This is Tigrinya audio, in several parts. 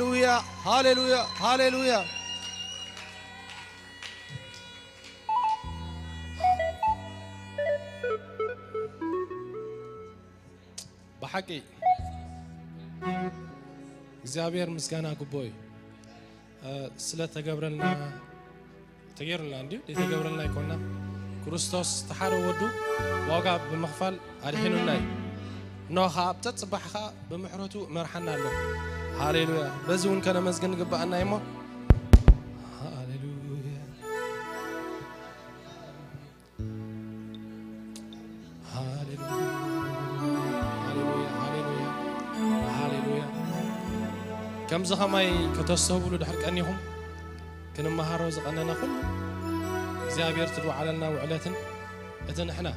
ሃሌሉያ፣ ሃሌሉያ፣ ሃሌሉያ። ብሓቂ እግዚኣብሔር ምስጋና ግቦ እዩ። እ፣ ስለ ተገብረልና፣ ተገይሩልና እንድዩ፣ ዘይተገብረልና ኣይኮና። ክርስቶስ ተሓረ ወዱ ዋጋ ብምኽፋል ኣድሒኑና እዩ። እነሆ ኸዓ ኣብ ተጽባሕ ኸዓ ብምሕረቱ መርሓና ኣሎ። ሃሌሉያ። በዚ እውን ከነመስግን ግባኣና እዩ እሞ። ሃሌሉያ። ሃሌሉያ፣ ሃሌሉያ፣ ሃሌሉያ፣ ሃሌሉያ። ከምዚ ኸማይ ከተስተብህሉ ድሕር ቀኒኹም፣ ክንመሃሮ ዝቐነና ኩሉ፣ እግዚኣብሔር ትድውዓለልና ውዕለትን፣ እቲ ንሕና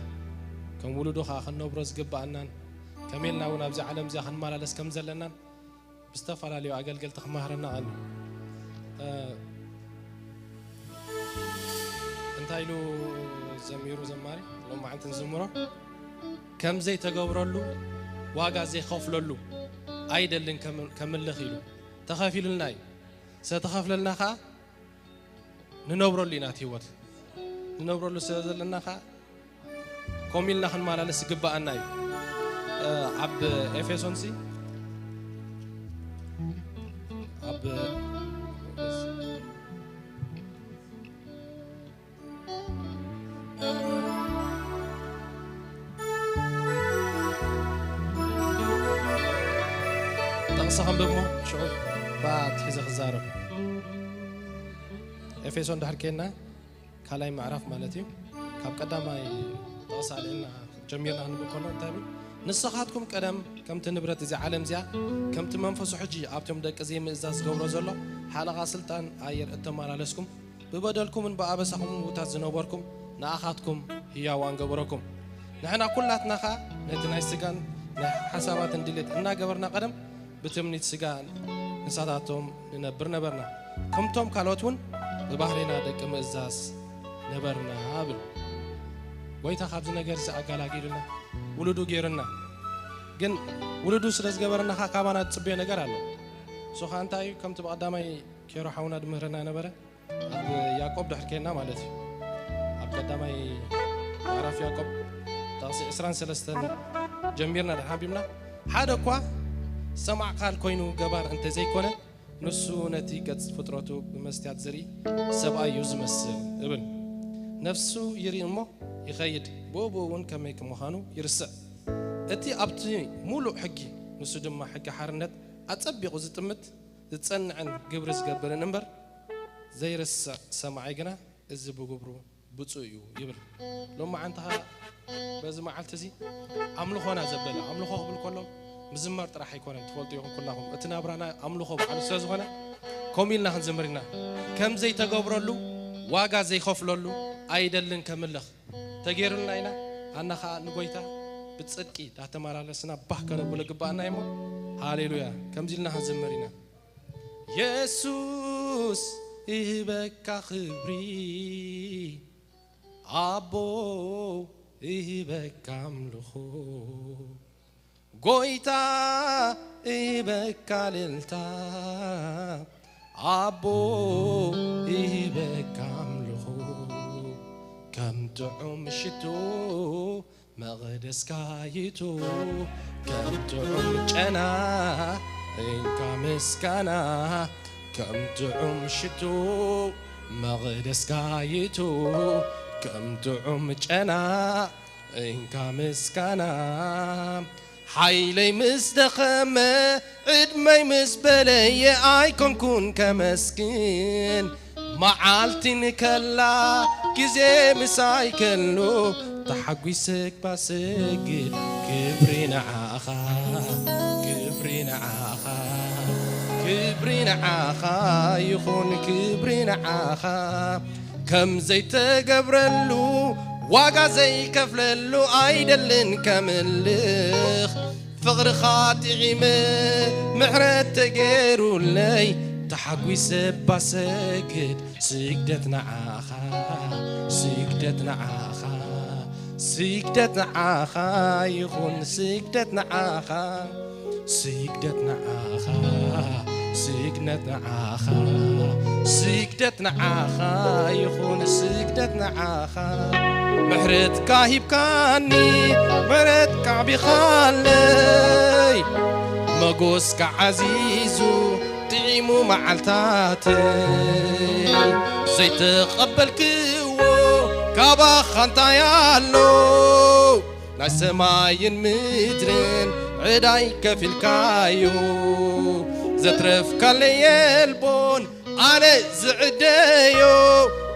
ከም ውሉዱ ኸዓ ክንነብሮ ዝግብኣናን፣ ከመይ ኢልና እውን ኣብዚ ዓለም እዚኣ ክንመላለስ ከም ዘለናን፣ ብዝተፈላለዩ ኣገልገልቲ ክመሃረና ቀንዩ። እ፣ እንታይ ኢሉ ዘሚሩ ዘማሪ? ሎማዓንቲ ንዝምሮ፣ ከም ዘይተገብረሉ ዋጋ ዘይኸፍለሉ ኣይደልን ከም-፣ ከምልኽ ኢሉ። ተኸፊሉልና እዩ። ዝተኸፍለልና ኸዓ ንነብረሉ ኢና እቲ ህይወት። ንነብረሉ ስለ ዘለና ኸዓ፣ ኮም ኢልና ክንመላለስ ዝግብኣና እዩ። እ፣ ኣብ ኤፌሶን ሲ፣ ኣብ ጥቕሲ ከንብብ እሞ ሽዑ ብኣ ኣትሒዘ ክዛረብ። ኤፌሶን ድሕር ኬድና ካልኣይ ምዕራፍ ማለት እዩ። ካብ ቀዳማይ ጥቕሲ ኣልዒልና ጀሚርና ክንብል ከሎ እንታይ ይብል? ንስኻትኩም ቀደም ከምቲ ንብረት እዚ ዓለም እዚኣ፣ ከምቲ መንፈሱ ሕጂ ኣብቶም ደቂ ዘይምእዛዝ ዝገብሮ ዘሎ ሓለቓ ስልጣን ኣየር እተመላለስኩም፣ ብበደልኩምን ብኣበሳኹምን ምዉታት ዝነበርኩም፣ ንኣኻትኩም ህያዋን ገበረኩም። ንሕና ኩላትና ኸኣ ነቲ ናይ ስጋን ናይ ሓሳባትን ድሌት እናገበርና ቀደም ብትምኒት ስጋ ንሳታቶም ንነብር ነበርና። ከምቶም ካልኦት እውን ብባህሪና ደቂ ምእዛዝ ነበርና እብል። ጎይታ ካብዚ ነገር እዚ ኣጋላጊሉና፣ ውሉዱ ገይሩና። ግን ውሉዱ ስለ ዝገበረና ኸኣ ካባና ዝጽበዮ ነገር ኣሎ። እሱ ኸኣ እንታይ እዩ? ከምቲ ብቐዳማይ ኬሮ ሓውና ድምህረና ነበረ፣ ኣብ ያዕቆብ ድሕር ኬድና ማለት እዩ። ኣብ ቀዳማይ ምዕራፍ ያዕቆብ ጥቕሲ ዕስራን ሰለስተን ጀሚርና ድሕር ኣንቢብና፣ ሓደ እኳ ሰማዕ ቃል ኮይኑ ገባር እንተ ዘይኮነ፣ ንሱ ነቲ ገጽ ፍጥረቱ ብመስትያት ዝርኢ ሰብኣይ እዩ ዝመስል እብል። ነፍሱ ይርኢ እሞ ይኸይድ፣ ብኡ ብኡ እውን ከመይ ምዃኑ ይርስዕ። እቲ ኣብቲ ምሉእ ሕጊ፣ ንሱ ድማ ሕጊ ሓርነት ኣጸቢቑ ዝጥምት፣ ዝጸንዕን ግብሪ ዝገብርን እምበር፣ ዘይርስዕ ሰማዒ ግና እዚ ብግብሩ ብፁዕ እዩ ይብል። ሎማዓንቲ ኸኣ በዚ መዓልቲ እዚ ኣምልኾና ዘበለ፣ ኣምልኾ ክብል ከሎ ምዝማር ጥራሕ ኣይኮነን፣ ትፈልጡ ኢኹም ኩላኹም። እቲ ናብራና ኣምልኾ ባዕሉ ስለ ዝኾነ፣ ከምኡ ኢልና ክንዝምር ኢና። ከም ዘይተገብረሉ፣ ዋጋ ዘይኸፍለሉ ኣይደልን ከምልኽ። ተገይሩልና ኢና፣ ኣና ኸኣ ንጎይታ ብጽድቂ ዳተመላለስና ባህ ከነብሎ ግባኣና እዩሞ። ሃሌሉያ። ከምዚ ኢልና ክንዝምር ኢና። የሱስ ይህበካ ክብሪ፣ ኣቦ ይህበካ ኣምልኾ፣ ጎይታ ይህበካ ልልታ፣ ኣቦ ይህበካ ኣምልኾ። ከም ጥዑም ሽቶ መቕደስካ ይቱ፣ ከም ጥዑም ጨና እንካ ምስጋና፣ ከም ጥዑም ሽቱ መቕደስካ ይቱ፣ ከም ጥዑም ጨና እንካ ምስጋና። ሓይለይ ምስ ደኸመ፣ ዕድመይ ምስ በለየ፣ ኣይኮንኩን ከመስግን። መዓልቲ ንከላ፣ ግዜ ምሳይ ከሎ፣ ተሓጒሰ ክባ ሰግድ። ክብሪ ንዓኻ፣ ክብሪ ንዓኻ፣ ክብሪ ንዓኻ ይኹን፣ ክብሪ ንዓኻ። ከም ዘይተገብረሉ፣ ዋጋ ዘይከፍለሉ ኣይደልን ከምልኽ። ፍቕርኻ ጥዒመ፣ ምሕረት ተገይሩለይ፣ ተሓጒሰ ባሰግድ። ስግደት ንዓኻ፣ ስግደት ንዓኻ፣ ስግደት ንዓኻ ይኹን፣ ስግደት ንዓኻ፣ ስግደት ንዓኻ። ስግደት ንዓኻ፣ ስግደት ንዓኻ ይኹን፣ ስግደት ንዓኻ። ምሕረትካ ሂብካኒ፣ ምሕረትካ ኣዕቢኻለይ። መጎስካ ዓዚዙ ጥዒሙ መዓልታተይ። ዘይተቐበልክዎ ካባኻ እንታይ ኣሎ? ናይ ሰማይን ምድርን ዕዳይ ከፊልካዮ። ዘትረፍካለይ የልቦን ኣነ ዝዕደዮ።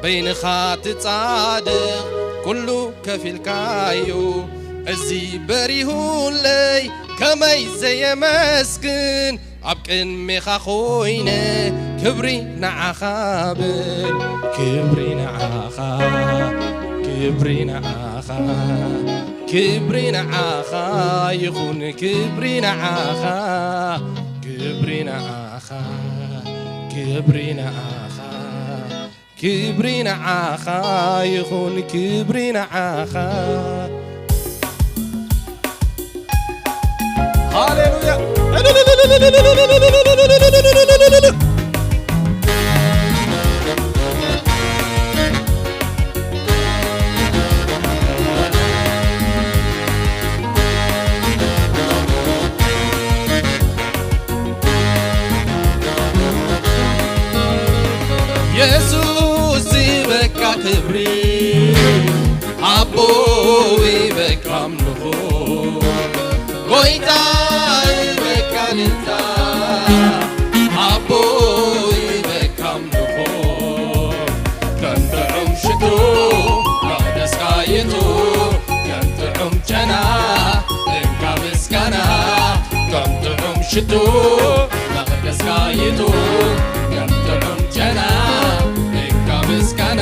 በይንኻ ትጻድቕ ኩሉ ከፊልካዮ። እዚ በሪሁለይ ከመይ ዘየመስግን። ኣብ ቅድሜኻ ኮይነ ክብሪ ንዓኻ ብል። ክብሪ ንዓኻ፣ ክብሪ ንዓኻ፣ ክብሪ ንዓኻ ይኹን። ክብሪ ንዓኻ፣ ክብሪ ንዓኻ፣ ክብሪ ንዓኻ፣ ክብሪ ንዓኻ ይኹን። ክብሪ ንዓኻ። ሃሌሉያ። የሱስ ይበካ ክብሪ፣ ኣቦ ይበካ ኣምልኾ፣ ጎይታ ይበካ እልልታ፣ ኣቦ ይበካ ኣምልኾ። ከም ጥዑም ሽቶ መቕደስካ ይእቱ፣ ከም ጥዑም ጨና እንካ ምስጋና። ከም ጥዑም ሽቶ መቕደስካ ይእቱ፣ ከም ጥዑም ጨና እንካ ምስጋና።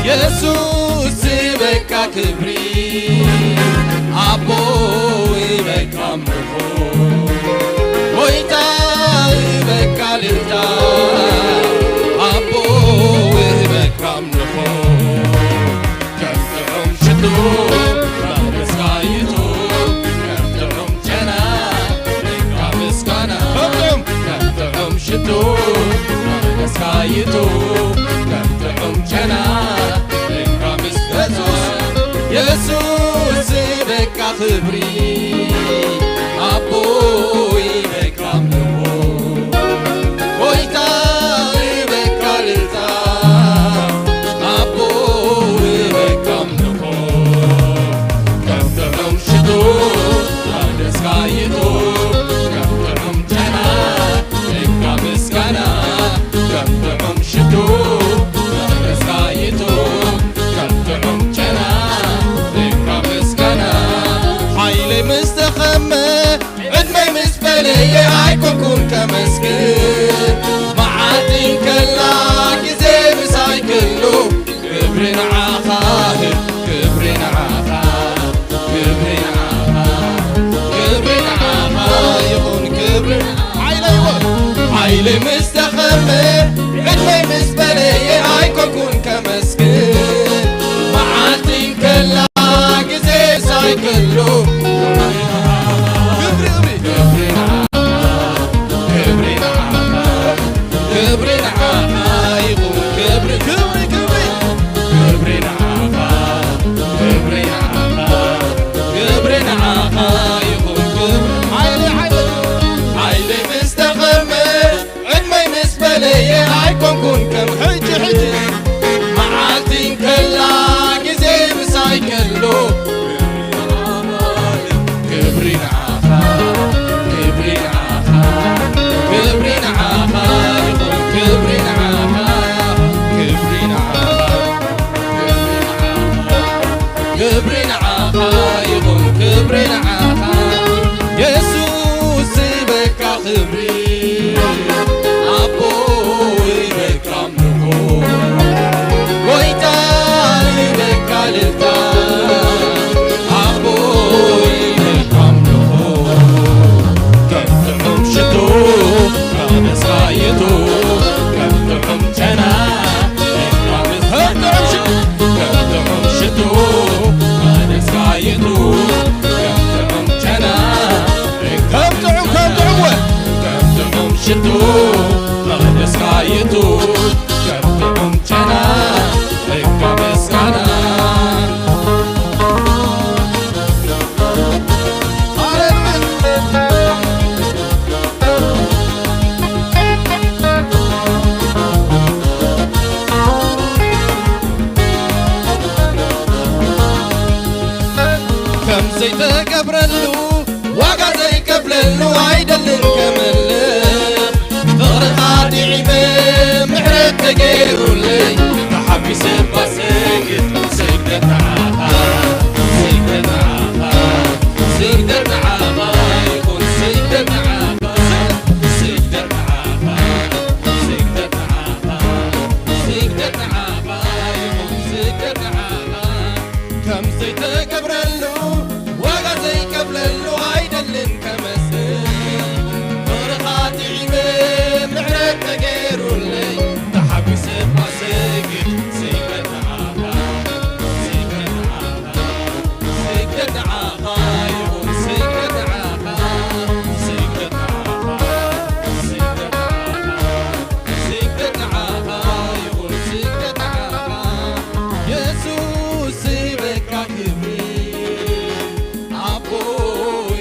የሱስ ይበካ ክብሪ፣ ኣቦ ይበካ ኣምልኾ፣ ጎይታ ይበካ እልልታ፣ ኣቦ ይበካ ኣምልኾ። ከም ጥዑም ሽቶ መቕደስካ ይእቱ፣ ከም ጥዑም ጨና እንካ ምስጋና። ከም ጥዑም፣ ከም ጥዑም ሽቶ መቕደስካ ይእቱ፣ ከም ጥዑም ጨና እንካ ምስጋና። የሱስ፣ የሱስ ይበካ ክብሪ፣ ኣቦ ይበካ ኣምልኾ፣ ጎይታ ይበካ እልልታ፣ ኣቦ ይበካ ኣምልኾ። ከም ጥዑም ሽቶ መቕደስካ ይእቱ፣ ከም ጥዑም ጨና እንካ ምስጋና። ከም ጥዑም ሽቶ መቕደስካ ይእቱ፣ ከም ጥዑም ጨና እንካ ምስጋና። ሓይለይ ምስ ተኸመ ዕድመይ ምስ በለየ ኣይኮንኩን ከመስግን። መዓልቲ እንከላ ግዜ ምሳይ ክሉ ክብሪ ንዓኻ፣ ክብሪ ንዓኻ፣ ክብሪ ንዓኻ፣ ክብሪ ንዓኻ ይኹን ክብሪ። ሓይለይ ወ-፣ ሓይለይ ምስ ተኸመ ዕድመይ ምስ በለየ ኣይኮንኩን ከመስግን። መዓልቲ እንከላ ግዜ ሳይክሉ ክብሪ፣ ክብሪ፣ ክብሪ ንዓኻ፣ ክብሪ ንዓኻ፣ ይቱ ከም ጥዑም ጨና እካ ምስጋና። ከም ዘይተገብረሉ ዋጋ ዘይከፍለሉ ኣይደልን ከመልኽ። ፍቕርኻ ጥዒመ ምሕረት ተገይሩለይ። ተሓጒሰ እባ ሰግድ ስግደት ንዓኻ፣ ስግደት ንዓኻ፣ ስግደት ንዓኻ ይኹን፣ ስግደት ንዓኻ፣ ስግደት ንዓኻ፣ ስግደት ንዓኻ፣ ስግደት ንዓኻ ይኹን፣ ስግደት ንዓኻ። ከም ዘይተገብረሉ ዋጋ ዘይከፍለሉ ኣይደልን ከመስል። ፍቕርኻ ጥዒመ ምሕረት ተገይሩለይ። ተሓጒሰ እባ ሰግድ ስግደት ንዓኻ፣ ስግደት ንዓኻ፣ ስግደት ንዓኻ ይኹን፣ ስግደት ንዓኻ፣ ስግደት ንዓኻ፣ ስግደት ንዓኻ፣ ስግደት ንዓኻ ይኹን፣ ስግደት ንዓኻ። የሱስ ይበካ ክብሪ፣ ኣቦ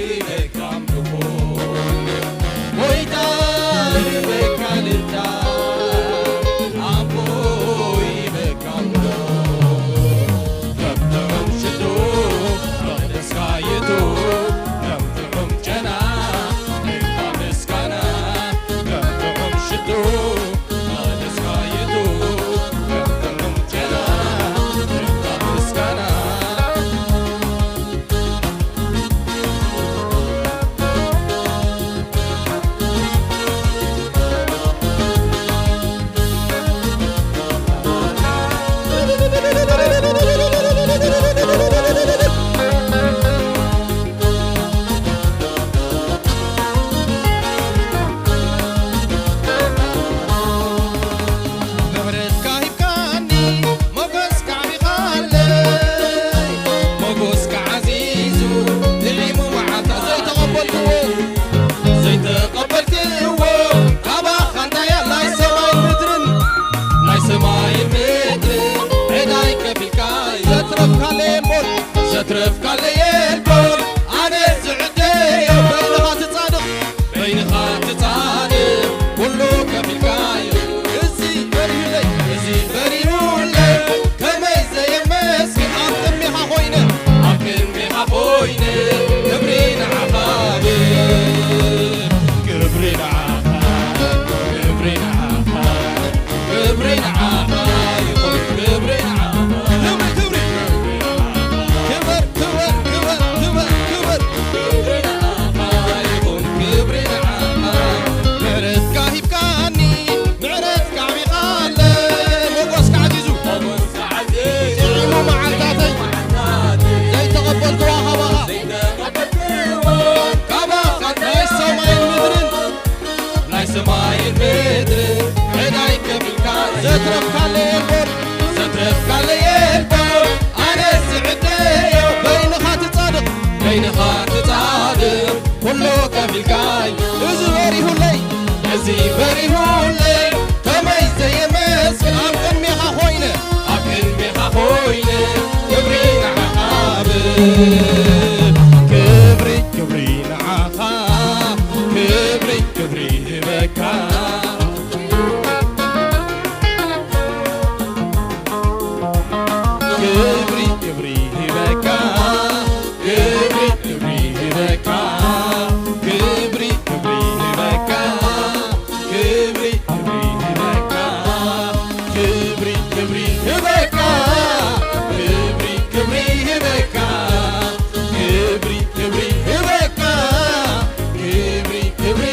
ይበካ ኣምልኾ፣ ጎይታ ይበካ ልልታ፣ ኣቦ ይበካ ኣምልኾ። ከም ጥዑም ሽቶ መቕደስካ ይእቱ፣ ከም ጥዑም ጨና እባ ምስጋና፣ ከም ጥዑም ሽቶ ምሕረትካ ሂብካኒ፣ ሞገስካ ዓቢኻለይ፣ ሞገስካ ዓዚዙ፣ ጥዒሙ መዓልታ ዘይተቐበልክዎ፣ ዘይተቐበልክዎ፣ ካባኻ እንታይ ኣላይ ሰማይን ምድርን፣ ናይ ሰማይን ምድርን፣ ዕዳይ ከፊልካ ዘትረፍካለይ እምበር፣ ዘትረፍካለይ የልቦን፣ ኣነ ዝዕደዮ በይንኻ ትጻድቕ፣ በይንኻ ትጻድቕ፣ ኩሉ ከፊልካዮ። እዚ በሪሁለይ፣ እዚ በሪሁለይ፣ ከመይ ዘየመስግን ኣብ ቅድሜኻ ኮይነ፣ ኣብ ቅድሜኻ ኮይነ፣ ክብሪ ንዓኻ፣ ክብሪ ንዓኻ፣ ክብሪ ንዓኻ። ክብሪ ንዓኻ ይኹን፣ ክብሪ ንዓኻ። ክብሪ፣ ክብሪ። ክብር፣ ክብር፣ ክብር፣ ክብር፣ ክብር። ክብሪ ንዓኻ ይኹን፣ ክብሪ ንዓኻ። ምሕረትካ ሂብካኒ፣ ምሕረትካ ዓቢኻለይ፣ ሞጎስካ ዓዚዙ። ሞጎስካ ዓዚዙ። ጥዒሙ መዓልታተይ። መዓልታተይ። ዘይተቐበልክዋ ካባኻ። ዘይተቐበልክዋ። ካባኻ ናይ ሰማይን ምድርን። ናይ ሰማይን ምድርን ዕዳይ ከፊልካ ዘትረፍካለይ የልቦን፣ ዘትረፍካለይ የልቦን። ኣነ ዝዕደዮ በይንኻ ትጻድቕ፣ በይንኻ ትጻድቕ፣ ኩሉ ከፊልካይ። እዚ በሪሁለይ፣ እዚ በሪሁለይ፣ ከመይ ዘየመስግን ኣብ ቅድሜኻ ኮይነ፣ ኣብ ቅድሜኻ ኮይነ፣ ክብሪ ንዓኻ እብል። ክብሪ፣ ክብሪ ንዓኻ፣ ክብሪ፣ ክብሪ ይህበካ። ክብሪ፣ ክብሪ ይህበካ። ክብሪ፣ ክብሪ ይህበካ። ክብሪ፣ ክብሪ ይህበካ። ክብሪ፣ ክብሪ ይህበካ። ክብሪ፣ ክብሪ ይህበካ። ክብሪ፣ ክብሪ ይህበካ። ክብሪ፣ ክብሪ ይህበካ። ክብሪ፣ ክብሪ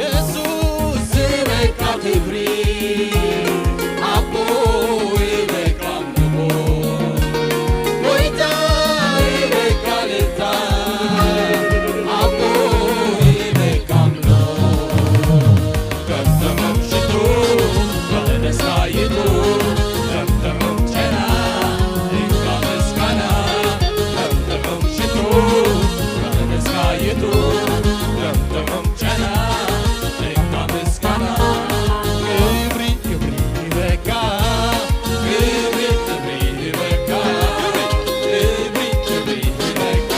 የሱስ ዝበካ ክብሪ ኣቦ ይበካ ኣምልኾ ጎይታ ይበካ ልታ ኣቦ ይበካ ኣምልኾ ከም ጥዑም ሽቱ መቕደስካ ይቱ ከም ጥዑም ጨና እንካ ምስጋና ከም ጥዑም ሽቱ መቕደስካ ይቱ ከም ጥዑም ጨና እንካ ምስጋና ክብሪ ክብሪ ይበካ ክብሪ ክብሪ ይበካ ክብሪ ክብሪ ይበካ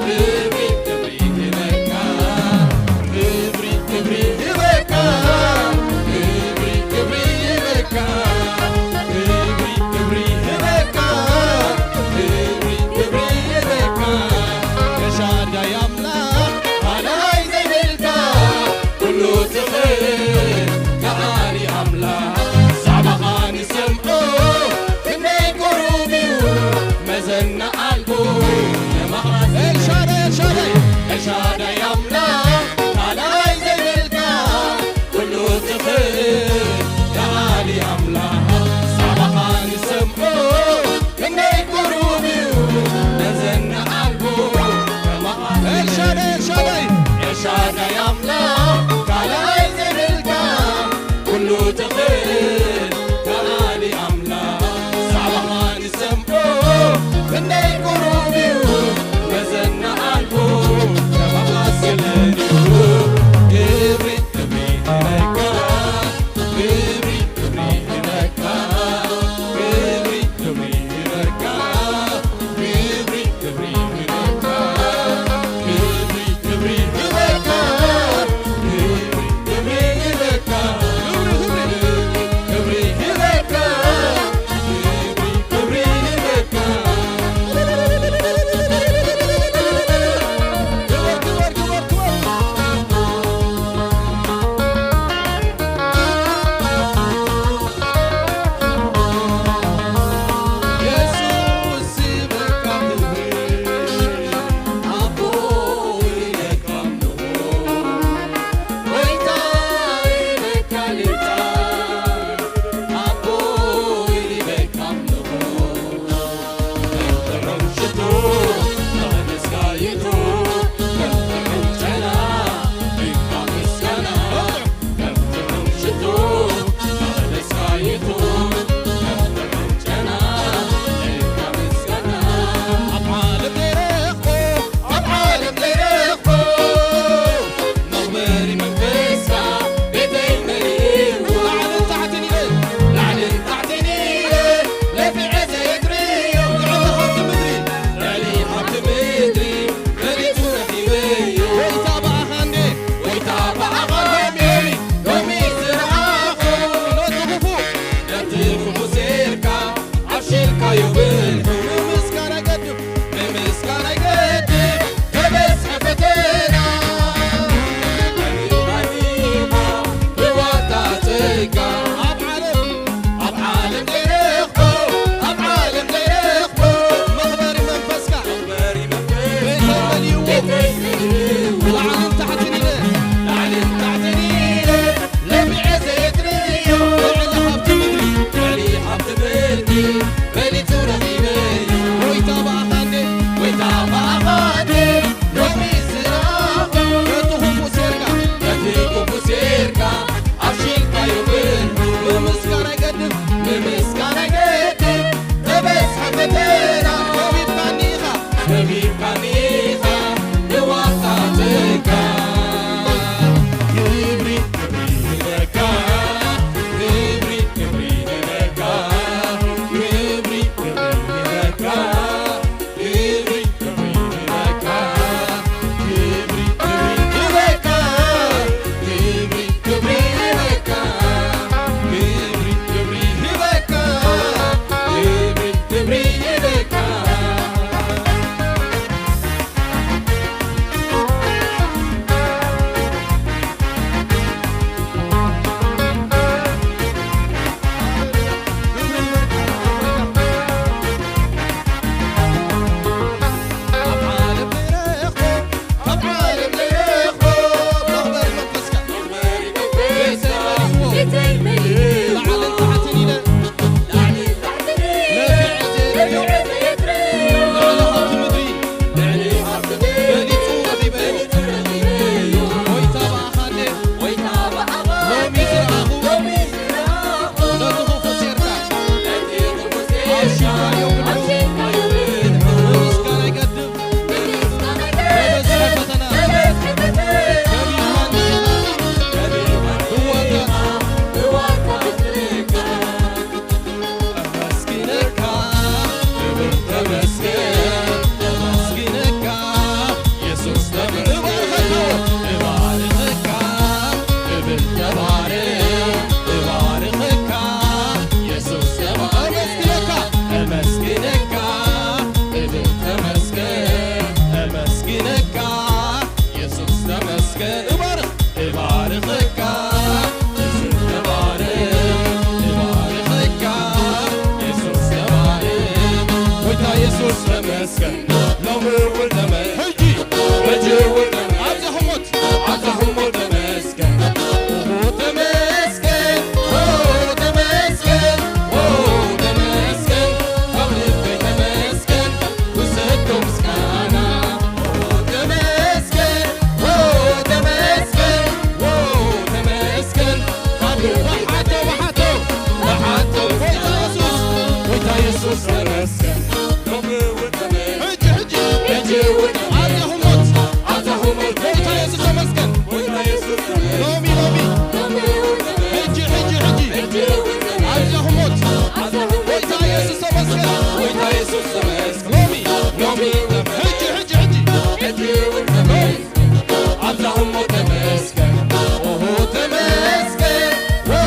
ክብሪ ክብሪ ይበካ ክብሪ ክብሪ ይበካ ክብሪ ክብሪ ይበካ ክብሪ ክብሪ ይበካ ክብሪ ክብሪ ይበካ ኤልሻዳይ ኣምላኽ ካልኣይ ዘይብልካ ኩሉ ትኽእል ከኣሊ ኣምላኽ ዛዕባኻ ንሰምዖ ክንደይ ቁሩብ እዩ መዘና ኣልቦ ንመቓስ ኤልሻዳይ ኤልሻዳይ ኤልሻዳይ ኣምላኽ ካልኣይ ዘይብልካ ኩሉ ትኽእል ከኣሊ ኣምላኽ ዛዕባኻ ንሰምዖ ክንደይ ቁሩብ እዩ መዘና ኣልቦ ከማኻ ኤልሻዳይ ኤልሻዳይ ኤልሻዳይ ኣምላኽ ካልኣይ ዘይብልካ ኩሉ ትኽእል ከኣሊ ኣምላኽ ዛዕባኻ ንሰምዖ ክንደይ ቁሩብ እዩ መዘና ኣልቦ ከማኻ ስለን እዩ ክብሪ ክብሪ ይበካ ክብሪ ክብሪ ይበካ ክብሪ ክብሪ ይበካ ክብሪ ክብሪ ይበካ ክብሪ ክብሪ ይበካ ክብሪ ክብሪ ይበካ ክብሪ ክብሪ ይበካ ክብሪ ክብሪ ይበካ ክብር ክብር ክብር ክብር ተመስገን ሎሚ እውን ተመስገን ሕጂ ሕጂ እውን ተመስገን ኣብዛ ህሞት ኣብዛ ህሞት ተመስገን ኦ ተመስገን ኦ ተመስገን ኦ ተመስገን ካብ ልበይ ተመስገን ውሰዶ ምስጋና ኦ ተመስገን ኦ ተመስገን ኦ ተመስገን ካብ ልበይ ተመስገን ወሓቶ ወሓቶ ወሓቶ ጎይታ የሱስ ጎይታ የሱስ ተመስገን ሎሚ እውን ተመስገን ሕጂ ሕጂ ሕጂ እውን ተመስገን ኣብዛ ህሞት ኣብዛ ህሞት ጎይታ የሱስ ተመስገን ጎይታ የሱስ ተመስገን ሎሚ ሎሚ ሎሚ እውን ተመስገን ሕጂ ሕጂ ሕጂ ሕጂ እውን ተመስገን ኣብዛ ህሞት ኣብዛ ህሞት ጎይታ የሱስ ተመስገን ጎይታ የሱስ ተመስገን ሎሚ ሎሚ እውን ተመስገን ሕጂ ሕጂ ሕጂ ሕጂ እውን ተመስገን ኣብዛ ህሞት ተመስገን ኦሆ ተመስገን ኦ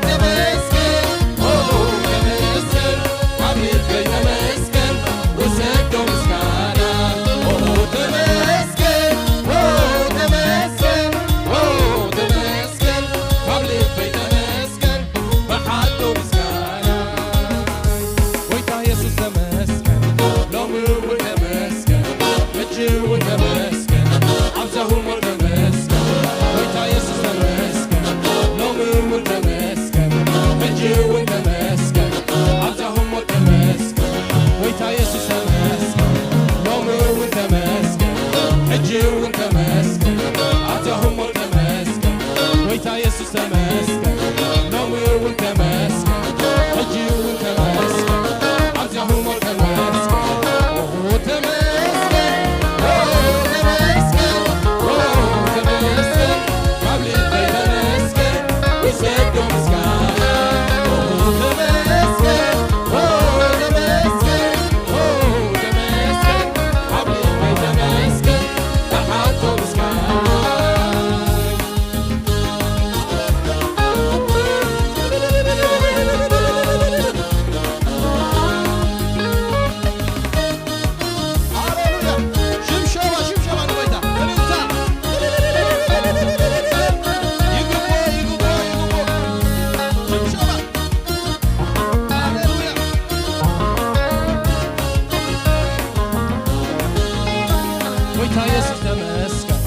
ተመስገን ኦ ተመስገን ካብ ልበይ ተመስገን ውሰዶ ምስጋና ኦሆ ተመስገን ኦ ተመስገን ኦ ተመስገን ካብ ልበይ ተመስገን ብሓቶ ምስጋና ጎይታ የሱስ ተመስገን ሎሚ እውን ተመስገን ሕጂ እውን ተመስገን ኣብዛ ህሞት ተመስገን ጎይታ የሱስ ተመስገን ሎሚ እውን ተመስገን ሕጂ እውን ተመስገን ኣብዛ ህሞት ተመስገን ጎይታ የሱስ ተመስገን ሎሚ እውን ተመስገን ሕጂ እውን ተመስገን ኣብዛ ህሞት ተመስገን ጎይታ የሱስ ተመስገን ሎሚ እውን ተመስገን ሕጂ እውን ተመስገን ኣብዛ ህሞት ተመስገን ኦ ተመስገን ኦ ተመስገን ኦ ተመስገን ካብ ልበይ ተመስገን ውሰዶ ምስጋና ኦ ተመስገን ኦ ተመስገን ኦ ተመስገን ካብ ልበይ ተመስገን ብሓቶ ምስጋና ሃሌሉያ! ሽብሸባ፣ ሽብሸባ ንጎይታ። እልልታ። ይግቦ፣ ይግቦ፣ ይግቦ። ሽብሸባ። ሃሌሉያ! ጎይታ የሱስ ተመስገን፣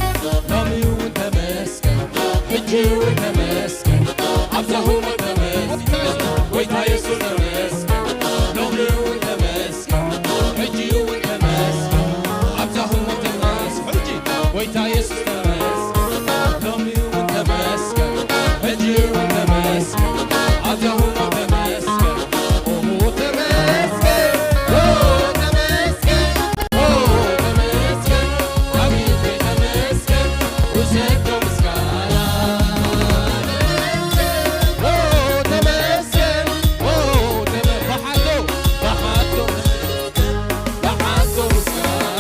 ሎሚ እውን ተመስገን፣ ሕጂ እውን ተመስገን፣ ኣብዛ ህሞት ተመስገን። ጎይታ የሱስ ተመስገን፣ ሎሚ እውን ተመስገን፣ ሕጂ እውን ተመስገን፣ ኣብዛ ህሞት ተመስገን። ሕጂ ጎይታ የሱስ ተመስገን፣ ሎሚ እውን ተመስገን፣ ሕጂ እውን ተመስገን፣ ኣብዛ ህሞት ተመስገን። ኦ ተመስገን፣ ኦ ተመስገን፣ ኦ ተመስገን፣ ኣቤት ተመስገን፣ ውሰዶ ምስጋና። ኦ ተመስገን፣ ኦ ተመ-፣ ብሓቶ፣ ብሓቶ፣ ብሓቶ ምስጋና።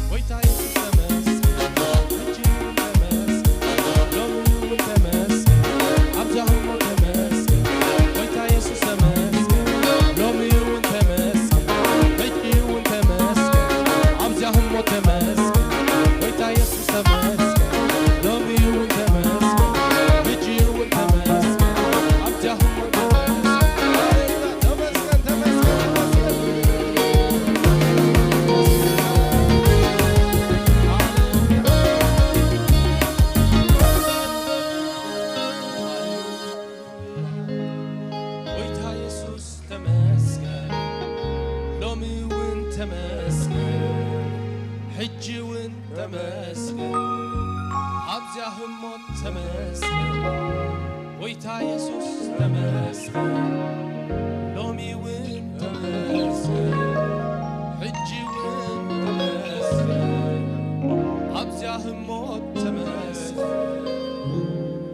ጎይታ የሱስ ተመስገን፣ ሕጂ እውን ተመስገን፣ ሎሚ እውን ተመስገን፣ ኣብዛ ህሞት ተመስገን። ጎይታ የሱስ ተመስገን፣ ሎሚ እውን ተመስገን፣ ሕጂ እውን ተመስገን፣ ኣብዛ ህሞት ተመስገን። ጎይታ የሱስ ተመስገን፣ ሎሚ እውን ተመስገን፣ ሕጂ እውን ተመስገን፣ ኣብዛ ህሞት ተመስገን። ተመስገን፣ ተመስገን፣ ተመስገን። ጎይታ የሱስ ተመስገን፣ ሎሚ እውን ተመስገን፣ ሕጂ እውን ተመስገን፣ ኣብዚኣ ህሞት ተመስገን። ጎይታ የሱስ ተመስገን፣ ሎሚ እውን ተመስገን፣ ሕጂ እውን ተመስገን፣ ኣብዚኣ ህሞት ተመስገን።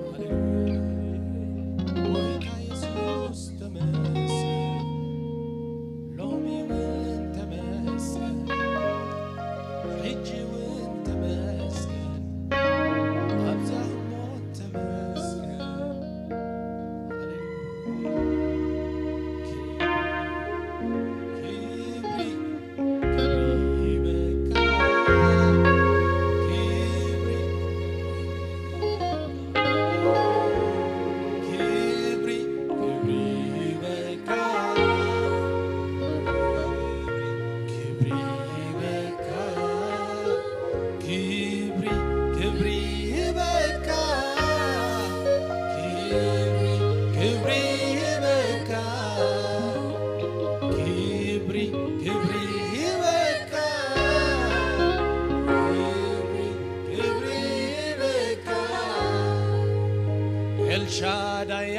ሃሌሉያ። ጎይታ የሱስ ተመስገን፣ ሎሚ እውን ተመስገን፣ ሕጂ እውን ተመስገን፣ ኣብዛ ህሞት ተመስገን። ሃሌሉያ። ክብሪ፣ ክብሪ ይበቃ።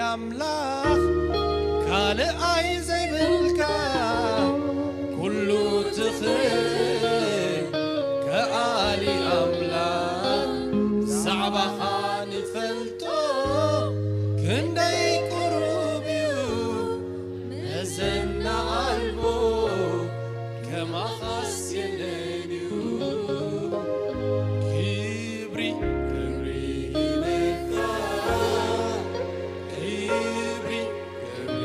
ኣምላኽ ካልኣይ ዘይብልካ፣ ኩሉ ትኽእል ከኣሊ ኣምላኽ፣ ብዛዕባኻ ንፈልጦ ክንደይ ቅሩብ እዩ። መዘና ኣልቦ ከማኻስ የለን እዩ። ክብሪ፣ ክብሪ ይበልካ፣ ክብሪ፣ ክብሪ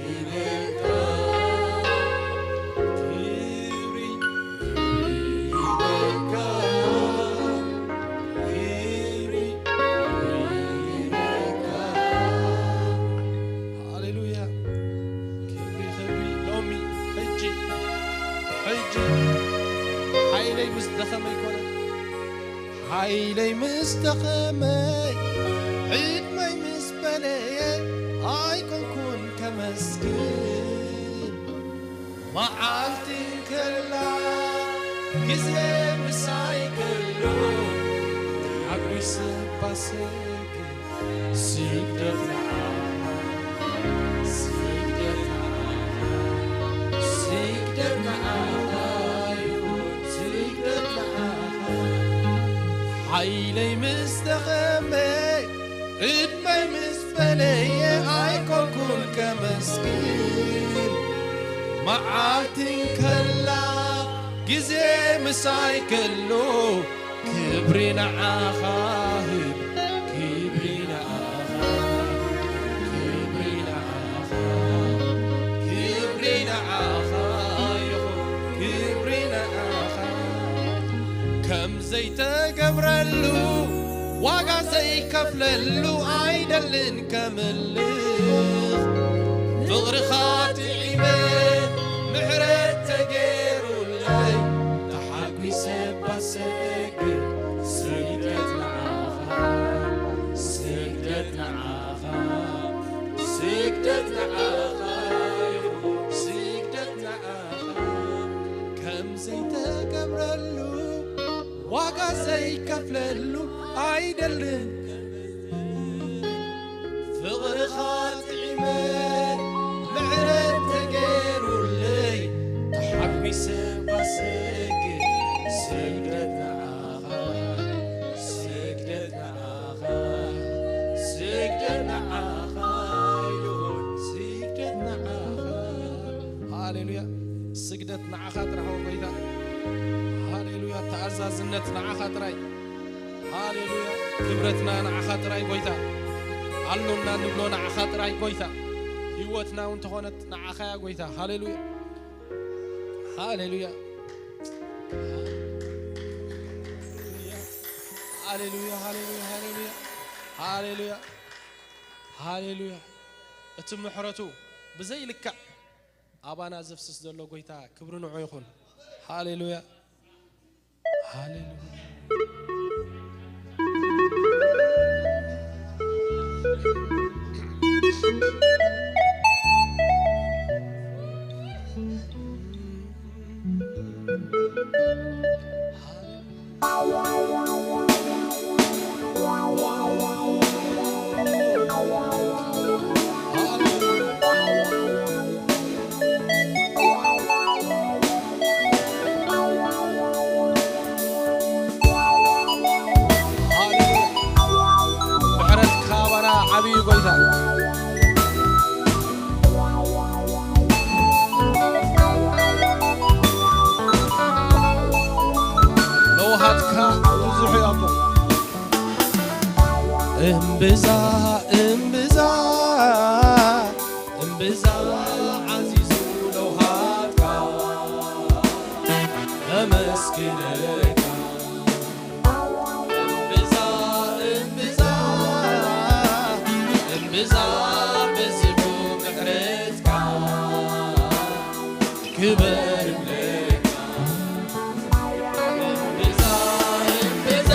ይበልካ፣ ክብሪ፣ ክብሪ ይበልካ፣ ክብሪ፣ ክብሪ ይበልካ። ሃሌሉያ። ክብሪ፣ ክብሪ ሎሚ፣ ሕጂ፣ ሕጂ ሓይለይ ምስ ደኸመ ኣይኮነን። ሓይለይ ምስ ደኸመ፣ ዕድመይ ምስ በለየ፣ ኣይኮንኩን ከመስግን። መዓልቲ ከላ፣ ግዜ ምሳይ ከሎ፣ ሓጒሰ ባሰግን። ስግደት ንዓኻ፣ ስግደት ንዓኻ፣ ስግደት ንዓኻ ይኹን፣ ስግደት ንዓኻ። ሓይለይ ምስ ደኸመ፣ ዕድመይ ምስ በለየ፣ ኣይኮንኩን ከመስግን። መዓልቲ እንከላ፣ ግዜ ምሳይ ከሎ፣ ክብሪ ንዓኻ ህብ፣ ክብሪ ንዓኻ፣ ክብሪ ንዓኻ፣ ክብሪ ንዓኻ ይኹን፣ ክብሪ ንዓኻ። ከም ዘይተገብረሉ ዋጋ ዘይከፍለሉ ኣይደልን ከምልኽ። ፍቕርኻ ጥዒመ ምሕረት ተገይሩለይ ተሓጒሰ ባሰግድ። ስግደት ንዓኻ፣ ስግደት ንዓኻ፣ ስግደት ንዓኻ ይኹን፣ ስግደት ንዓኻ። ከም ዘይተገብረሉ ዋጋ ዘይከፍለሉ ኣይደልን። ፍቕርኻ ጥዒመ ምሕረት ተገይሩለይ ተሓጒሰ ባሰግድ። ስግደት ንዓኻ፣ ስግደት ንዓኻ፣ ስግደት ንዓኻ ይኹን፣ ስግደት ንዓኻ። ሃሌሉያ። ስግደት ንዓኻ ጥራሕ ጎይታ። ሃሌሉያ። ተኣዛዝነት ንዓኻ ጥራይ። ሃሌሉያ። ክብረትና ንዓኻ ጥራይ ጎይታ። ኣሎና ንብሎ ንዓኻ ጥራይ ጎይታ። ህይወትና እውን ተኾነት ንዓኻ እያ ጎይታ። ሃሌሉያ። ሃሌሉያ። ሃሌሉያ፣ ሃሌሉያ፣ ሃሌሉያ። ሃሌሉያ፣ ሃሌሉያ። እቲ ምሕረቱ ብዘይልክዕ ኣባና ዘፍስስ ዘሎ ጎይታ ክብሪ ንዑ ይኹን። ሃሌሉያ፣ ሃሌሉያ። ምሕረትካ ኣባና ዓብዪ ጎይታ። ለውሃትካ ብዙሕ እዩ ኣቦ። እምብዛ፣ እምብዛ፣ እምብዛ ዓዚዙ ለውሃትካ፣ ነመስግነካ። እምብዛ፣ እምብዛ፣ እምብዛ በዚሑ ምሕረትካ፣ ክበር እብለካ። እምብዛ፣ እምብዛ፣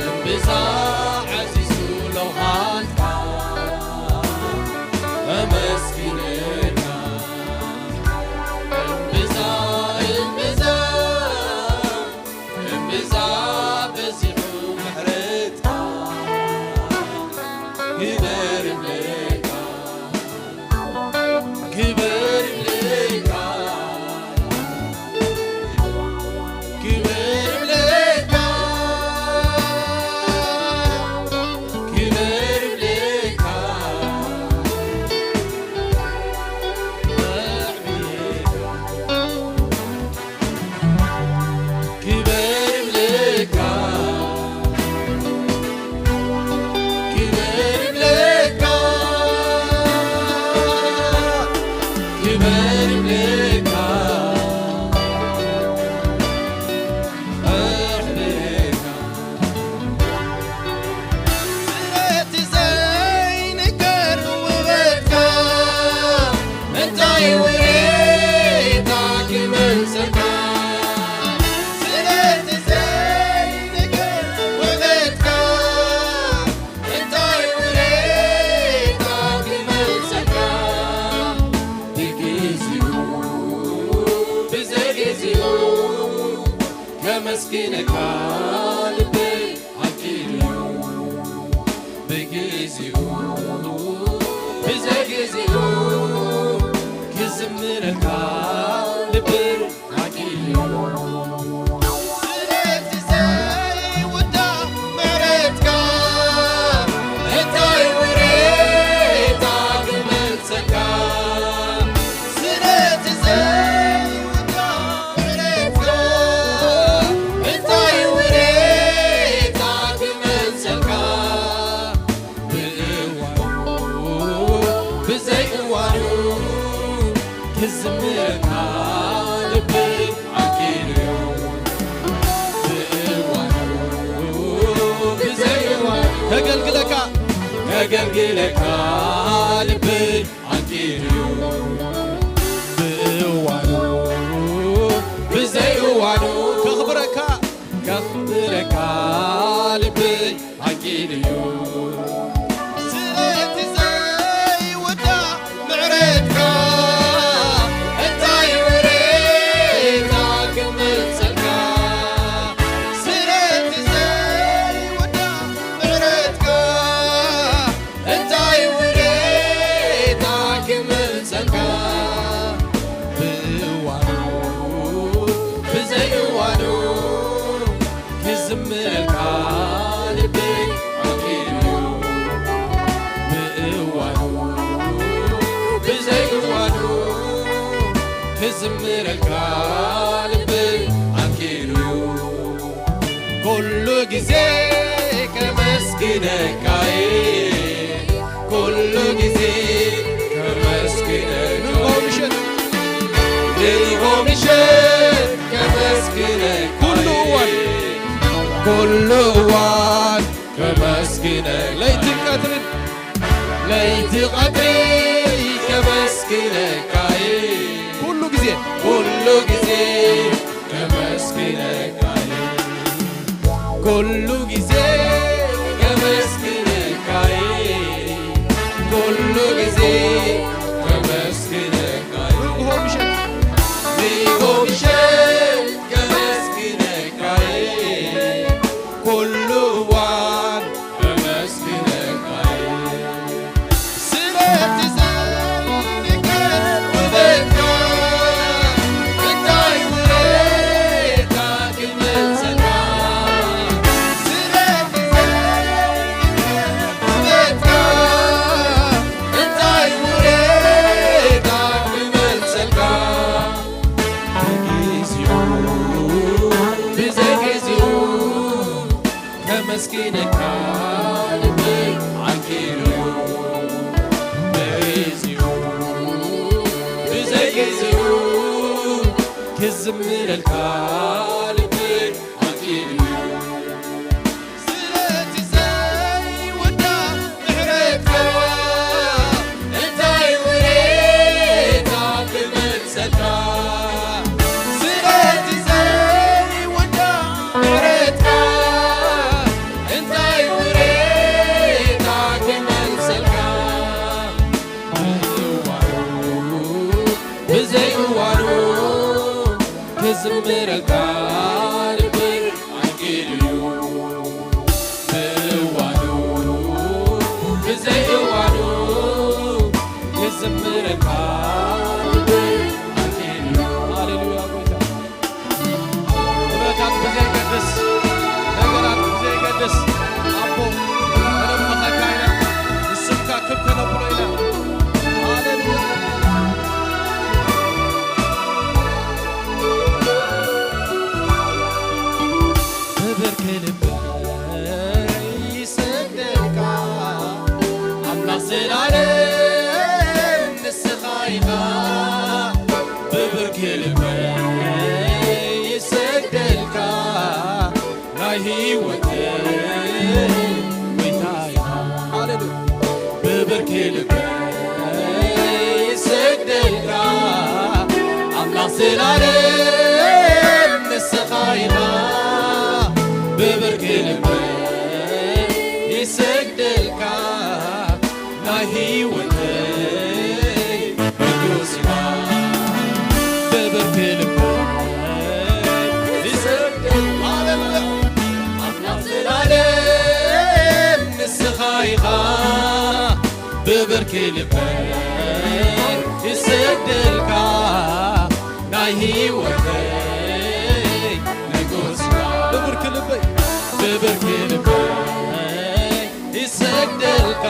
እምብዛ ዓዚዙ ለውሃትካ፣ ነመስግነካ። እምብዛ፣ እምብዛ፣ እምብዛ በዚሑ ምሕረትካ፣ ክብር ይብለካ፣ ክብር ይብለካ፣ ክብር ይብለካ፣ ክብር ይብለካ፣ ክብር ይብለካ፣ ኣሕሊልካ። ስለቲ ዘይንገር ውበትካ፣ እንታይ ውሬታ ክመልሰልካ? ስለቲ ዘይንገር ውበትካ፣ እንታይ ውሬታ ክመልሰልካ? ብግዚኡ ብዘይግዚኡ ከመስግነካ ልበይ ኣኪሉ'ዩ። ብግዚኡ ብዘይግዚኡ ክዝምረካ ልበይ ኣኪሉ'ዩ። ስለቲ ዘይውዳእ ምሕረትካ፣ እንታይ ውሬታ ክመልሰልካ? ስለቲ ዘይውዳእ ምሕረትካ፣ እንታይ ውሬታ ክመልሰልካ? ብእዋኑ ብዘይ እዋኑ ክዝምረካ ልበይ ኣኪሉ'ዩ። ብእዋኑ ብዘይ እዋኑ ከገልግለካ፣ ከገልግለካ ልበይ ኣኪሉ'ዩ። ብእዋኑ ብዘይ እዋኑ ከኽብረካ፣ ከኽብረካ ልበይ ኣኪሉ'ዩ። ስለቲ ዘይውዳእ ምሕረትካ፣ እንታይ ውሬታ ክመልሰልካ? ስለቲ ዘይውዳእ ምሕረትካ፣ እንታይ ውሬታ ክመልሰልካ? ብእዋኑ ብዘይ እዋኑ ክዝምረልካ ልበይ ኣኪሉ'ዩ። ብእዋኑ ብዘይ እዋኑ ክዝምረልካ ልበይ ኣኪሉ'ዩ። ኩሉ ግዜ ከመስግነካ እየ፣ ኩሉ ግዜ ከመስግነካ እየ። ንግሆ ምሸት፣ ንግሆ ምሸት ከመስግነካ እየ፣ ኩሉ እዋን፣ ኩሉ እዋን ከመስግነካ እየ። ለይቲ ቀትርን፣ ለይቲ ቀትሪ ከመስግነካ እየ፣ ኩሉ ግዜ፣ ኩሉ ግዜ ከመስግነካ እየ። ኩሉ ግዜ ከመስግነካ እየ፣ ኩሉ ግዜ ከመስግነካ እየ። ንግሆ ምሸት፣ ንግሆ ምሸት ከመስግነካ እየ፣ ኩሉ እዋን ከመስግነካ እየ። ስለቲ ዘይንገር ውበትካ፣ እንታይ ውለታ ክመልሰልካ? ስለቲ ዘይንገር ውበትካ፣ እንታይ ውለታ ክመልሰልካ? ብግዚኡ ብዘይ ግዚኡ ከመስግነካ ልበይ ኣኪሉ'ዩ። ብግዚኡ ብዘይ ግዚኡ ክዝምረልካ ልበይ ኣኪሉ'ዩ። ስለቲ ዘይውዳእ ምሕረትካ፣ እንታይ ውለታ ክመልሰልካ? ስለቲ ዘይውዳእ ምሕረትካ፣ እንታይ ውለታ ክመልሰልካ? ብእዋኑ ብዘይ እዋኑ ክዝምረልካ ልበይ ኣኪሉ'ዩ። ብእዋኑ ብዘይ እዋኑ ክዝምረልካ ልበይ ኣኪሉ'ዩ። ሃሌሉያ ጎይታ። ውለታ ክልበይ ይሰግደልካ ኣምላኽ ዘላለም ንስኻ ኢኻ። ብብርኪ ልበይ ይሰግደልካ ናይ ህይወተይ ጎይታ ኢኻ። ሃሌሉያ። ብብርኪ ልበይ ይሰግደልካ ኣምላኽ ዘላለም ንስኻ ኢኻ። ብብርኪ ልበይ ይሰግደልካ ናይ ህይወተይ ንጉስ ኢኻ። ብብርኪ ልበይ ይሰግደልካ። ሃሌሉያ። ኣምላኽ ዘላለም ንስኻ ኢኻ። ብብርኪ ልበይ ይሰግደልካ ናይ ህይወተይ ንጉስ ኢኻ። ብብርኪ ልበይ፣ ብብርኪ ልበይ ይሰግደልካ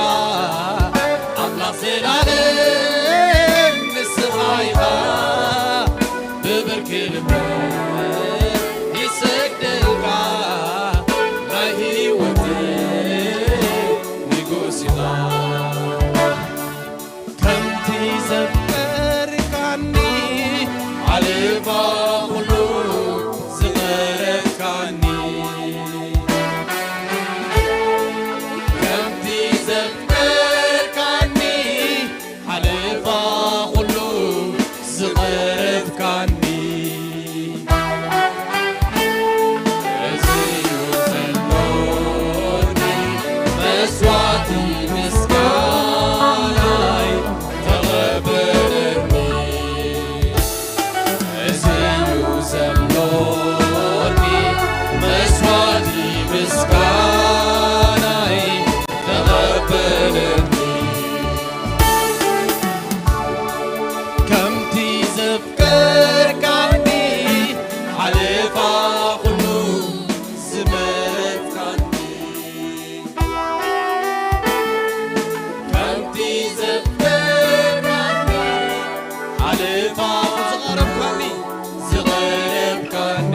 ኣምላኽ ዘላለም ንስኻ ኢኻ። ብብርኪ ልበይ ይሰግደልካ ናይ ህይወተይ ንጉስ ኢኻ። ከምቲ ዘፍቀርካኒ ሓለፋ ኩሉ ዝቐረብካኒ፣ ከምቲ ዘፍቀርካኒ ሓለፋ ኩሉ ዝቐረብካኒ፣ እዚ እዩ ዘሎኒ መስዋዕቲ ምስጋናይ ተቐበለኒ። እዚ እዩ ዘሎኒ መስዋዕቲ ምስጋናይ ተቐበለኒ። ከምቲ ዘፍቀርካኒ ሓለፋ ኩሉ ዝመረጽካኒ፣ ከምቲ ዘፍቀርካኒ ሓለፋ ዝቐረብካኒ፣ ዝቐረብካኒ፣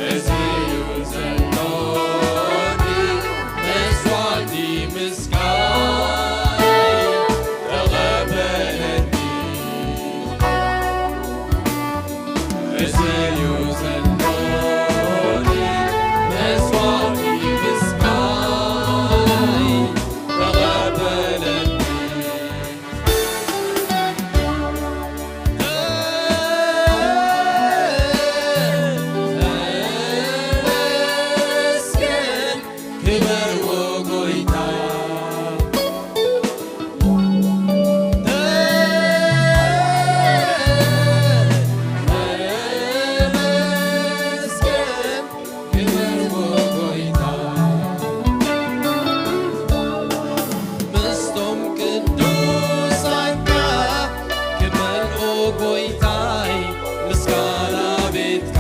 እዚ እዩ ዘሎኒ መስዋዕቲ ምስጋናይ ተቐበለኒ። እዚ እዩ ዘሎኒ መስዋዕቲ ምስጋናይ ተቐበለኒ። ተመስገን ክበር ኦ ጎይታ፣ ተመስገን ክበር ኦ ጎይታ፣ ምስቶም ቅዱሳንካ ክመልኦ ጎይታይ ምስጋና ቤትካ፣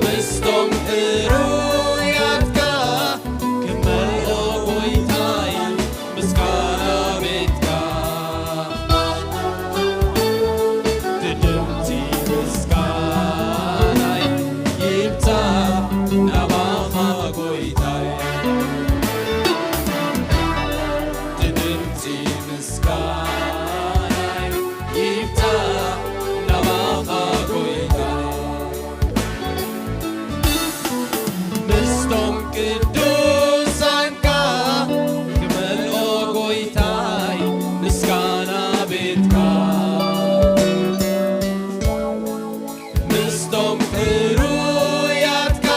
ምስቶም ሕሩያትካ ክመልኦ ጎይታይ ምስጋና ቤትካ። ድምጺ ምስጋናይ ይብጻሕ ናባኻ ጎይታይ። ድምጺ ምስጋናይ ይብጻሕ ናባኻ ጎይታይ። ምስቶም ቅዱሳንካ ክመልኦ ጎይታይ ምስጋና ቤትካ፣ ምስቶም ሕሩያትካ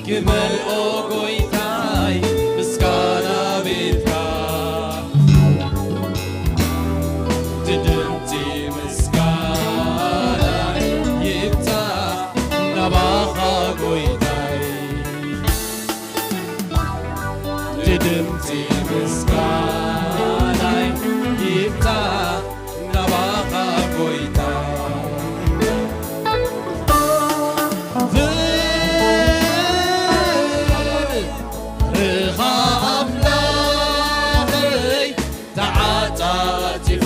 ክመልኦ ጎይታይ ምስጋና ቤትካ። ድምጺ ምስጋናይ ይብጻሕ ናባኻ ጎይታይ። ድምጺ ምስጋናይ ይብጻሕ ናባኻ ጎይታይ። ፍቕርኻ ኣምላኸይ ተዓጻጺፉ፣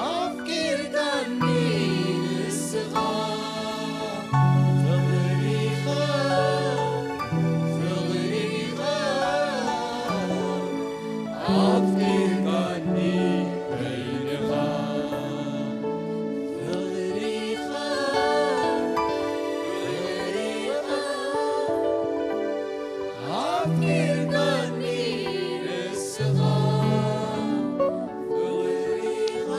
ኣፍቂርካኒ ንስኻ ፍቕሪኻ ፍቕሪኻ ኣፍቂርካኒ በይንኻ ፍቕሪኻ ፍቕሪኻ ኣፍቂርካኒ ንስኻ ፍቕሪኻ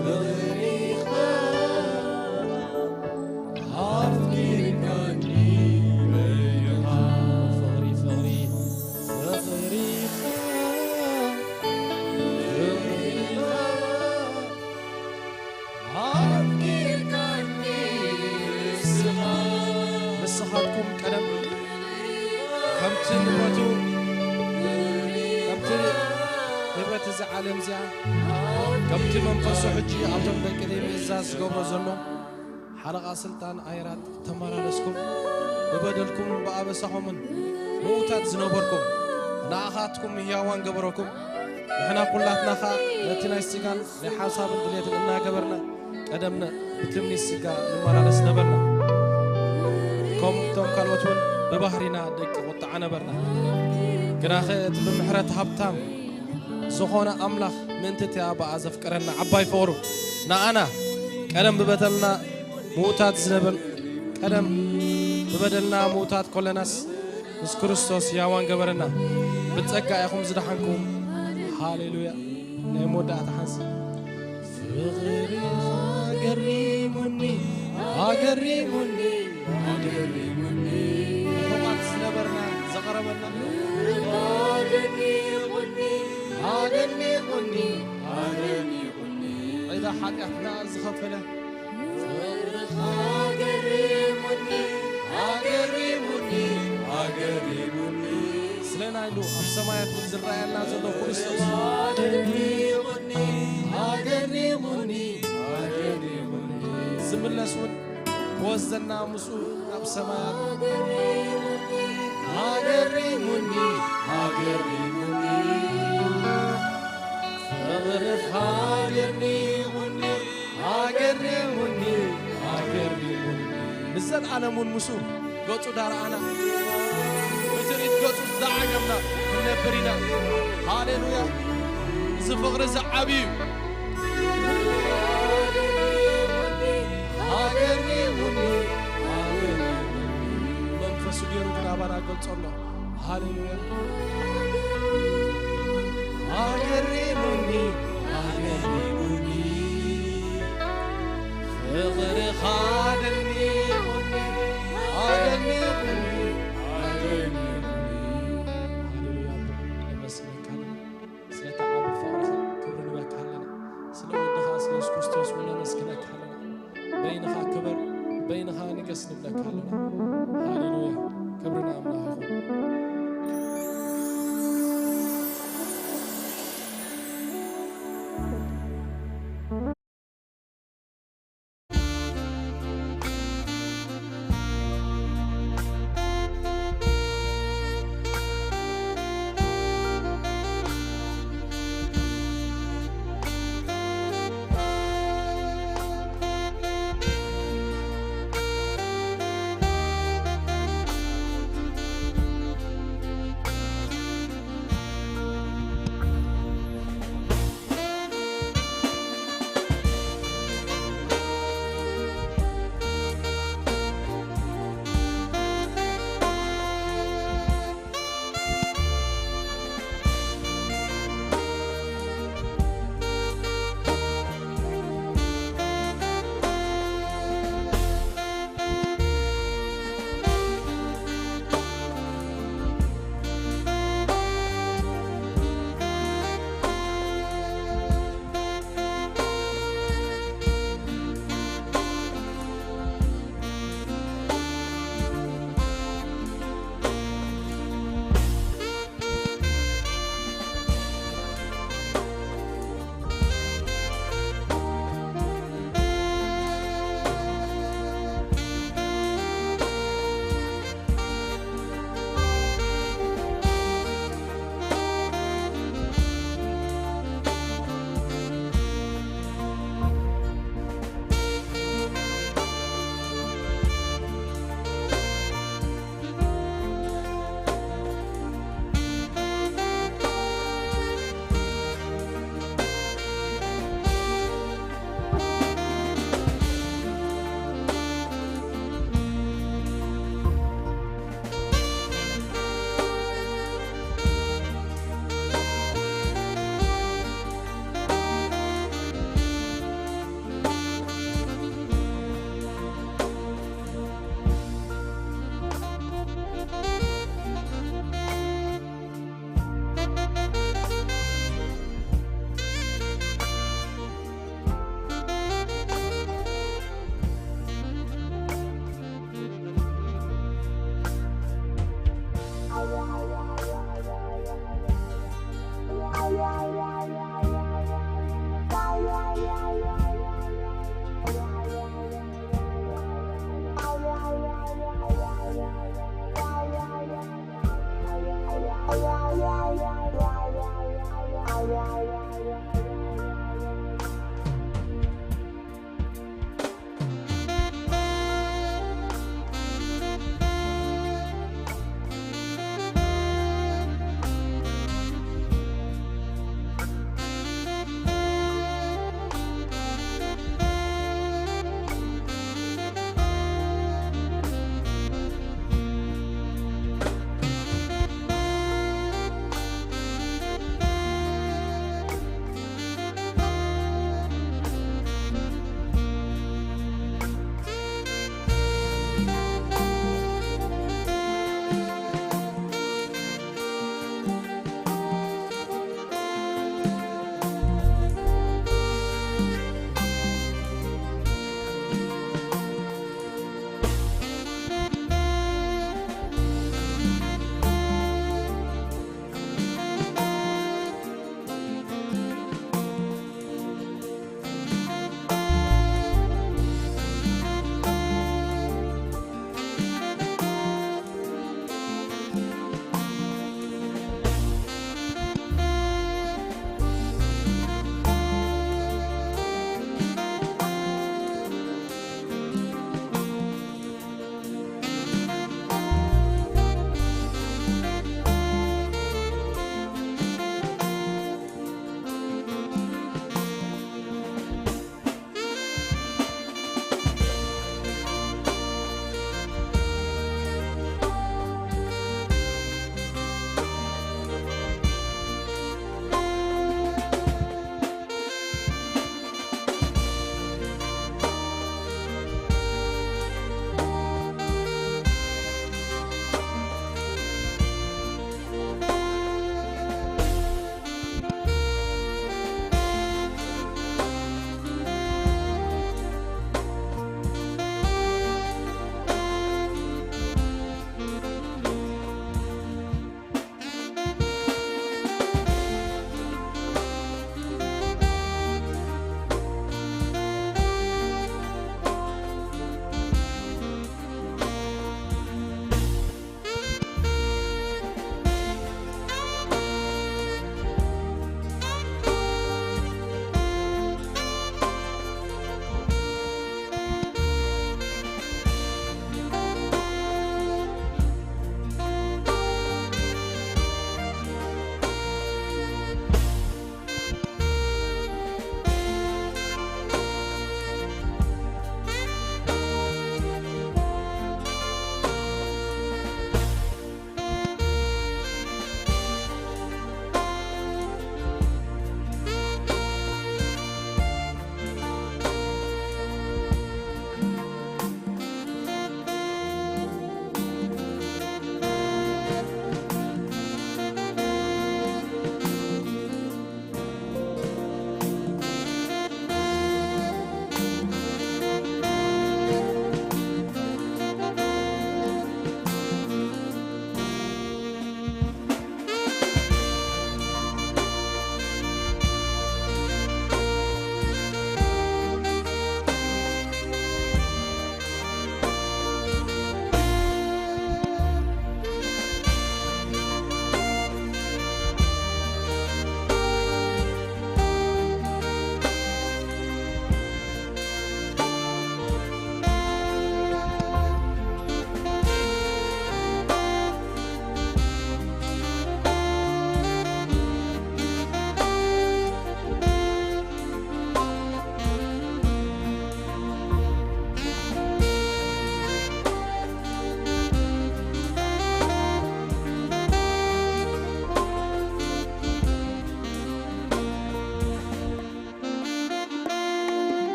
ፍቕሪኻ ኣፍቂርካኒ በይንኻ ፍቕሪ ፍቕሪ ፍቕሪኻ ፍቕሪኻ ኣፍቂርካኒ ንስኻ ንስኻትኩም ቀደም ከምቲ ንብረቱ ከምቲ ንብረት እዚ ዓለም እዚኣ ከምቲ መንፈሱ ሕጂ ኣብቶም ደቂ ደይ ምእዛዝ ዝገብሮ ዘሎ ሓለቓ ስልጣን ኣይራት ተመላለስኩም ብበደልኩም ብኣበሳኹምን ምዉታት ዝነበርኩም ንኣኻትኩም ህያዋን ገበረኩም ንሕና ኩላትና ኸኣ ነቲ ናይ ስጋን ናይ ሓሳብን ድሌትን እናገበርና ቀደምና ብትምኒት ስጋ ንመላለስ ነበርና። ከምቶም ካልኦት እውን ብባህሪና ደቂ ቁጥዓ ነበርና። ግናኸ እቲ ብምሕረት ሃብታም ዝኾነ ኣምላኽ ምእንቲ እቲ ኣባኣ ዘፍቀረና ዓባይ ፍቕሩ ንኣና ቀደም ብበደልና ምዉታት ዝነበር ቀደም ብበደልና ምዉታት ኮለናስ ምስ ክርስቶስ ያዋን ገበረና። ብጸጋ ኢኹም ዝደሓንኩም። ሃሌሉያ። ናይ መወዳእታ ሓንስ ፍቕሪ ኣገሪሙኒ ኣገሪሙኒ ኣገሪሙኒ ሕማማት ዝነበርና ዘቐረበና ኣደኒቑኒ ኣደኒቑኒ ኣደኒቑኒ ዕዳ ሓጢኣትና ዝኸፈለ ኣገሪሙኒ ኣገሪሙኒ ኣገሪሙኒ ስለና ኢሉ ኣብ ሰማያት እውን ዝረኣየልና ዘሎ ክርስቶስ ኣገሪሙኒ ኣገሪሙኒ ኣገሪሙኒ ዝምለስ እውን ክወስደና ምስኡ ናብ ሰማያት ኣገሪሙኒ ኣገሪሙኒ ፍቕርኻ ኣገሪሙኒ ኣገሪሙኒ ኣገሪሙኒ ንዘለኣለም እውን ምስኡ ገጹ ዳረኣና ብትርኢት ገጹ ዝደዓገምና ክንነብር ኢና። ሃሌሉያ! እዚ ፍቕሪ እዚ ዓብዪ እዩ። ኣገሪሙኒ ኣገሪሙኒ መንፈሱ ገይሩ ግን ኣባና ገልጾ ኣሎ። ሃሌሉያ ኣገሪሙኒ ኣገሪሙኒ ፍቕርኻ ኣደኒቑኒ ኣደኒቑኒ ኣደኒቑኒ ሃሌሉያ ኣቦ ነመስግነካ ኣለና ስለቲ ዓቢ ፍቕርኻ ክብሪ ንበካ ኣለና ስለ ወድኻ ስለ የሱስ ክርስቶስ እውን ነመስግነካ ኣለና በይንኻ ክበር በይንኻ ንገስ ንብለካ ኣለና ሃሌሉያ ክብሪ ንኣምላኽ ይኹን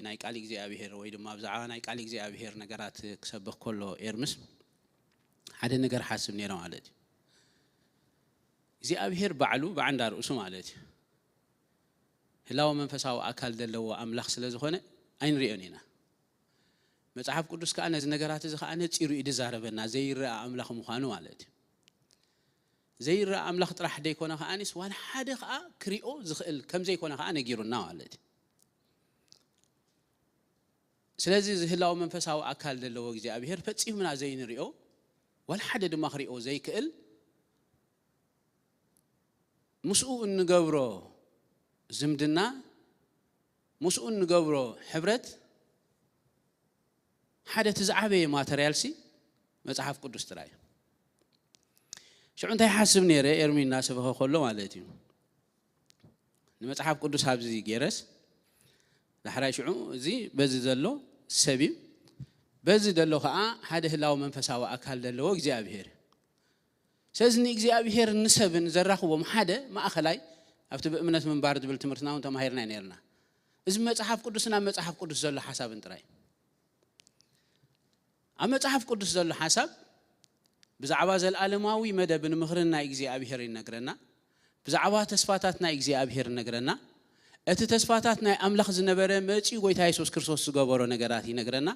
ናይ ቃል እግዚኣብሔር ወይ ድማ ብዛዕባ ናይ ቃል እግዚኣብሔር ነገራት ክሰብኽ ከሎ ኤርምስ ሓደ ነገር ሓስብ ነይረ ማለት እዩ። እግዚኣብሔር ባዕሉ ብዓንዳ ርእሱ ማለት እዩ ህላወ መንፈሳዊ ኣካል ዘለዎ ኣምላኽ ስለ ዝኾነ ኣይንሪኦን ኢና። መጽሓፍ ቅዱስ ከኣ ነዚ ነገራት እዚ ከኣ ነጺሩ እዩ ዝዛረበና፣ ዘይረኣ ኣምላኽ ምዃኑ ማለት እዩ። ዘይረኣ ኣምላኽ ጥራሕ ደይኮነ ከኣኒስ ዋላ ሓደ ከኣ ክሪኦ ዝኽእል ከም ዘይኮነ ከኣ ነጊሩና ማለት እዩ። ስለዚ እዚ ህላው መንፈሳዊ ኣካል ዘለዎ እግዚኣብሔር ፈጺምና ዘይንሪኦ ዋላ ሓደ ድማ ክሪኦ ዘይክእል ምስኡ እንገብሮ ዝምድና ምስኡ እንገብሮ ሕብረት ሓደ እቲ ዝዓበየ ማተርያልሲ መጽሓፍ ቅዱስ ጥራይ እዩ። ሽዑ እንታይ ሓስብ ነይረ ኤርሚ እናሰበኸ ከሎ ማለት እዩ። ንመጽሓፍ ቅዱስ ኣብዚ ገይረስ ዳሕራይ ሽዑ እዚ በዚ ዘሎ ሰብ እዩ። በዚ ዘሎ ከዓ ሓደ ህላው መንፈሳዊ ኣካል ዘለዎ እግዚኣብሔር እዩ። ስለዚ ንእግዚኣብሔር ንሰብን ዘራኽቦም ሓደ ማእኸላይ ኣብቲ ብእምነት ምንባር ዝብል ትምህርትና እውን ተማሂርና ነርና። እዚ መጽሓፍ ቅዱስን ኣብ መጽሓፍ ቅዱስ ዘሎ ሓሳብን ጥራይ። ኣብ መጽሓፍ ቅዱስ ዘሎ ሓሳብ ብዛዕባ ዘለኣለማዊ መደብን ምኽርን ናይ እግዚኣብሔር ይነግረና። ብዛዕባ ተስፋታት ናይ እግዚኣብሔር ይነግረና። እቲ ተስፋታት ናይ ኣምላኽ ዝነበረ መጺኡ ጎይታ የሱስ ክርስቶስ ዝገበሮ ነገራት ይነግረና።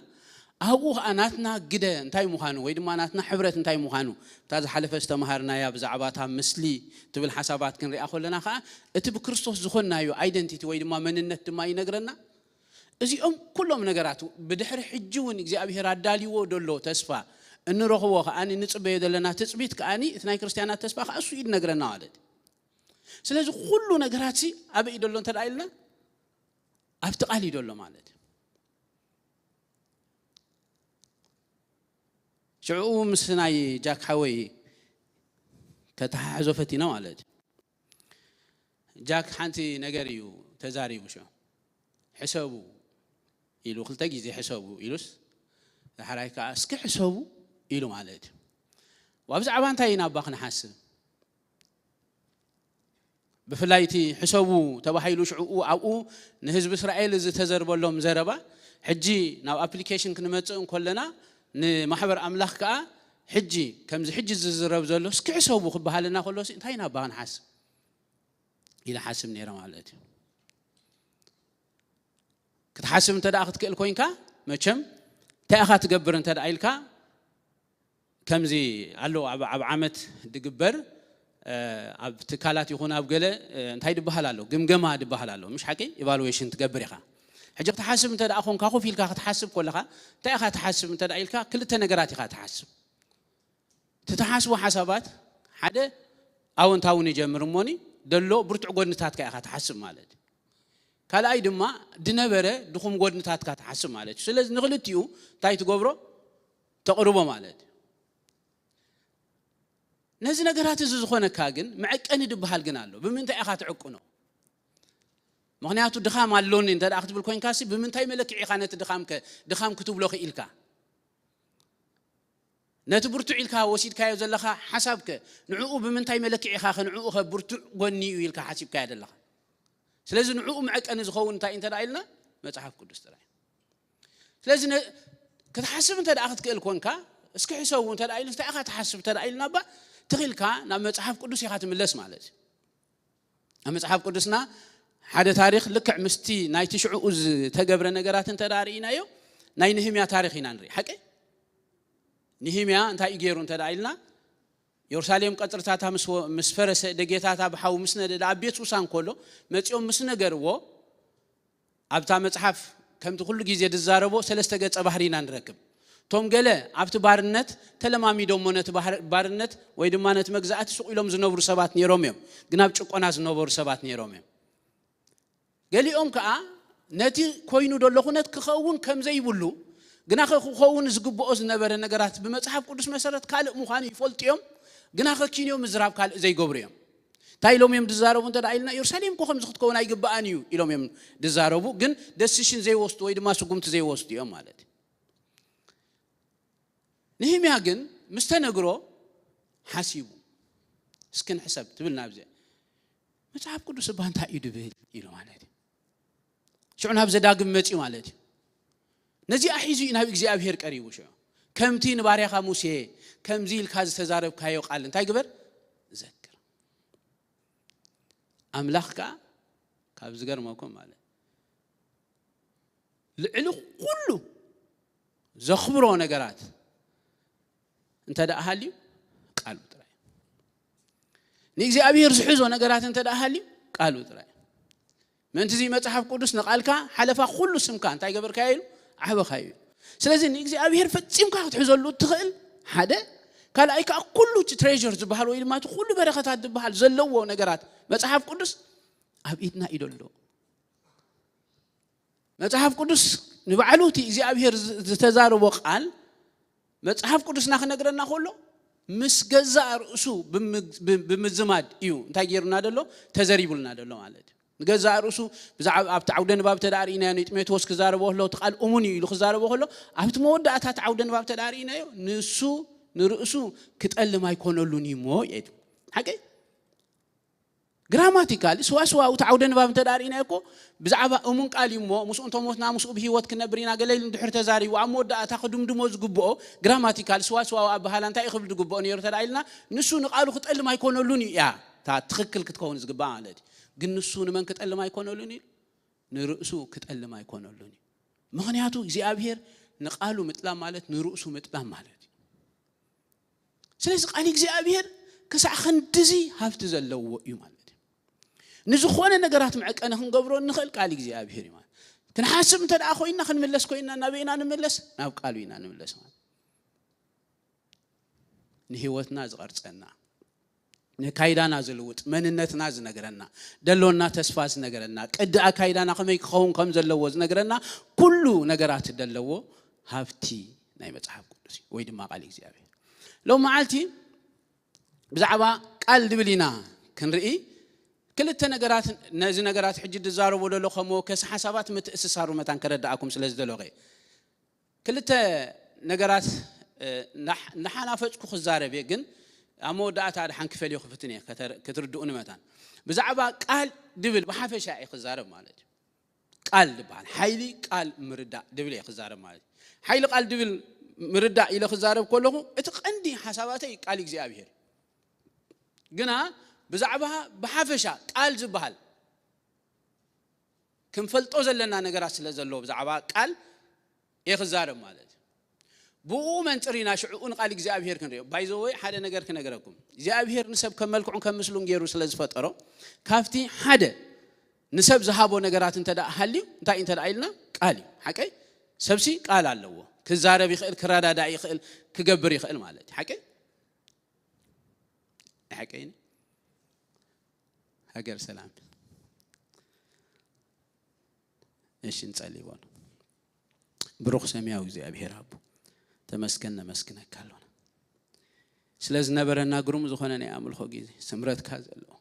ኣብኡ ኸኣ ናትና ግደ እንታይ ምዃኑ ወይ ድማ ናትና ሕብረት እንታይ ምዃኑ እታ ዝሓለፈ ዝተምሃርናያ ብዛዕባ እታ ምስሊ ትብል ሓሳባት ክንሪኣ ከለና ኸኣ እቲ ብክርስቶስ ዝኾንናዮ ኣይደንቲቲ ወይ ድማ መንነት ድማ ይነግረና። እዚኦም ኩሎም ነገራት ብድሕሪ ሕጂ እውን እግዚኣብሔር ኣዳልይዎ ደሎ ተስፋ እንረኽቦ ከኣ ንጽበዮ ዘለና ትጽቢት ከኣ እቲ ናይ ክርስትያናት ተስፋ ከኣ እሱ እዩ ዝነግረና ማለት እዩ። ስለዚ ኩሉ ነገራት ሲ ኣበይ እዩ ደሎ እንተ ኢልና ኣብቲ ቃል እዩ ደሎ ማለት እዩ። ሽዕኡ ምስ ናይ ጃክ ሓወይ ከተሓሕዞ ፈቲና ማለት እዩ። ጃክ ሓንቲ ነገር እዩ ተዛሪቡ። ሽዑ ሕሰቡ ኢሉ ክልተ ግዜ ሕሰቡ ኢሉስ ዳሕራይ ከዓ እስኪ ሕሰቡ ኢሉ ማለት እዩ። ብዛዕባ እንታይ ኢና እባ ክንሓስብ? ብፍላይ እቲ ሕሰቡ ተባሂሉ ሽዕኡ ኣብኡ ንህዝቢ እስራኤል ዝተዘርበሎም ዘረባ ሕጂ ናብ ኣፕሊኬሽን ክንመፅእ እንከለና ንማሕበር ኣምላኽ ከዓ ሕጂ ከምዚ ሕጂ ዝዝረብ ዘሎ እስኪ ሕሰቡ ክበሃልና ከሎ እንታይ ኢና እባ ክንሓስብ ኢለ ሓስብ ነይረ ማለት እዩ። ክትሓስብ እንተ ደኣ ክትክእል ኮይንካ መቸም እንታይ ኢኻ ትገብር እንተ ደኣ ኢልካ ከምዚ ኣሎ ኣብ ዓመት ድግበር ኣብ ትካላት ይኹን ኣብ ገለ እንታይ ድበሃል ኣሎ ግምገማ ድበሃል ኣሎ ምሽ ሓቂ ኢቫሉዌሽን ትገብር ኢኻ። ሕጂ ክትሓስብ እንተ ደኣ ኮንካ ኮፍ ኢልካ ክትሓስብ ከለኻ እንታይ ኢኻ ትሓስብ እንተ ደኣ ኢልካ ክልተ ነገራት ኢኻ ትሓስብ። ትትሓስቦ ሓሳባት ሓደ ኣወንታዊ ንጀምር እሞኒ ደሎ ብርቱዕ ጎድንታትካ ኢኻ ትሓስብ ማለት እዩ። ካልኣይ ድማ ድነበረ ድኹም ጎድንታትካ ትሓስብ ማለት እዩ። ስለዚ ንክልቲኡ እንታይ ትገብሮ ተቕርቦ ማለት እዩ። ነዚ ነገራት እዚ ዝኾነካ ግን መዐቀኒ ድበሃል ግን ኣሎ። ብምንታይ ኢኻ ትዕቅኖ? ምክንያቱ ድኻም ኣሎኒ እንተ ክትብል ኮይንካ ሲ ብምንታይ መለክዒ ኢኻ ነቲ ድኻምከ ድኻም ክትብሎ ክኢልካ? ነቲ ብርቱዕ ኢልካ ወሲድካዮ ዘለኻ ሓሳብከ ንዕኡ ብምንታይ መለክዒ ኢኻ ንዕኡ ከ ብርቱዕ ጎኒ እዩ ኢልካ ሓሲብካዮ ዘለኻ? ስለዚ ንዕኡ መዐቀኒ ዝኸውን እንታይ እንተ ኢልና መጽሓፍ ቅዱስ ጥራይ። ስለዚ ክትሓስብ እንተ ክትክእል ኮንካ እስኪ ሕሰቡ እንተ ኢሉ እንታይ ኢኻ ትሓስብ እንተ ኢልና እባ ትኽኢልካ ናብ መጽሓፍ ቅዱስ ኢኻ ትምለስ ማለት እዩ። ኣብ መጽሓፍ ቅዱስና ሓደ ታሪኽ ልክዕ ምስቲ ናይ ትሽዕኡ ዝተገብረ ነገራት እንተ ርኢናዮ ናይ ንህምያ ታሪኽ ኢና ንርኢ ሓቂ ንህምያ እንታይ እዩ ገይሩ እንተ ኢልና የሩሳሌም ቀጽርታታ ምስ ፈረሰ ደጌታታ ብሓዊ ምስ ነደደ ኣብ ቤት ሱሳ እንከሎ መጺኦም ምስ ነገርዎ ኣብታ መጽሓፍ ከምቲ ኩሉ ግዜ ዝዛረቦ ሰለስተ ገጸ ባህሪ ኢና ንረክብ። እቶም ገለ ኣብቲ ባርነት ተለማሚዶሞ ነቲ ባርነት ወይ ድማ ነቲ መግዛእቲ ስቕ ኢሎም ዝነብሩ ሰባት ነይሮም እዮም። ግን ኣብ ጭቆና ዝነበሩ ሰባት ነይሮም እዮም። ገሊኦም ከኣ ነቲ ኮይኑ ዘሎ ኩነት ክኸውን ከም ዘይብሉ ግናኸ ክኸውን ዝግብኦ ዝነበረ ነገራት ብመጽሓፍ ቅዱስ መሰረት ካልእ ምዃኑ ይፈልጡ እዮም። ግናኸ ኪንዮ ምዝራብ ካልእ ዘይገብሩ እዮም። እንታይ ኢሎም እዮም ዝዛረቡ እንተ ኢልና ኢየሩሳሌም እኮ ከምዚ ክትከውን ኣይግብኣን እዩ ኢሎም እዮም ዝዛረቡ። ግን ደስሽን ዘይወስዱ ወይ ድማ ስጉምቲ ዘይወስዱ እዮም ማለት እዩ። ንህምያ ግን ምስ ተነግሮ ሓሲቡ እስክን ሕሰብ ትብል ናብዚ መጽሓፍ ቅዱስ እባ እንታይ እዩ ድብል ኢሉ ማለት እዩ። ሽዑ ናብ ዘዳግም መጺኡ ማለት እዩ። ነዚኣ ሒዙ እዩ ናብ እግዚኣብሔር ቀሪቡ። ሽዑ ከምቲ ንባርያኻ ሙሴ ከምዚ ኢልካ ዝተዛረብካዮ ቃል እንታይ ግበር? ዘክር። ኣምላኽ ከኣ ካብ ዝገርመኩም ማለት ልዕሊ ኩሉ ዘኽብሮ ነገራት እንተ ደኣ ሃልዩ ቃሉ ጥራይ። ንእግዚኣብሔር ዝሕዞ ነገራት እንተ ደኣ ሃልዩ ቃሉ ጥራይ። ምእንቲ እዚ መጽሓፍ ቅዱስ ንቓልካ ሓለፋ ኩሉ ስምካ እንታይ ገበርካዮ ኢሉ ዓበኻዮ እዩ። ስለዚ ንእግዚኣብሔር ፈጺምካ ክትሕዘሉ እትኽእል ሓደ፣ ካልኣይ ከዓ ኩሉ እቲ ትሬዥር ዝበሃል ወይ ድማ እቲ ኩሉ በረኸታት ዝበሃል ዘለዎ ነገራት መጽሓፍ ቅዱስ ኣብ ኢድና እዩ ዘሎ። መጽሓፍ ቅዱስ ንባዕሉ እቲ እግዚኣብሔር ዝ- ዝተዛረቦ ቃል መጽሓፍ ቅዱስና ክነግረና ከሎ ምስ ገዛእ ርእሱ ብምግ- ብ- ብምዝማድ እዩ እንታይ ገይሩና ዘሎ? ተዘሪቡልና ዘሎ ማለት እዩ። ንገዛእ ርእሱ ብዛዕባ ኣብቲ ዓውደ ንባብ ተዳርእናዮ ንጢሞቴዎስ ክዛረቦ ከሎ እቲ ቃል እሙን እዩ ኢሉ ክዛረቦ ከሎ ኣብቲ መወዳእታ እቲ ዓውደ ንባብ ተዳርእናዮ ንሱ ንርእሱ ክጠልም ኣይኮነሉን እዩ እሞ የት ሓቂ ግራማቲካሊ ስዋስዋዊ እቲ ዓውደ ንባብ እንተ ርኢና እኮ ብዛዕባ እሙን ቃል እዩ እሞ ምስኡ እንተሞትና ምስኡ ብህይወት ክነብር ኢና ገለ ኢሉ እንድሕር ተዛሪቡ ኣብ መወዳእታ ክድምድሞ ዝግብኦ ግራማቲካል ስዋስዋዊ ኣበሃላ እንታይ እዩ ክብል ዝግብኦ ነይሩ ተዳ ኢልና ንሱ ንቃሉ ክጠልም ኣይኮነሉን እዩ እያ እታ ትኽክል ክትከውን ዝግባእ ማለት እዩ። ግን ንሱ ንመን ክጠልም ኣይኮነሉን እዩ? ንርእሱ ክጠልም ኣይኮነሉን እዩ። ምኽንያቱ እግዚኣብሔር ንቃሉ ምጥላም ማለት ንርእሱ ምጥላም ማለት እዩ። ስለዚ ቃል እግዚኣብሔር ክሳዕ ክንድዚ ሃፍቲ ዘለዎ እዩ ማለት እዩ። ንዝኾነ ነገራት መዕቀኒ ክንገብሮ እንኽእል ቃል እግዚኣብሔር እዩ ማለት። ክንሓስብ እንተ ደኣ ኮይና ክንምለስ ኮይና ናበይ ኢና ንምለስ? ናብ ቃሉ ኢና ንምለስ ማለት። ንህይወትና ዝቐርጸና፣ ነካይዳና ዝልውጥ፣ መንነትና ዝነግረና፣ ደሎና ተስፋ ዝነግረና፣ ቅዲ ኣካይዳና ከመይ ክኸውን ከም ዘለዎ ዝነግረና ኩሉ ነገራት ደለዎ ሃብቲ ናይ መጽሓፍ ቅዱስ እዩ፣ ወይ ድማ ቃል እግዚኣብሔር። ሎም መዓልቲ ብዛዕባ ቃል ድብል ኢና ክንርኢ ክልተ ነገራት ነዚ ነገራት ሕጂ ዝዛረቦ ደሎ ከመወከሲ ሓሳባት ምትእስሳሩ መታን ከረዳእኩም ስለ ዝደለኹ ክልተ ነገራት እናሓናፈፅኩ ክዛረብ እየ ግን ኣብ መወዳእታ ድሓን ክፈልዮ ክፍትን እየ ክትርድኡ ንመታን ብዛዕባ ቃል ድብል ብሓፈሻ እየ ክዛረብ ማለት እዩ። ቃል ዝበሃል ሓይሊ ቃል ምርዳእ ድብል እየ ክዛረብ ማለት እዩ። ሓይሊ ቃል ድብል ምርዳእ ኢለ ክዛረብ ከለኹ እቲ ቀንዲ ሓሳባተይ ቃል እግዚኣብሄር ግና ብዛዕባ ብሓፈሻ ቃል ዝበሃል ክንፈልጦ ዘለና ነገራት ስለ ዘለዎ ብዛዕባ ቃል እየ ክዛረብ ማለት እዩ። ብኡ መንፅር ኢና ሽዕኡ ንቃል እግዚኣብሄር ክንሪኦ ባይዘወይ ሓደ ነገር ክነገረኩም እግዚኣብሄር ንሰብ ከም መልክዑን ከም ምስሉን ገይሩ ስለ ዝፈጠሮ ካብቲ ሓደ ንሰብ ዝሃቦ ነገራት እንተ ደኣ ሃልዩ እንታይ እንተ ደኣ ኢልና ቃል እዩ ሓቀይ። ሰብሲ ቃል ኣለዎ ክዛረብ ይኽእል ክረዳዳእ ይኽእል ክገብር ይኽእል ማለት እዩ ሓቀይ። ሓቀይ ሃገር ሰላም እሺ ንጸልይ በሉ። ብሩኽ ሰማያዊ እግዚኣብሔር ኣቦ ተመስገን ነመስግነካ ኣሎና ስለ ዝነበረና ግሩም ዝኾነ ናይ ኣምልኾ ግዜ ስምረትካ ዘለዎ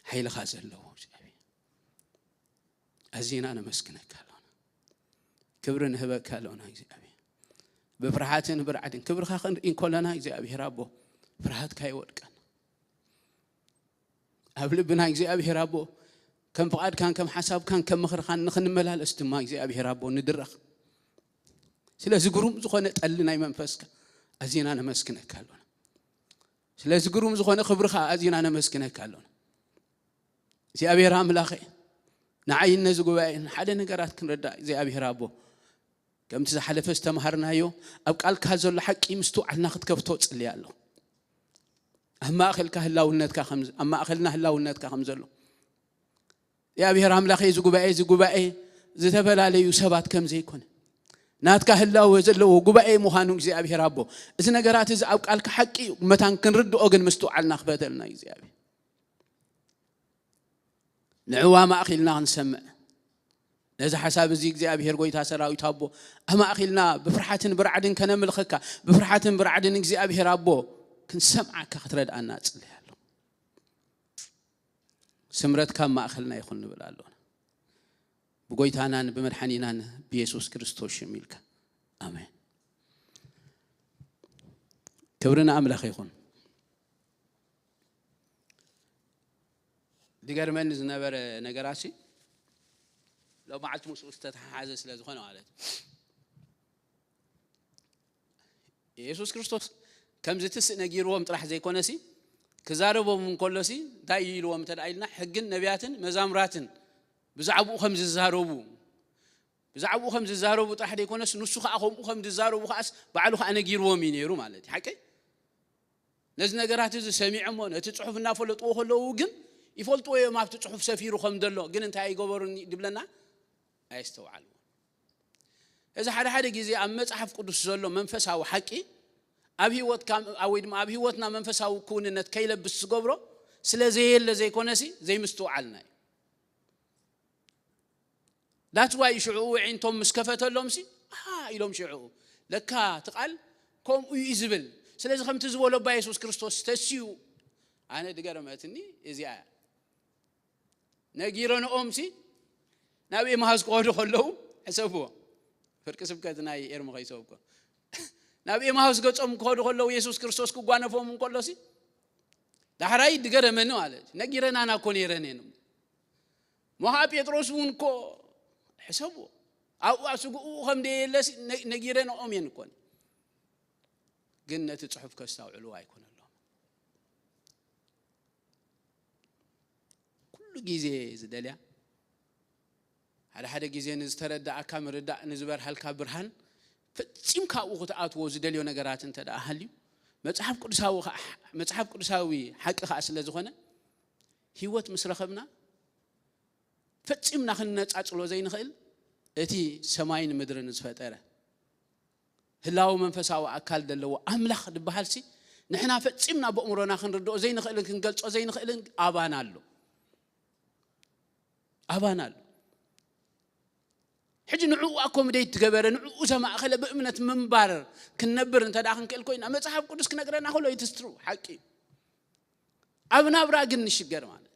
ሓይልኻ ዘለዎ እግዚኣብሔር ኣዚና ነመስግነካ ኣሎና። ክብሪ ንህበካ ኣሎና እግዚኣብሔር ብፍርሓትን ብርዓድን ክብርኻ ክንርኢ እንከለና እግዚኣብሔር ኣቦ ፍርሃትካ ይወድቀና። ኣብ ልብና እግዚኣብሔር ኣቦ ከም ፍቓድካን ከም ሓሳብካን ከም ምኽርኻን ንኽንመላለስ ድማ እግዚኣብሔር ኣቦ ንድረኽ። ስለዚ ግሩም ዝኾነ ጠሊ ናይ መንፈስካ ኣዚና ነመስግነካ ኣሎና። ስለዚ ግሩም ዝኾነ ክብርኻ ኣዚና ነመስግነካ ኣሎና። እግዚኣብሔር ኣምላኸ ንዓይን ነዚ ጉባኤን ሓደ ነገራት ክንረዳእ እግዚኣብሔር ኣቦ ከምቲ ዝሓለፈ ዝተምሃርናዮ ኣብ ቃልካ ዘሎ ሓቂ ምስትውዓልና ክትከፍቶ ጽልያ ኣለኹ። ኣብ ማእኸልካ ህላውነትካ ኣብ ማእኸልና ህላውነትካ ከም ዘሎ እግዚኣብሔር ኣምላኸ እዚ ጉባኤ እዚ ጉባኤ ዝተፈላለዩ ሰባት ከም ዘይኮነ ናትካ ህላወ ዘለዎ ጉባኤ ምዃኑ እግዚኣብሔር ኣቦ እዚ ነገራት እዚ ኣብ ቃልካ ሓቂ እዩ መታን ክንርድኦ ግን ምስትውዓልና ክፈተልና እግዚኣብሔር ንዕዋ ማእኺልና ክንሰምዕ ነዚ ሓሳብ እዚ እግዚኣብሔር ጎይታ ሰራዊት ኣቦ ኣማእኺልና ብፍርሓትን ብራዕድን ከነምልኸካ ብፍርሓትን ብራዕድን እግዚኣብሔር ኣቦ ክንሰምዓካ ክትረድኣና እጽልይ ኣለኹ። ስምረትካ ኣብ ማእኸልና ይኹን ንብል ኣሎና። ብጎይታናን ብመድሓኒናን ብየሱስ ክርስቶስ ሽም ኢልካ ኣሜን። ክብሪ ንኣምላኽ ይኹን። ዝገርመኒ ዝነበረ ነገራሲ ሎም መዓልቲ ምስኡ ዝተተሓሓዘ ስለ ዝኾነ ማለት እዩ። የሱስ ክርስቶስ ከምዚ ትስእ ነጊርዎም ጥራሕ ዘይኮነሲ፣ ክዛረቦም እንከሎሲ እንታይ እዩ ኢልዎም እንተ ደኣ ኢልና፣ ሕግን ነቢያትን መዛሙራትን ብዛዕባኡ ከም ዝዛረቡ፣ ብዛዕባኡ ከም ዝዛረቡ ጥራሕ ዘይኮነስ፣ ንሱ ኸኣ ከምኡ ከም ዝዛረቡ ኸኣስ ባዕሉ ኸኣ ነጊርዎም እዩ ነይሩ ማለት እዩ። ሓቀይ? ነዚ ነገራት እዚ ሰሚዖሞ፣ ነቲ ጽሑፍ እናፈለጥዎ ከለዉ ግን ይፈልጥዎ እዮም ኣብቲ ጽሑፍ ሰፊሩ ከም ዘሎ፣ ግን እንታይ ኣይገበሩን ድብለና ኣየስተውዓልዎ። እዚ ሓደ ሓደ ግዜ ኣብ መጽሓፍ ቅዱስ ዘሎ መንፈሳዊ ሓቂ ኣብ ህይወትካ፣ ወይ ድማ ኣብ ህይወትና መንፈሳዊ ክውንነት ከይለብስ ዝገብሮ ስለ ዘየለ ዘይኮነሲ ዘይምስትውዓልና እዩ። That's why ሽዑ ውዒንቶም ምስ ከፈተሎምሲ፣ "ኣሃ" ኢሎም ሽዑ፣ "ለካ እቲ ቃል ከምኡ እዩ ዝብል። ስለዚ ከምቲ ዝበሎ እባ የሱስ ክርስቶስ ተስዩ." ኣነ ድገረመትኒ እዚኣ እያ። ነጊረንኦምሲ ናብ ኤማሁስ ክኸዱ ከለዉ፣ ሕሰብዎ። ፍርቂ ስብከት ናይ ኤርሚ ከይሰብኮ። ናብ ኤማሁስ ገጾም ክኸዱ ከለዉ የሱስ ክርስቶስ ክጓነፎም እንከሎሲ፣ ዳሕራይ ድገረመኒ ማለት እዩ። ነጊረናና እኮ ነይረን እየን። እሞ ኸዓ ጴጥሮስ እውን እኮ ሕሰብዎ። ኣብኡ ኣብ ስግኡ ከም ደየለሲ ነ-፣ ነጊረንኦም እየን እኮ። ግን ነቲ ጽሑፍ ከስተውዕልዎ ኣይኮነሎም። ኩሉ ግዜ ዝደልያ፣ ሓደ ሓደ ግዜ ንዝተረዳእካ ምርዳእ፣ ንዝበርሃልካ ብርሃን፣ ፈጺምካ ኣብኡ ክትኣትዎ ዝደልዮ ነገራት እንተ ደኣ ሃልዩ፣ መጽሓፍ ቅዱሳዊ ኸኣ፣ መጽሓፍ ቅዱሳዊ ሓቂ ኸኣ ስለ ዝኾነ፣ ህይወት ምስ ረኸብና፣ ፈጺምና ክንነጻጽሎ ዘይንኽእል፣ እቲ ሰማይን ምድርን ዝፈጠረ ህላው መንፈሳዊ ኣካል ዘለዎ ኣምላኽ ዝበሃልሲ፣ ንሕና ፈጺምና ብእምሮና ክንርድኦ ዘይንኽእልን ክንገልጾ ዘይንኽእልን ኣባና ኣሎ። ኣባና ኣሎ። ሕጂ ንዕኡ ኣኮሞዴት ዝገበረ፣ ንዕኡ ዘማእኸለ ብእምነት ምንባር ክንነብር እንተ ደኣ ክንክእል ኮይና፣ መጽሓፍ ቅዱስ ክነግረና ከሎ፣ it's true፣ ሓቂ እዩ። ኣብ ናብራ ግን ንሽገር ማለት እዩ።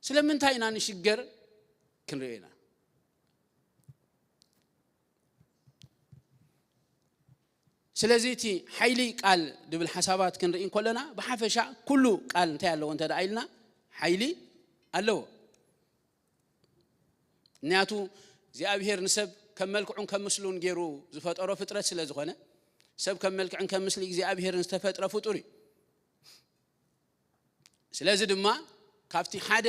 ስለምንታይ ኢና ንሽገር ክንርኢ ኢና። ስለዚ እቲ ሓይሊ ቃል ድብል ሓሳባት ክንርኢ እንከለና፣ ብሓፈሻ ኩሉ ቃል እንታይ ኣለዎ እንተ ደኣ ኢልና፣ ሓይሊ ኣለዎ። ምኽንያቱ እግዚኣብሄር ንሰብ ከም መልክዑን ከም ምስሉን ገይሩ ዝፈጠሮ ፍጥረት ስለ ዝኾነ፣ ሰብ ከም መልክዕን ከም ምስሊ እግዚኣብሄርን ዝተፈጥረ ፍጡር እዩ። ስለዚ ድማ ካብቲ ሓደ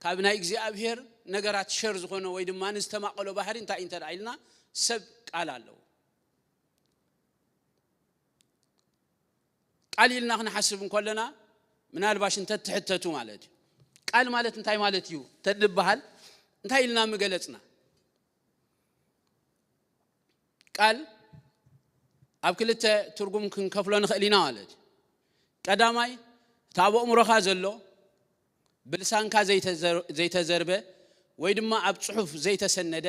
ካብ ናይ እግዚኣብሄር ነገራት ሸር ዝኾነ ወይ ድማ ንዝተማቐሎ ባህሪ እንታይ እዩ እንተ ደኣ ኢልና፣ ሰብ ቃል ኣለዎ። ቃል ኢልና ክንሓስብ እንከለና፣ ምናልባሽ እንተትሕተቱ ማለት እዩ። ቃል ማለት እንታይ ማለት እዩ ተድበሃል፣ እንታይ ኢልና ምገለጽና? ቃል ኣብ ክልተ ትርጉም ክንከፍሎ ንኽእል ኢና ማለት እዩ። ቀዳማይ፣ እቲ ኣብ ኣእምሮኻ ዘሎ፣ ብልሳንካ ዘይተዘር-፣ ዘይተዘርበ ወይ ድማ ኣብ ጽሑፍ ዘይተሰነደ፣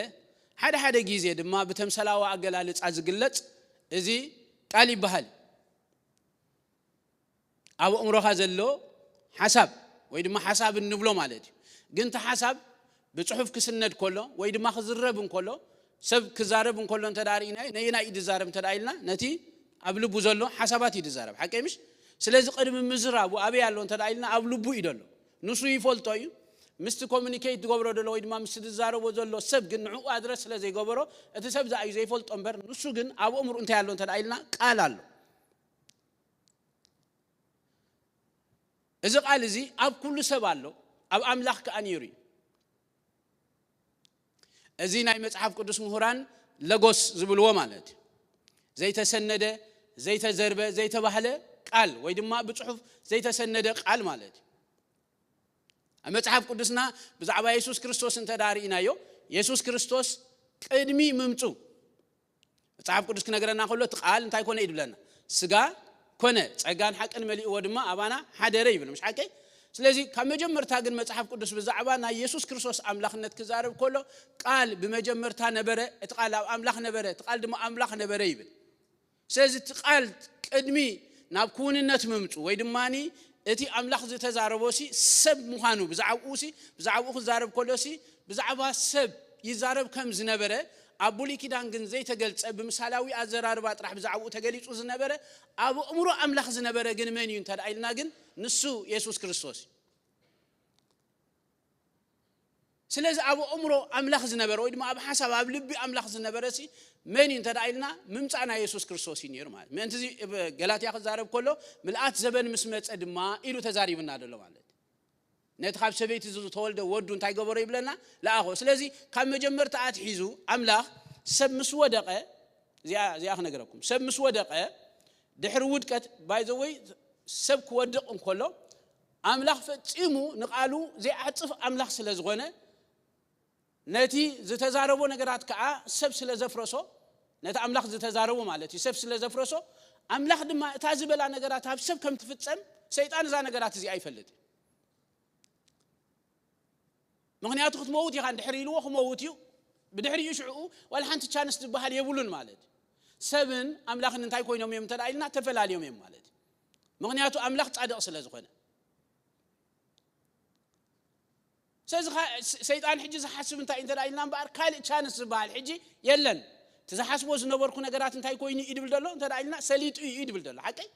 ሓደ ሓደ ግዜ ድማ ብተምሰላዊ ኣገላልጻ ዝግለጽ፣ እዚ ቃል ይበሃል። ኣብ ኣእምሮኻ ዘሎ ሓሳብ ወይ ድማ ሓሳብ እንብሎ ማለት እዩ። ግን እቲ ሓሳብ ብጽሑፍ ክስነድ ከሎ ወይ ድማ ክዝረብ እንከሎ፣ ሰብ ክዛረብ እንከሎ እንተ ደኣ ርኢናዮ፣ ነየናይ እዩ ዝዛረብ እንተ ደኣ ኢልና፣ ነቲ ኣብ ልቡ ዘሎ ሓሳባት እዩ ዝዛረብ። ሓቀይ ምሽ? ስለዚ ቅድሚ ምዝራቡ ኣበይ ኣሎ እንተ ደኣ ኢልና፣ ኣብ ልቡ እዩ ዘሎ። ንሱ ይፈልጦ እዩ። ምስቲ ኮሙኒኬት ዝገብሮ ዘሎ ወይ ድማ ምስቲ ዝዛረቦ ዘሎ ሰብ ግን ንዕኡ ኣድረስ ስለ ዘይገበሮ፣ እቲ ሰብ ዝኣ እዩ ዘይፈልጦ እምበር፣ ንሱ ግን ኣብ ኣእምሮኡ እንታይ ኣሎ እንተ ደኣ ኢልና፣ ቃል ኣሎ። እዚ ቃል እዚ ኣብ ኩሉ ሰብ ኣሎ፣ ኣብ ኣምላኽ ከኣ ነይሩ እዩ። እዚ ናይ መጽሓፍ ቅዱስ ምሁራን ለጎስ ዝብልዎ ማለት እዩ። ዘይተሰነደ፣ ዘይተዘርበ፣ ዘይተባህለ ቃል ወይ ድማ ብጽሑፍ ዘይተሰነደ ቃል ማለት እዩ። ኣብ መጽሓፍ ቅዱስና ብዛዕባ የሱስ ክርስቶስ እንተ ደኣ ርኢናዮ፣ የሱስ ክርስቶስ ቅድሚ ምምጹ መጽሓፍ ቅዱስ ክነግረና ከሎ፣ እቲ ቃል እንታይ ኮነ እዩ ዝብለና? ስጋ ኮነ፣ ጸጋን ሓቅን መሊእዎ ድማ ኣባና ሓደረ ይብል። ምሽ ሓቀይ? ስለዚ ካብ መጀመርታ ግን መጽሓፍ ቅዱስ ብዛዕባ ናይ የሱስ ክርስቶስ ኣምላኽነት ክዛረብ ከሎ፣ ቃል ብመጀመርታ ነበረ፣ እቲ ቃል ኣብ ኣምላኽ ነበረ፣ እቲ ቃል ድማ ኣምላኽ ነበረ ይብል። ስለዚ እቲ ቃል ቅድሚ ናብ ክውንነት ምምጹ ወይ ድማ እቲ ኣምላኽ ዝተዛረቦ ሲ ሰብ ምዃኑ፣ ብዛዕባኡ ሲ፣ ብዛዕባኡ ክዛረብ ከሎ ሲ፣ ብዛዕባ ሰብ ይዛረብ ከም ዝነበረ፣ ኣብ ብሉይ ኪዳን ግን ዘይተገልጸ፣ ብምሳላዊ ኣዘራርባ ጥራሕ ብዛዕባኡ ተገሊጹ ዝነበረ፣ ኣብ ኣእምሮ ኣምላኽ ዝነበረ ግን መን እዩ እንተ ደኣ ኢልና ግን፣ ንሱ የሱስ ክርስቶስ እዩ። ስለዚ ኣብ ኣእምሮ ኣምላኽ ዝነበረ ወይ ድማ ኣብ ሓሳብ ኣብ ልቢ ኣምላኽ ዝነበረ ሲ መን እዩ እንተ ኢልና ምምፃእ ናይ የሱስ ክርስቶስ እዩ ነይሩ ማለት። ምእንቲ እዚ ገላትያ ክዛረብ ከሎ ምልኣት ዘበን ምስ መፀ ድማ ኢሉ ተዛሪብና ዘሎ ማለት። ነቲ ካብ ሰበይቲ ዝተወልደ ወዱ እንታይ ገበሮ ይብለና? ለኣኾ። ስለዚ ካብ መጀመርታ ኣትሒዙ ኣምላኽ ሰብ ምስ ወደቐ እዚኣ ክነገረኩም፣ ሰብ ምስ ወደቐ ድሕሪ ውድቀት ባይዘወይ ሰብ ክወድቕ እንከሎ ኣምላኽ ፈጺሙ ንቓሉ ዘይዓጽፍ ኣምላኽ ስለ ዝኾነ ነቲ ዝተዛረቦ ነገራት ከዓ ሰብ ስለ ዘፍረሶ፣ ነቲ ኣምላኽ ዝተዛረቦ ማለት እዩ ሰብ ስለ ዘፍረሶ፣ ኣምላኽ ድማ እታ ዝበላ ነገራት ኣብ ሰብ ከም ትፍጸም ሰይጣን እዛ ነገራት እዚኣ ይፈልጥ እዩ። ምክንያቱ ክትመውት ኢኻ እንድሕር ኢልዎ ክመውት እዩ። ብድሕሪኡ ሽዕኡ ዋላ ሓንቲ ቻንስ ዝበሃል የብሉን ማለት እዩ። ሰብን ኣምላኽን እንታይ ኮይኖም እዮም እንተ ኢልና ተፈላልዮም እዮም ማለት እዩ። ምክንያቱ ኣምላኽ ጻድቕ ስለ ዝኾነ። ስለዚ ሰይጣን ሕጂ ዝሓስብ እንታይ እንተ ኢልና እምበኣር ካልእ ቻንስ ዝበሃል ሕጂ የለን። እቲ ዝሓስቦ ዝነበርኩ ነገራት እንታይ ኮይኑ እዩ ድብል ዘሎ እንተ ኢልና ሰሊጡ እዩ ድብል ዘሎ ሓቀይ።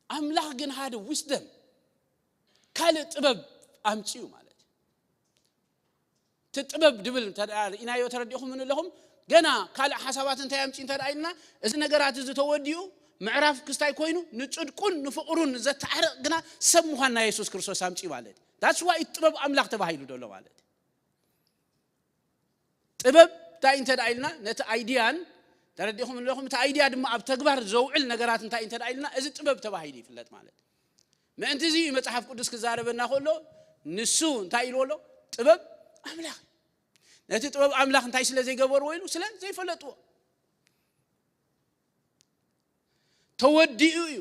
ኣምላኽ ግን ሓደ ዊስደም ካልእ ጥበብ ኣምፅኡ ማለት እዩ። እቲ ጥበብ ድብል እንተ ርኢናዮ ተረዲእኹም ኣለኹም። ገና ካልእ ሓሳባት እንታይ ኣምፅኡ እንተ ኢልና እዚ ነገራት እዚ ተወዲኡ ምዕራፍ ክስታይ ኮይኑ ንፅድቁን ንፍቕሩን ዘተዓርቕ ግና ሰብ ምዃን ናይ የሱስ ክርስቶስ ኣምፅኡ ማለት እዩ። ዳትስ ዋይ ጥበብ ኣምላኽ ተባሂሉ ዘሎ ማለት እዩ። ጥበብ እንታይ እንተ ኢልና ነቲ ኣይዲያን ተረዲኹም ኣለኹም። እቲ ኣይዲያ ድማ ኣብ ተግባር ዘውዕል ነገራት እንታይ እንተ ኢልና እዚ ጥበብ ተባሂሉ ይፍለጥ ማለት እዩ። ምእንቲ እዚ መጽሓፍ ቅዱስ ክዛረበና ከሎ ንሱ እንታይ ኢልዎ ኣሎ? ጥበብ ኣምላኽ። ነቲ ጥበብ ኣምላኽ እንታይ ስለ ዘይገበርዎ ኢሉ ስለ ዘይፈለጥዎ ተወዲኡ እዩ።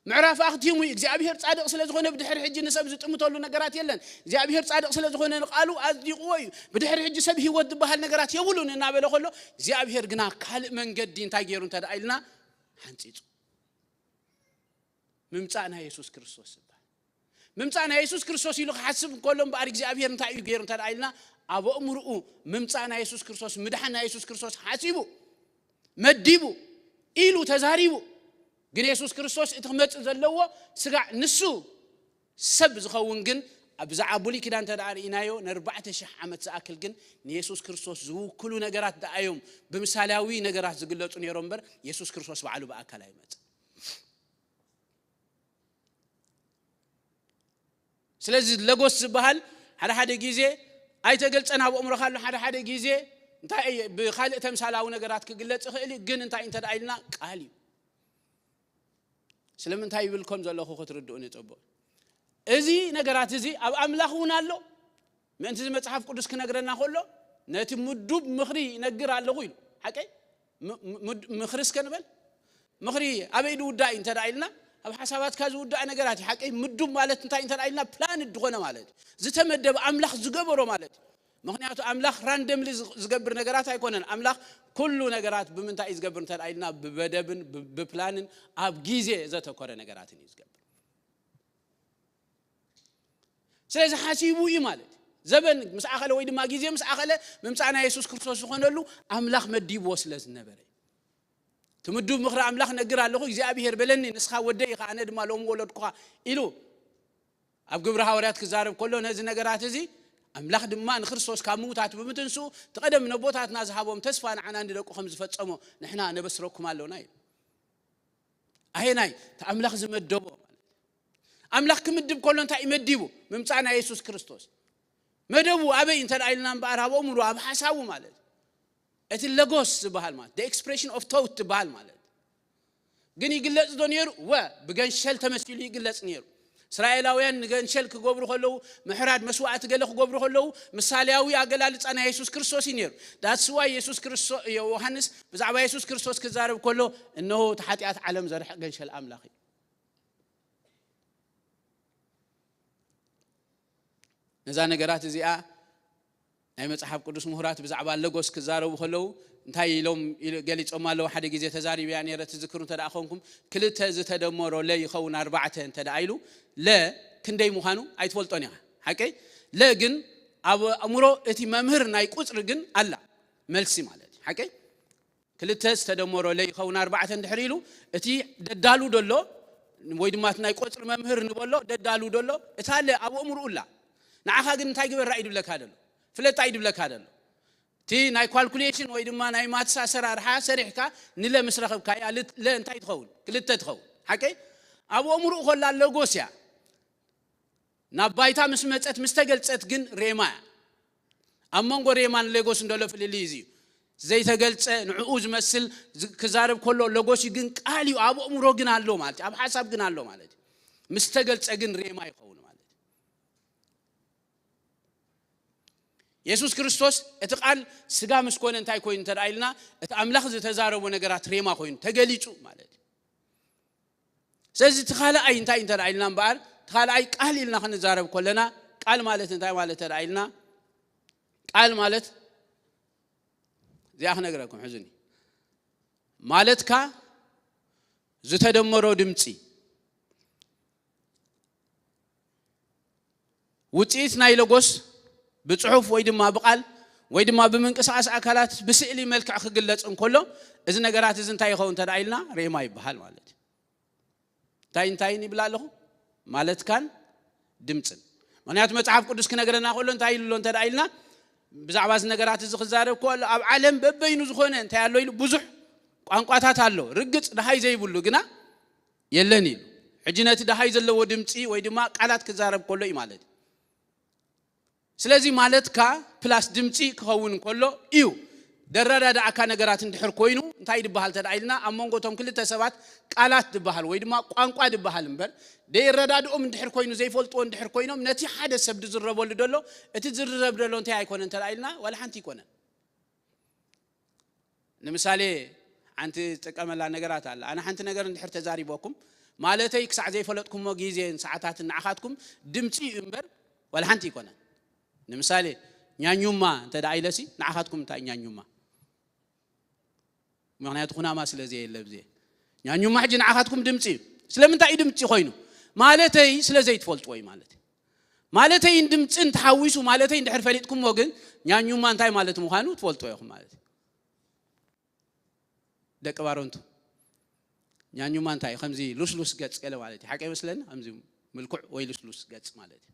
ምዕራፍ ኣኽቲሙ እዩ። እግዚኣብሔር ጻድቕ ስለ ዝኾነ ብድሕሪ ሕጂ ንሰብ ዝጥምተሉ ነገራት የለን። እግዚኣብሔር ጻድቕ ስለ ዝኾነ ንቓሉ ኣጽዲቕዎ እዩ። ብድሕሪ ሕጂ ሰብ ህይወት ዝበሃል ነገራት የብሉን እናበለ ከሎ እግዚኣብሔር ግና ካልእ መንገዲ እንታይ ገይሩ እንተ ኢልና ሓንጺጹ። ምምጻእ ናይ የሱስ ክርስቶስ ዝበሃል ምምጻእ ናይ የሱስ ክርስቶስ ኢሉ ክሓስብ እንከሎ እምበኣር እግዚኣብሔር እንታይ እዩ ገይሩ እንተ ኢልና ኣብ ኣእምርኡ ምምጻእ ናይ የሱስ ክርስቶስ ምድሓን ናይ የሱስ ክርስቶስ ሓሲቡ መዲቡ ኢሉ ተዛሪቡ። ግን የሱስ ክርስቶስ እቲ ክመጽእ ዘለዎ ስጋዕ ንሱ ሰብ ዝኸውን ግን ብዛዕባ ብሉይ ኪዳን እንተ ርኢናዮ ንኣርባዕተ ሽሕ ዓመት ዝኣክል ግን ንየሱስ ክርስቶስ ዝውክሉ ነገራት ደኣ እዮም ብምሳሌያዊ ነገራት ዝግለጹ ነይሮም እምበር የሱስ ክርስቶስ ባዕሉ ብኣካል ኣይመጽእ። ስለዚ ለጎስ ዝበሃል ሓደ ሓደ ግዜ ኣይተገልጸን ኣብ ኣእምሮኻ ኣሎ ሓደ ሓደ ግዜ እንታይ ብካልእ ተምሳላዊ ነገራት ክግለጽ ይኽእል እዩ። ግን እንታይ እንተ ኢልና ቃል እዩ። ስለምንታይ ይብል ከም ዘለኹ ክትርድኡኒ ጽቡቕ። እዚ ነገራት እዚ ኣብ ኣምላኽ እውን ኣሎ። ምእንቲ እዚ መጽሓፍ ቅዱስ ክነግረና ከሎ ነቲ ምዱብ ምኽሪ ይነግር ኣለኹ ኢሉ ሓቀይ ምኽሪ እስከ ንበል። ምኽሪ ኣበይ ዝውዳእ እዩ እንተ ኢልና ኣብ ሓሳባትካ ዝውዳእ ነገራት እዩ ሓቀይ። ምዱብ ማለት እንታይ እንተ ኢልና ፕላን ዝኾነ ማለት እዩ። ዝተመደበ ኣምላኽ ዝገበሮ ማለት እዩ። ምክንያቱ ኣምላኽ ራንደምሊ ዝገብር ነገራት ኣይኮነን። ኣምላኽ ኩሉ ነገራት ብምንታይ እዩ ዝገብር እንተ ኢልና ብበደብን ብፕላንን ኣብ ግዜ ዘተኮረ ነገራትን እዩ ዝገብር። ስለዚ ሓሲቡ እዩ ማለት እዩ። ዘበን ምስ ኣኸለ ወይ ድማ ግዜ ምስ ኣኸለ ምምፃእ ናይ የሱስ ክርስቶስ ዝኾነሉ ኣምላኽ መዲብዎ ስለ ዝነበረ እዩ። ትምዱብ ምኽሪ ኣምላኽ ነግር ኣለኹ እግዚኣብሔር በለኒ ንስኻ ወደይ ኢኻ ኣነ ድማ ሎም ወለድኩኻ ኢሉ ኣብ ግብሪ ሃዋርያት ክዛረብ ከሎ ነዚ ነገራት እዚ ኣምላኽ ድማ ንክርስቶስ ካብ ምዉታት ብምትንስኡ እቲ ቀደም ነቦታትና ዝሃቦም ተስፋ ንዓና ንደቁ ከም ዝፈጸሞ ንሕና ነበስረኩም ኣለና እዩ። ኣየናይ እቲ ኣምላኽ ዝመደቦ ማለት ኣምላኽ ክምድብ ከሎ እንታይ እዩ መዲቡ? ምምፃእ ናይ የሱስ ክርስቶስ መደቡ ኣበይ እንተ ኢልና እምበኣር ኣብ ኣእምሮ ኣብ ሓሳቡ ማለት እቲ ለጎስ ዝበሃል ማለት the expression of thought ዝበሃል ማለት ግን ይግለጽ ዶ ነይሩ? ወ ብገንሸል ተመሲሉ ይግለጽ ነይሩ። እስራኤላውያን ንገንሸል ክገብሩ ከለዉ ምሕራድ መስዋዕቲ ገለ ክገብሩ ከለዉ ምሳሌያዊ ኣገላልጻ ናይ የሱስ ክርስቶስ እዩ ነይሩ። ዳትስዋይ የሱስ ክርስቶስ ዮሃንስ ብዛዕባ የሱስ ክርስቶስ ክዛረብ ከሎ እነሆ እቲ ሓጢኣት ዓለም ዘርሕቕ ገንሸል ኣምላኽ እዩ። ነዛ ነገራት እዚኣ ናይ መጽሓፍ ቅዱስ ምሁራት ብዛዕባ ለጎስ ክዛረቡ ከለዉ እንታይ ኢሎም ገሊጾም ኣለዉ። ሓደ ግዜ ተዛሪብያ ነረ ትዝክሩ እንተ ደኣ ኾንኩም ክልተ ዝተደመሮ ለ ይኸውን ኣርባዕተ እንተ ደኣ ኢሉ ለ ክንደይ ምዃኑ ኣይትፈልጦን ኢኻ። ሓቀይ ለ ግን ኣብ ኣእምሮ እቲ መምህር ናይ ቁጽሪ ግን ኣላ መልሲ ማለት እዩ። ሓቀይ ክልተ ዝተደመሮ ለ ይኸውን ኣርባዕተ እንድሕር ኢሉ እቲ ደዳሉ ደሎ ወይ ድማ እቲ ናይ ቆፅሪ መምህር ንበሎ ደዳሉ ደሎ እታ ለ ኣብ ኣእምርኡ ኣላ። ንዓኻ ግን እንታይ ግበር ራእይ ድብለካ ደሎ? ፍለጥ እንታይ ድብለካ ዘሎ? እቲ ናይ ካልኩሌሽን ወይ ድማ ናይ ማትስ ኣሰራርሓ ሰሪሕካ ንለ ምስ ረኸብካያ፣ ል-፣ ለ እንታይ ትኸውን? ክልተ ትኸውን። ሓቀይ? ኣብ ኣእምሮኡ ከላ ሎጎስ እያ። ናብ ባይታ ምስ መጸት፣ ምስ ተገልጸት ግን ሬማ እያ። ኣብ መንጎ ሬማን ሌጎስን ዘሎ ፍልልይ እዚ እዩ። ዘይተገልጸ፣ ንዕኡ ዝመስል ዝ-፣ ክዛረብ ከሎ ሎጎስ እዩ፣ ግን ቃል እዩ። ኣብ ኣእምሮ ግን ኣሎ ማለት እዩ። ኣብ ሓሳብ ግን ኣሎ ማለት እዩ። ምስ ተገልጸ ግን ሬማ ይኸውን ማለት እዩ። የሱስ ክርስቶስ እቲ ቃል ስጋ ምስ ኮነ እንታይ ኮይኑ እንተ ደኣ ኢልና፣ እቲ ኣምላኽ ዝተዛረቦ ነገራት ሬማ ኮይኑ ተገሊጹ ማለት እዩ። ስለዚ እቲ ካልኣይ እንታይ እንተ ደኣ ኢልና እምበኣር፣ እቲ ካልኣይ ቃል ኢልና ክንዛረብ ከለና፣ ቃል ማለት እንታይ ማለት እንተ ደኣ ኢልና፣ ቃል ማለት እዚኣ ክነግረኩም ሕዙኒ። ማለትካ ዝተደመሮ ድምፂ፣ ውፅኢት ናይ ሎጎስ ብፅሑፍ ወይ ድማ ብቃል ወይ ድማ ብምንቅስቃስ ኣካላት ብስእሊ መልክዕ ክግለፅ እንከሎ፣ እዚ ነገራት እዚ እንታይ ይኸውን እንተ ደኣ ኢልና፣ ሬማ ይበሃል ማለት እዩ። እንታይ እንታይን ይብላ ኣለኹ? ማለትካን ድምፅን። ምክንያቱ መፅሓፍ ቅዱስ ክነግረና ከሎ እንታይ ኢሉ ኣሎ እንተ ደኣ ኢልና፣ ብዛዕባ እዚ ነገራት እዚ ክዛረብ ከሎ፣ ኣብ ዓለም በበይኑ ዝኾነ እንታይ ኣሎ ኢሉ፣ ብዙሕ ቋንቋታት ኣሎ፣ ርግፅ ደሃይ ዘይብሉ ግና የለን ኢሉ። ሕጂ ነቲ ደሃይ ዘለዎ ድምፂ ወይ ድማ ቃላት ክዛረብ ከሎ እዩ ማለት እዩ። ስለዚ ማለትካ ፕላስ ድምፂ ክኸውን ከሎ እዩ። ደረዳድኣካ ነገራት እንድሕር ኮይኑ እንታይ ድበሃል ተደኣ ኢልና፣ ኣብ መንጎ እቶም ክልተ ሰባት ቃላት ድበሃል ወይ ድማ ቋንቋ ድበሃል እምበር፣ ደይረዳድኦም እንድሕር ኮይኑ፣ ዘይፈልጥዎ እንድሕር ኮይኖም፣ ነቲ ሓደ ሰብ ድዝረበሉ ደሎ፣ እቲ ዝርረብ ደሎ እንታይ ኣይኮነን ተደኣ ኢልና፣ ዋላ ሓንቲ ኣይኮነን። ንምሳሌ ሓንቲ ዝጥቀመላ ነገራት ኣላ። ኣነ ሓንቲ ነገር እንድሕር ተዛሪበኩም፣ ማለተይ ክሳዕ ዘይፈለጥኩሞ ግዜን ሰዓታትን ንዓኻትኩም ድምፂ እዩ እምበር ዋላ ሓንቲ ኣይኮነን። ንምሳሌ ኛኙማ እንተ ደኣ ኢለሲ ንዓኻትኩም እንታይ ኛኙማ? ምክንያቱ ኩናማ ስለ ዘየለ ብዜ ኛኙማ ሕጂ ንዓኻትኩም ድምፂ እዩ። ስለምንታይ እዩ ድምፂ ኮይኑ? ማለተይ ስለ ዘይትፈልጥዎ እዩ ማለት እዩ። ማለተይን ድምፅን ተሓዊሱ ማለተይ እንድሕር ፈሊጥኩሞ ግን ኛኙማ እንታይ ማለት ምዃኑ ትፈልጥዎ ኢኹም ማለት እዩ። ደቂ ባሮንቱ ኛኙማ እንታይ እዩ? ከምዚ ሉስሉስ ገፅ ገለ ማለት እዩ። ሓቂ ይመስለኒ ከምዚ ምልኩዕ ወይ ሉስሉስ ገፅ ማለት እዩ።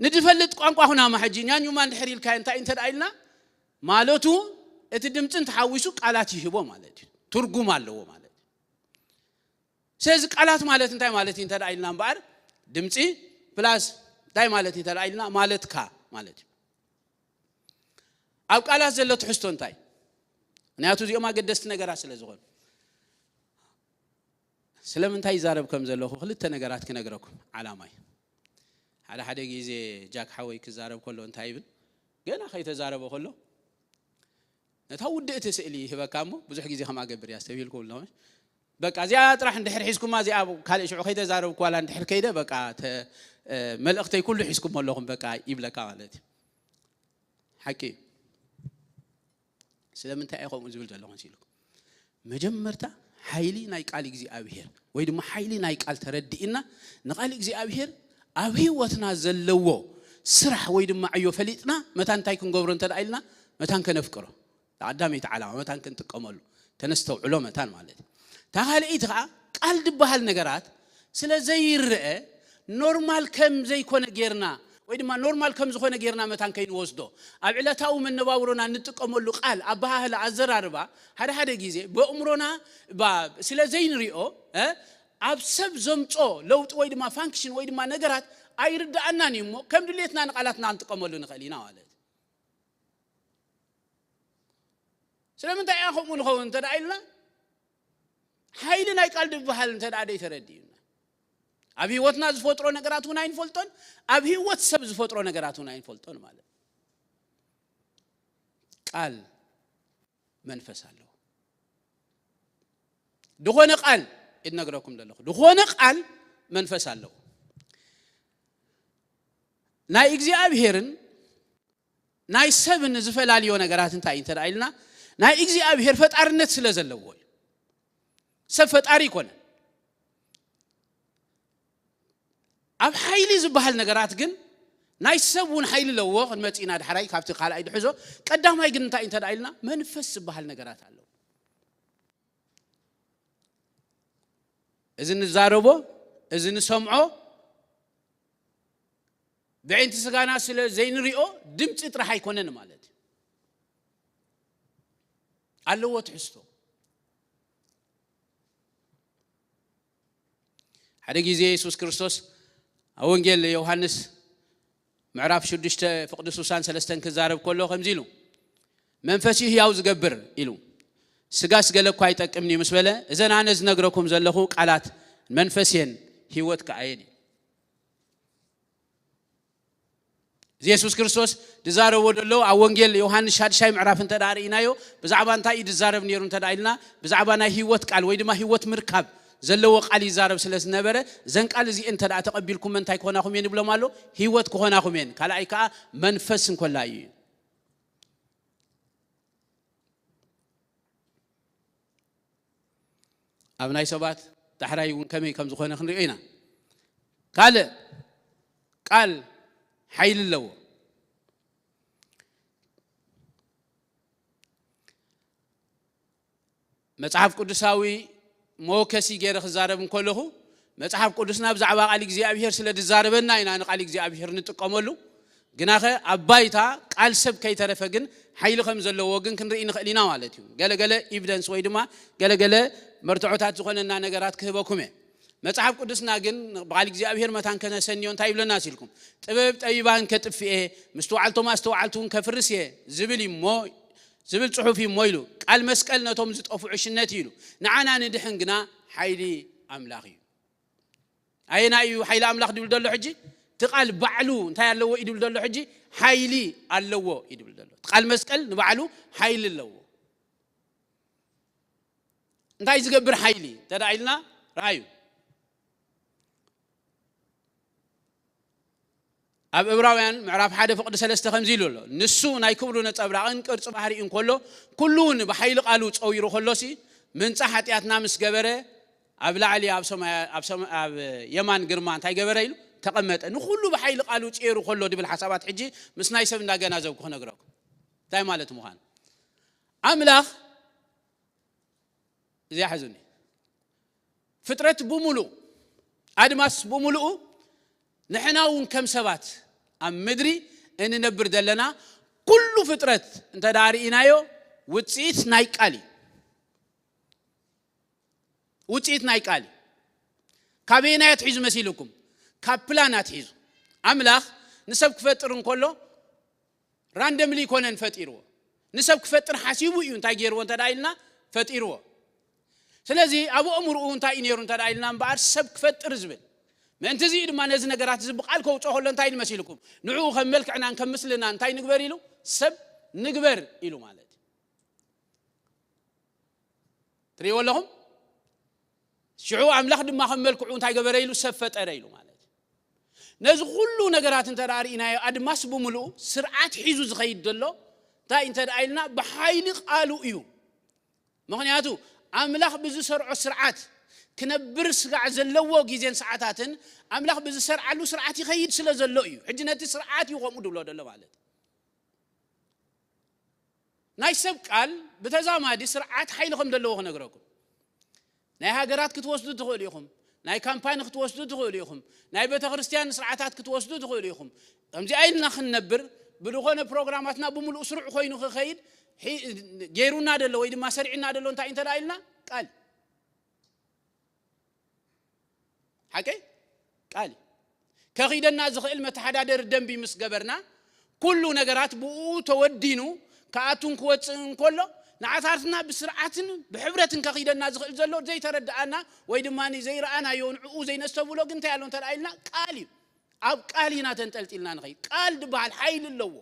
ንድፈልጥ ቋንቋ ኩናማ ሕጂ ኛኙማ እንድሕር ኢልካ እንታይ እንተ ደኣ ኢልና ማለቱ እቲ ድምፅን ተሓዊሱ ቃላት ይህቦ ማለት እዩ። ትርጉም ኣለዎ ማለት እዩ። ስለዚ ቃላት ማለት እንታይ ማለት እዩ እንተ ደኣ ኢልና እምበኣር ድምፂ ፕላስ እንታይ ማለት እዩ እንተ ደኣ ኢልና ማለትካ ማለት እዩ። ኣብ ቃላት ዘሎ ትሕዝቶ እንታይ? ምክንያቱ እዚኦም ኣገደስቲ ነገራት ስለ ዝኾኑ። ስለምንታይ ይዛረብ ከም ዘለኹ ክልተ ነገራት ክነግረኩም ዓላማይ። ሓደ ሓደ ግዜ ጃክ ሓወይ ክዛረብ ከሎ እንታይ ይብል? ገና ከይተዛረበ ከሎ ነታ ውድእቲ ስእሊ ይህበካ እሞ ብዙሕ ግዜ ከምኣ ገብር እያ ኣስተብሂልኩም ኣለኹ። በቃ እዚኣ ጥራሕ እንድሕር ሒዝኩማ እዚኣ ካልእ ሽዑ ከይተዛረብኩ ዋላ እንድሕር ከይደ በቃ ተ-፣ እ፣ መልእኽተይ ኩሉ ሒዝኩም ኣለኹም በቃ ይብለካ ማለት እዩ። ሓቂ እዩ። ስለምንታይ እየ ከምኡ ዝብል ዘለኹ መሲልኩም? መጀመርታ ሓይሊ ናይ ቃል እግዚኣብሄር ወይ ድማ ሓይሊ ናይ ቃል ተረዲእና ንቃል እግዚኣብሄር ኣብ ህይወትና ዘለዎ ስራሕ ወይ ድማ ዕዮ ፈሊጥና መታን እንታይ ክንገብሮ እንተ ደኣ ኢልና መታን ከነፍቅሮ ቀዳመይቲ ዓላማ መታን ክንጥቀመሉ ተነስተውዕሎ መታን ማለት እዩ። እታ ካልኣይቲ ከዓ ቃል ዝበሃል ነገራት ስለ ዘይረአ ኖርማል ከም ዘይኮነ ጌርና ወይ ድማ ኖርማል ከም ዝኾነ ጌርና መታን ከይንወስዶ ኣብ ዕለታዊ መነባብሮና እንጥቀመሉ ቃል ኣበሃህላ ኣዘራርባ ሓደ ሓደ ግዜ ብእምሮና ባ-፣ ስለ ዘይንሪኦ እ፣ ኣብ ሰብ ዘምጾ ለውጢ ወይ ድማ ፋንክሽን ወይ ድማ ነገራት ኣይርዳኣናን እዩ እሞ ከም ድሌትና ንቃላትና ክንጥቀመሉ ንኽእል ኢና ማለት እዩ። ስለምንታይ ኢና ከምኡ ንኸውን እንተ ደኣ ኢልና ሓይሊ ናይ ቃል ዝበሃል እንተ ደኣ ደይተረዲእና ኣብ ህይወትና ዝፈጥሮ ነገራት እውን ኣይንፈልጦን፣ ኣብ ህይወት ሰብ ዝፈጥሮ ነገራት እውን ኣይንፈልጦን ማለት እዩ። ቃል መንፈስ ኣለዎ። ዝኾነ ቃል እነግረኩም ዘለኹ ዝኾነ ቃል መንፈስ ኣለዎ። ናይ እግዚኣብሄርን ናይ ሰብን ዝፈላልዮ ነገራት እንታይ እዩ እንተ ደኣ ኢልና ናይ እግዚኣብሄር ፈጣርነት ስለ ዘለዎ እዩ። ሰብ ፈጣሪ ኣይኮነን። ኣብ ሓይሊ ዝበሃል ነገራት ግን ናይ ሰብ እውን ሓይሊ ኣለዎ። ክንመጽእ ኢና ዳሕራይ ካብቲ ካልኣይ ድሕዞ ቀዳማይ ግን እንታይ እዩ እንተ ደኣ ኢልና መንፈስ ዝበሃል ነገራት ኣለዎ። እዚ ንዛረቦ እዚ ንሰምዖ ብዕንቲ ስጋና ስለ ዘይንሪኦ ድምፂ ጥራሕ ኣይኮነን ማለት እዩ። ኣለዎ ትሕዝቶ። ሓደ ግዜ የሱስ ክርስቶስ ኣብ ወንጌል ዮሃንስ ምዕራፍ ሽዱሽተ ፍቕዲ ሱሳን ሰለስተን ክዛረብ ከሎ ከምዚ ኢሉ፣ "መንፈስ እዩ ህያው ዝገብር" ኢሉ፣ "ስጋስ ገለ እኳ ኣይጠቅምን እዩ" ምስ በለ፣ እዘን ኣነ ዝነግረኩም ዘለኹ ቃላት መንፈስ እየን፣ ህይወት ከኣ እየን እዩ። እዚ የሱስ ክርስቶስ ዝዛረቦ ዘሎ ኣብ ወንጌል ዮሃንስ ሻድሻይ ምዕራፍ እንተ ደኣ ርኢናዮ፣ ብዛዕባ እንታይ እዩ ዝዛረብ ነይሩ እንተ ደኣ ኢልና፣ ብዛዕባ ናይ ህይወት ቃል ወይ ድማ ህይወት ምርካብ ዘለዎ ቃል ይዛረብ ስለ ዝነበረ፣ እዘን ቃል እዚኤን እንተ ደኣ ተቐቢልኩም እንታይ ክኾናኹም እየን ይብሎም ኣሎ? ህይወት ክኾናኹም እየን። ካልኣይ ከኣ መንፈስ እንኮላ እዩ። ኣብ ናይ ሰባት ዳሕራይ እውን ከመይ ከም ዝኾነ ክንሪኦ ኢና። ካልእ ቃል ሓይሊ ኣለዎ። መጽሓፍ ቅዱሳዊ መወከሲ ገይረ ክዛረብ እንከለኹ፣ መጽሓፍ ቅዱስና ብዛዕባ ቃል እግዚኣብሔር ስለ ዝዛረበና ኢና ንቃል እግዚኣብሔር ንጥቀመሉ። ግናኸ ኣብ ባይታ ቃል ሰብ ከይተረፈ ግን ሓይሊ ከም ዘለዎ ግን ክንርኢ ንኽእል ኢና ማለት እዩ። ገለገለ ኤቪደንስ ወይ ድማ ገለገለ መርትዖታት ዝኾነና ነገራት ክህበኩም እየ። መጽሓፍ ቅዱስና ግን ብቃል እግዚኣብሔር መታን ከነሰንዮ እንታይ ይብለና ሲልኩም? "ጥበብ ጠቢባን ከጥፍኤ፣ ምስትውዓልቶም ኣስተውዓልቲ እውን ከፍርስ እየ" ዝብል እዩ እሞ፣ ዝብል ጽሑፍ እዩ እሞ ኢሉ። "ቃል መስቀል ነቶም ዝጠፍዑ ሽነት እዩ" ኢሉ። "ንዓና ንድሕን ግና ሓይሊ ኣምላኽ እዩ።" ኣየና እዩ ሓይሊ ኣምላኽ ድብል ዘሎ ሕጂ? እቲ ቃል ባዕሉ እንታይ ኣለዎ እዩ ድብል ዘሎ ሕጂ? ሓይሊ ኣለዎ እዩ ድብል ዘሎ። እቲ ቃል መስቀል ንባዕሉ ሓይሊ ኣለዎ። እንታይ ዝገብር ሓይሊ እንተ ደኣ ኢልና፣ ረኣዩ። ኣብ ዕብራውያን ምዕራፍ ሓደ ፍቕዲ ሰለስተ ከምዚ ኢሉ ኣሎ፣ "ንሱ ናይ ክብሩ ነጸብራቕን ቅርጺ ባህሪኡ እንከሎ፣ ኩሉ እውን ብሓይሊ ቃሉ ጸዊሩ ከሎሲ፣ ምንጻ ሓጢኣትና ምስ ገበረ፣ ኣብ ላዕሊ ኣብ ሰማያ-፣ ኣብ ሰማ-፣ ኣብ የማን ግርማ እንታይ ገበረ?" ኢሉ፣ "ተቐመጠ። ንኹሉ ብሓይሊ ቃሉ ጸይሩ ከሎ" ድብል ሓሳባት ሕጂ ምስ ናይ ሰብ እንዳገናዘብኩ ክነግረኩም። እንታይ ማለት ምዃኑ? ኣምላኽ እዚኣ ሕዙኒ። ፍጥረት ብምሉእ፣ ኣድማስ ብምሉኡ፣ ንሕና እውን ከም ሰባት ኣብ ምድሪ እንነብር ዘለና፣ ኩሉ ፍጥረት እንተ ደኣ ርኢናዮ፣ ውጽኢት ናይ ቃል እዩ። ውጽኢት ናይ ቃል እዩ። ካበየናይ ኣትሒዙ መሲልኩም? ካብ ፕላን ኣትሒዙ። ኣምላኽ ንሰብ ክፈጥር እንከሎ፣ ራንደምሊ ይኮነን ፈጢርዎ። ንሰብ ክፈጥር ሓሲቡ እዩ እንታይ ገይርዎ እንተ ደኣ ኢልና፣ ፈጢርዎ። ስለዚ ኣብ ኣእምርኡ እንታይ እዩ ነይሩ እንተ ደኣ ኢልና እምበኣር፣ ሰብ ክፈጥር ዝብል። ምእንቲ እዚ ድማ ነዚ ነገራት እዚ ብቃል ከውፅኦ ከሎ እንታይ ኢሉ መሲልኩም? ንዕኡ ከም መልክዕናን ከም ምስልናን እንታይ ንግበር ኢሉ? ሰብ ንግበር ኢሉ ማለት እዩ። ትርእይዎ ኣለኹም? ሽዑ ኣምላኽ ድማ ከም መልክዑ እንታይ ገበረ ኢሉ? ሰብ ፈጠረ ኢሉ ማለት እዩ። ነዚ ኩሉ ነገራት እንተ ደኣ ርኢናዮ፣ ኣድማስ ብምሉኡ ስርዓት ሒዙ ዝኸይድ ዘሎ እንታይ እንተ ደኣ ኢልና፣ ብሓይሊ ቃሉ እዩ። ምኽንያቱ ኣምላኽ ብዝሰርዖ ስርዓት ክነብር ስጋዕ ዘለዎ ግዜን ሰዓታትን ኣምላኽ ብዝሰርዓሉ ስርዓት ይኸይድ ስለ ዘሎ እዩ። ሕጂ ነቲ ስርዓት እዩ ከምኡ ድብሎ ዘሎ ማለት እዩ። ናይ ሰብ ቃል ብተዛማዲ ስርዓት ሓይሊ ከም ዘለዎ ክነግረኩም። ናይ ሃገራት ክትወስዱ ትኽእሉ ኢኹም። ናይ ካምፓኒ ክትወስዱ ትኽእሉ ኢኹም። ናይ ቤተ ክርስቲያን ስርዓታት ክትወስዱ ትኽእሉ ኢኹም። ከምዚኣ ኢልና ክንነብር፣ ብዝኾነ ፕሮግራማትና ብምሉእ ስሩዕ ኮይኑ ክኸይድ ሒ-፣ ገይሩና ደሎ ወይ ድማ ሰሪዕና ደሎ እንታይ እንተ ደኣ ኢልና፣ ቃል። ሓቀይ? ቃል እዩ። ከኺደና ዝኽእል መተሓዳደሪ ደንቢ ምስ ገበርና፣ ኩሉ ነገራት ብኡ ተወዲኑ ክኣቱን ክወፅእን እንከሎ፣ ንዓታትና ብስርዓትን ብሕብረትን ከኺደና ዝኽእል ዘሎ ዘይተረድኣና ወይ ድማ ዘይረኣናዮ ንዕኡ ዘይነስተብሎ ግን እንታይ ኣሎ እንተ ደኣ ኢልና፣ ቃል እዩ። ኣብ ቃል ኢና ተንጠልጢልና ንኸይድ። ቃል ዝበሃል ሓይሊ ኣለዎ።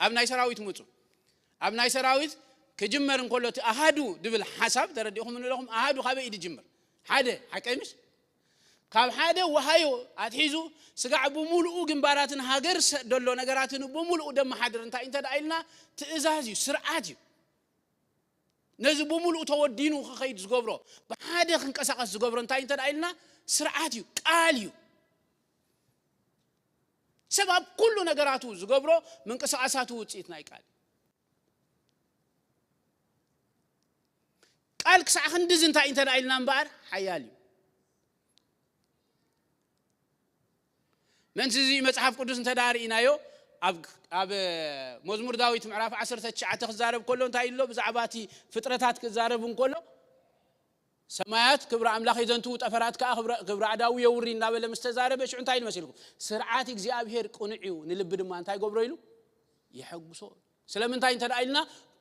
ኣብ ናይ ሰራዊት ምፁ። ኣብ ናይ ሰራዊት ክጅመር እንከሎ እቲ ኣሃዱ ድብል ሓሳብ ተረዲእኹም ንለኹም፣ ኣሃዱ ካበይ እዩ ዝጅምር? ሓደ፣ ሓቀይ ምሽ? ካብ ሓደ ወሃዮ ኣትሒዙ ስጋዕ ብምሉኡ ግንባራትን ሃገር ሰ-፣ ደሎ ነገራትን ብምሉኡ ደመሓድር እንታይ እንተ ደኣ ኢልና ትእዛዝ እዩ፣ ስርዓት እዩ። ነዚ ብምሉኡ ተወዲኑ ክኸይድ ዝገብሮ፣ ብሓደ ክንቀሳቐስ ዝገብሮ እንታይ እንተ ደኣ ኢልና ስርዓት እዩ፣ ቃል እዩ። ሰብ ኣብ ኩሉ ነገራቱ ዝገብሮ ምንቅስቓሳቱ ውፅኢት ናይ ቃል እዩ። ቃል ክሳዕ ክንድዚ እንታይ እንተ ደኣ ኢልና እምበኣር ሓያል እዩ። ምእንቲ እዚ መጽሓፍ ቅዱስ እንተ ደኣ ርኢናዮ፣ ኣብ፣ ኣብ መዝሙር ዳዊት ምዕራፍ ዓሰርተ ትሽዓተ ክዛረብ ከሎ እንታይ ኢሎ? ብዛዕባ እቲ ፍጥረታት ክዛረብ እንከሎ፣ "ሰማያት ክብሪ ኣምላኽ የዘንትዉ፣ ጠፈራት ከኣ ክብሪ፣ ክብሪ ኣእዳዉ የውሪ" እናበለ ምስ ተዛረበ፣ ሽዑ እንታይ ኢሉ መሲልኩም? "ስርዓት እግዚኣብሄር ቅኑዕ እዩ፣ ንልቢ ድማ እንታይ ገብሮ?" ኢሉ፣ "የሐጉሶ።" ስለምንታይ እንተ ደኣ ኢልና፣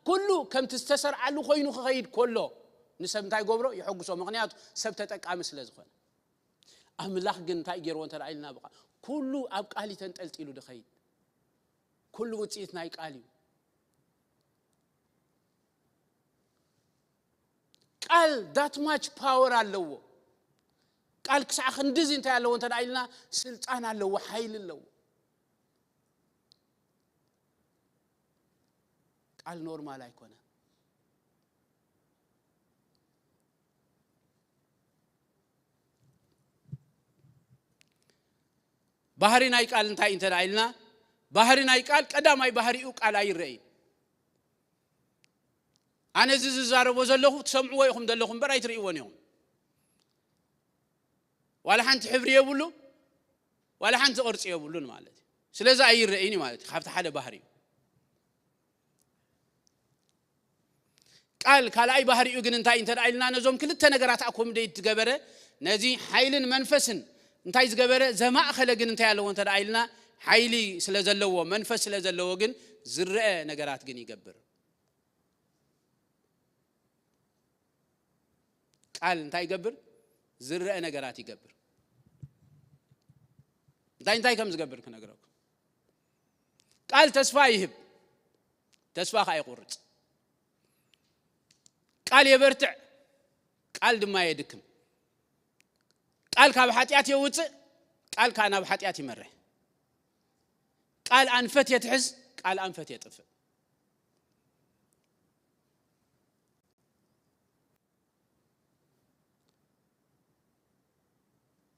ኩሉ ከምቲ ዝተሰርዓሉ ኮይኑ ክኸይድ ከሎ፣ ንሰብ እንታይ ገብሮ? የሐጉሶ። ምኽንያቱ ሰብ ተጠቃሚ ስለ ዝኾነ። ኣምላኽ ግን እንታይ ገይርዎ እንተ ደኣ ኢልና፣ በቃ ኩሉ ኣብ ቃል እዩ ተንጠልጢሉ ድኸይድ። ኩሉ ውጽኢት ናይ ቃል እዩ። ቃል that much power ኣለዎ። ቃል ክሳዕ ክንድዚ እንታይ ኣለዎ እንተ ደኣ ኢልና፣ ስልጣን ኣለዎ፣ ሓይሊ ኣለዎ። ቃል ኖርማል ኣይኮነ። ባህሪ ናይ ቃል እንታይ እንተ ደኣ ኢልና፣ ባህሪ ናይ ቃል ቀዳማይ ባህሪኡ ቃል ኣይረእይን። ኣነ እዚ ዝዛረቦ ዘለኹ ትሰምዕዎ ኢኹም ዘለኹም እምበር ኣይትርእይዎን ኢኹም። ዋላ ሓንቲ ሕብሪ የብሉ፣ ዋላ ሓንቲ ቅርጺ የብሉን ማለት እዩ። ስለዚ ኣይረእይን እዩ ማለት እዩ። ካብቲ ሓደ ባህሪኡ። ቃል ካልኣይ ባህሪኡ ግን እንታይ እንተ ደኣ ኢልና፣ ነዞም ክልተ ነገራት ኣኮምዴት ዝገበረ፣ ነዚ ሓይልን መንፈስን እንታይ ዝገበረ፣ ዘማእኸለ ግን እንታይ ኣለዎ እንተ ደኣ ኢልና፣ ሓይሊ ስለ ዘለዎ፣ መንፈስ ስለ ዘለዎ ግን ዝረአ ነገራት ግን ይገብር። ቃል እንታይ ይገብር? ዝረአ ነገራት ይገብር። እንታይ እንታይ ከም ዝገብር ክነግረኩም። ቃል ተስፋ ይህብ፣ ተስፋ ከኣ ይቑርጽ። ቃል የበርትዕ፣ ቃል ድማ የድክም። ቃል ካብ ሓጢኣት የውጽእ፣ ቃል ከኣ ናብ ሓጢኣት ይመርሕ። ቃል ኣንፈት የትሕዝ፣ ቃል ኣንፈት የጥፍእ።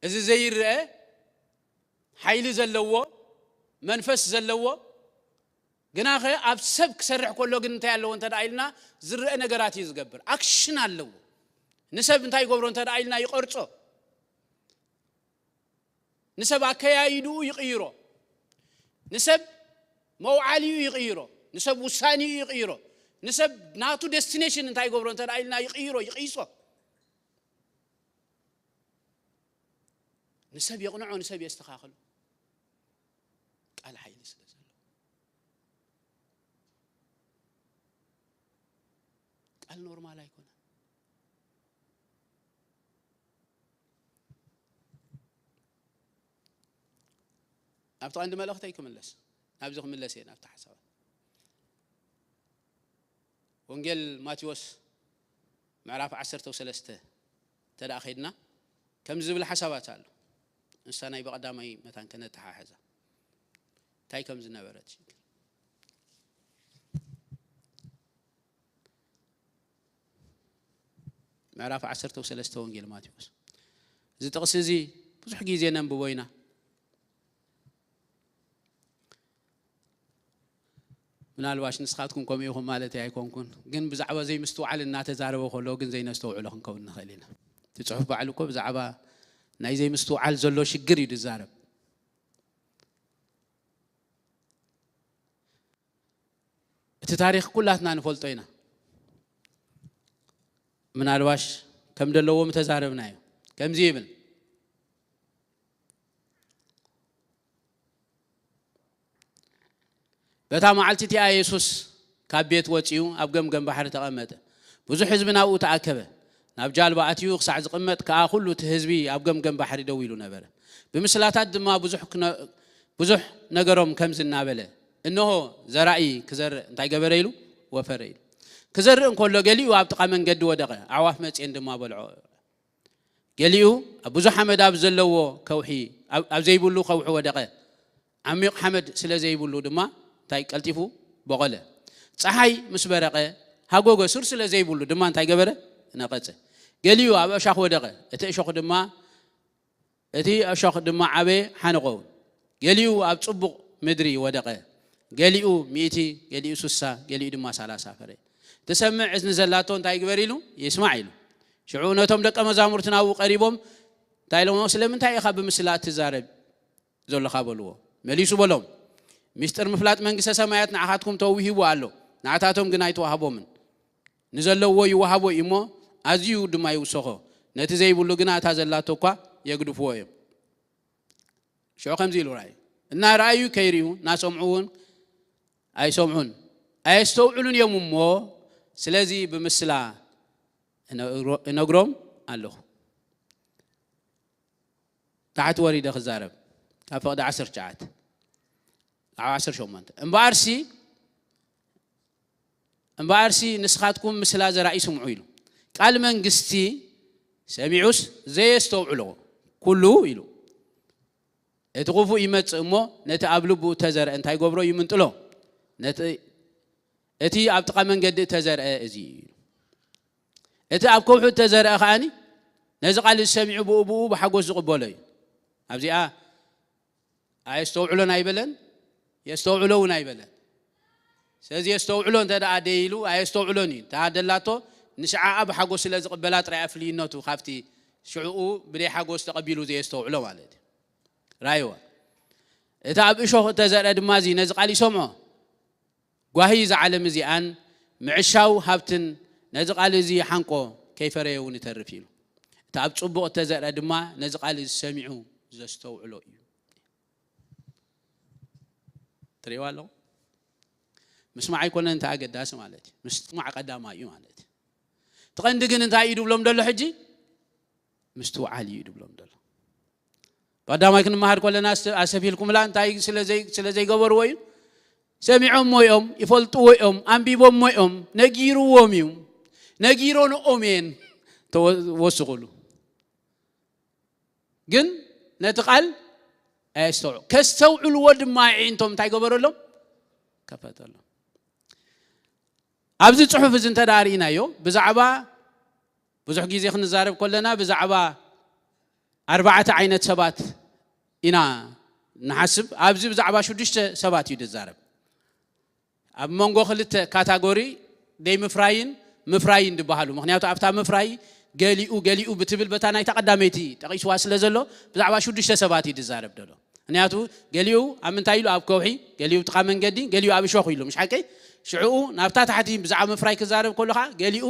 እዚ ዘይረአ ሓይሊ ዘለዎ መንፈስ ዘለዎ ግናኸ ኣብ ሰብ ክሰርሕ ከሎ ግን እንታይ ኣለዎ እንተ ደኣ ኢልና ዝረአ ነገራት እዩ ዝገብር። ኣክሽን ኣለዎ። ንሰብ እንታይ ይገብሮ እንተ ደኣ ኢልና ይቐርጾ። ንሰብ ኣከያይድኡ ይቕይሮ። ንሰብ መውዓሊኡ ይቕይሮ። ንሰብ ውሳኔኡ ይቕይሮ። ንሰብ ናቱ ዴስቲኔሽን እንታይ ይገብሮ እንተ ደኣ ኢልና ይቕይሮ፣ ይቕይሶ። ንሰብ የቕንዖ፣ ንሰብ የስተኻኽሎ። ቃል ሓይሊ ስለ ዘለዎ። ቃል ኖርማል ኣይኮነን። ናብቲ ቀንዲ መልእኽተይ ክምለስ፣ ናብዚ ክምለስ እየ፣ ናብቲ ሓሳባት። ወንጌል ማቴዎስ ምዕራፍ ዓሰርተ ሰለስተ እንተ ደኣ ኸይድና፣ ከምዚ ዝብል ሓሳባት ኣሎ። ንሳ ናይ ብቐዳማይ መታን ከነተሓሕዛ። እንታይ ከም ዝነበረት። ምዕራፍ ዓሰርተ ሰለስተ ወንጌል ማቴዎስ። እዚ ጥቕሲ እዚ ብዙሕ ግዜ ነንብቦ ኢና። ምናልባሽ ንስኻትኩም ከምኡ ኢኹም ማለት ኣይኮንኩን፣ ግን ብዛዕባ ዘይምስትውዓል እናተዛረበ ከሎ ግን ዘይነስተውዕሎ ክንከውን ንኽእል ኢና። እቲ ጽሑፍ ባዕሉ እኮ ብዛዕባ ናይ ዘይምስትውዓል ዘሎ ሽግር እዩ ዝዛረብ። እቲ ታሪኽ ኩላትና ንፈልጦ ኢና። ምናልባሽ ከም ደለዎም ተዛረብና እዩ። ከምዚ ይብል፣ በታ መዓልቲ እቲኣ የሱስ ካብ ቤት ወጺኡ ኣብ ገምገም ባሕሪ ተቐመጠ። ብዙሕ ህዝቢ ናብኡ ተኣከበ። ናብ ጃልባ ኣትዩ ክሳዕ ዝቕመጥ ከኣ ኩሉ እቲ ህዝቢ ኣብ ገምገም ባሕሪ ደው ኢሉ ነበረ። ብምስላታት ድማ ብዙሕ ክነ-፣ ብዙሕ ነገሮም ከምዚ እናበለ፣ "እንሆ ዘራኢ ክዘርእ እንታይ ገበረ?" ኢሉ፣ "ወፈረ" ኢሉ። ክዘርእ እንከሎ ገሊኡ ኣብ ጥቓ መንገዲ ወደቐ፣ ኣዕዋፍ መጺኤን ድማ በልዖ። ገሊኡ ኣብ ብዙሕ ሓመድ ኣብ ዘለዎ ከውሒ፣ ኣብ፣ ኣብ ዘይብሉ ከውሒ ወደቐ። ዓሚቕ ሓመድ ስለ ዘይብሉ ድማ እንታይ ቀልጢፉ በቖለ። ጸሓይ ምስ በረቐ ሃጎገ፣ ሱር ስለ ዘይብሉ ድማ እንታይ ገበረ? ነቐጸ። ገሊኡ ኣብ እሾኽ ወደቐ። እቲ እሾኽ ድማ፣ እቲ እሾኽ ድማ ዓበየ፣ ሓነቖ እውን። ገሊኡ ኣብ ጽቡቕ ምድሪ ወደቐ። ገሊኡ ሚእቲ፣ ገሊኡ ስሳ፣ ገሊኡ ድማ ሰላሳ ፈረ። ትሰምዕ እዝኒ ዘላቶ እንታይ ይግበር ኢሉ? ይስማዕ ኢሉ። ሽዑ ነቶም ደቀ መዛሙርቲ ናብኡ ቀሪቦም እንታይ ኢሎሞ? ስለምንታይ ኢኻ ብምስላ እትዛረብ ዘለኻ? በልዎ። መሊሱ በሎም፣ ምስጢር ምፍላጥ መንግስተ ሰማያት ንዓኻትኩም ተውሂቡ ኣሎ፣ ንዓታቶም ግን ኣይተዋህቦምን። ንዘለዎ ይወሃቦ እዩ እሞ ኣዝዩ ድማ ይውሰኾ፣ ነቲ ዘይብሉ ግና እታ ዘላቶ እኳ የግድፍዎ እዮም። ሽዑ ከምዚ ኢሉ ራእዩ፣ እናረኣዩ ከይርእዩ፣ እናሰምዑ እውን ኣይሰምዑን ኣየስተውዕሉን እዮም እሞ፣ ስለዚ ብምስላ እነግሮ- እነግሮም ኣለኹ። ታሕቲ ወሪደ ክዛረብ ካብ ፍቕዲ ዓሰርተ ትሽዓተ ካብ ዓሰርተ ሸሞንተ እምበኣርሲ እምበኣርሲ ንስኻትኩም ምስላ ዘራኢ ስምዑ ኢሉ። ቃል መንግስቲ ሰሚዑስ ዘየስተውዕሎ ኩሉ ኢሉ። እቲ ክፉእ ይመጽእ እሞ ነቲ ኣብ ልቡ እተዘርአ እንታይ ገብሮ? ይምንጥሎ። ነቲ እቲ ኣብ ጥቓ መንገዲ እተዘርአ እዚ እዩ። እቲ ኣብ ከውሒ እተዘርአ ከኣኒ ነዚ ቃል እዚ ሰሚዑ ብኡ ብኡ ብሓጎስ ዝቕበሎ እዩ። ኣብዚኣ ኣየስተውዕሎን ኣይበለን፣ የስተውዕሎ እውን ኣይበለን። ስለዚ የስተውዕሎ እንተ ደኣ ደይሉ ኣየስተውዕሎን እዩ። እታ ደላቶ ንሽዓኣ ብሓጎስ ስለ ዝቕበላ ጥራይ ኣፍልይነቱ ካብቲ ሽዕኡ ብደይ ሓጎስ ተቐቢሉ ዘየስተውዕሎ ማለት እዩ። ራይዋ እቲ ኣብ እሾኽ እተዘርአ ድማ እዚ ነዚ ቃል ይሰምዖ። ጓሂ እዛ ዓለም እዚኣን ምዕሻው ሃብትን ነዚ ቃል እዚ ሓንቆ ከይፈረየ እውን ይተርፍ ኢሉ። እቲ ኣብ ጽቡቕ እተዘርአ ድማ ነዚ ቃል እዚ ሰሚዑ ዘስተውዕሎ እዩ። ትርእይዋ ኣለኹም? ምስማዕ ኣይኮነን እንተ ኣገዳሲ ማለት እዩ። ምስማዕ ቀዳማይ እዩ ማለት እዩ። እቲ ቀንዲ ግን እንታይ እዩ ድብሎም ደሎ ሕጂ? ምስትውዓል እዩ ድብሎም ደሎ። ቀዳማይ ክንመሃር ከለና ኣሰፊልኩምላ እንታይ ስለ ዘይገበርዎ እዩ? ሰሚዖምዎ እዮም፣ ይፈልጥዎ እዮም፣ ኣንቢቦምዎ እዮም፣ ነጊርዎም እዩ፣ ነጊሮንኦም እየን ተወስኹሉ። ግን ነቲ ቃል ኣየስተውዕ ከስተውዕልዎ ድማ ኣዒንቶም እንታይ ገበረሎም? ከፈተሎም። ኣብዚ ጽሑፍ እዚ እንተ ደኣ ርኢናዮ ብዛዕባ ብዙሕ ግዜ ክንዛረብ ከለና ብዛዕባ ኣርባዕተ ዓይነት ሰባት ኢና ንሓስብ። ኣብዚ ብዛዕባ ሽዱሽተ ሰባት እዩ ዝዛረብ። ኣብ መንጎ ክልተ ካታጎሪ ደይ ምፍራይን ምፍራይን ዝበሃሉ። ምክንያቱ ኣብታ ምፍራይ ገሊኡ ገሊኡ ብትብል በታ ናይታ ቀዳመይቲ ጠቒስዋ ስለ ዘሎ ብዛዕባ ሽዱሽተ ሰባት እዩ ዝዛረብ ዘሎ። ምክንያቱ ገሊኡ ኣብ ምንታይ ኢሉ? ኣብ ከውሒ፣ ገሊኡ ጥቓ መንገዲ፣ ገሊኡ ኣብ እሾኽ ኢሉ። ምሽ ሓቀይ? ሽዕኡ ናብታ ታሕቲ ብዛዕባ ምፍራይ ክዛረብ ከሎ ኸዓ ገሊኡ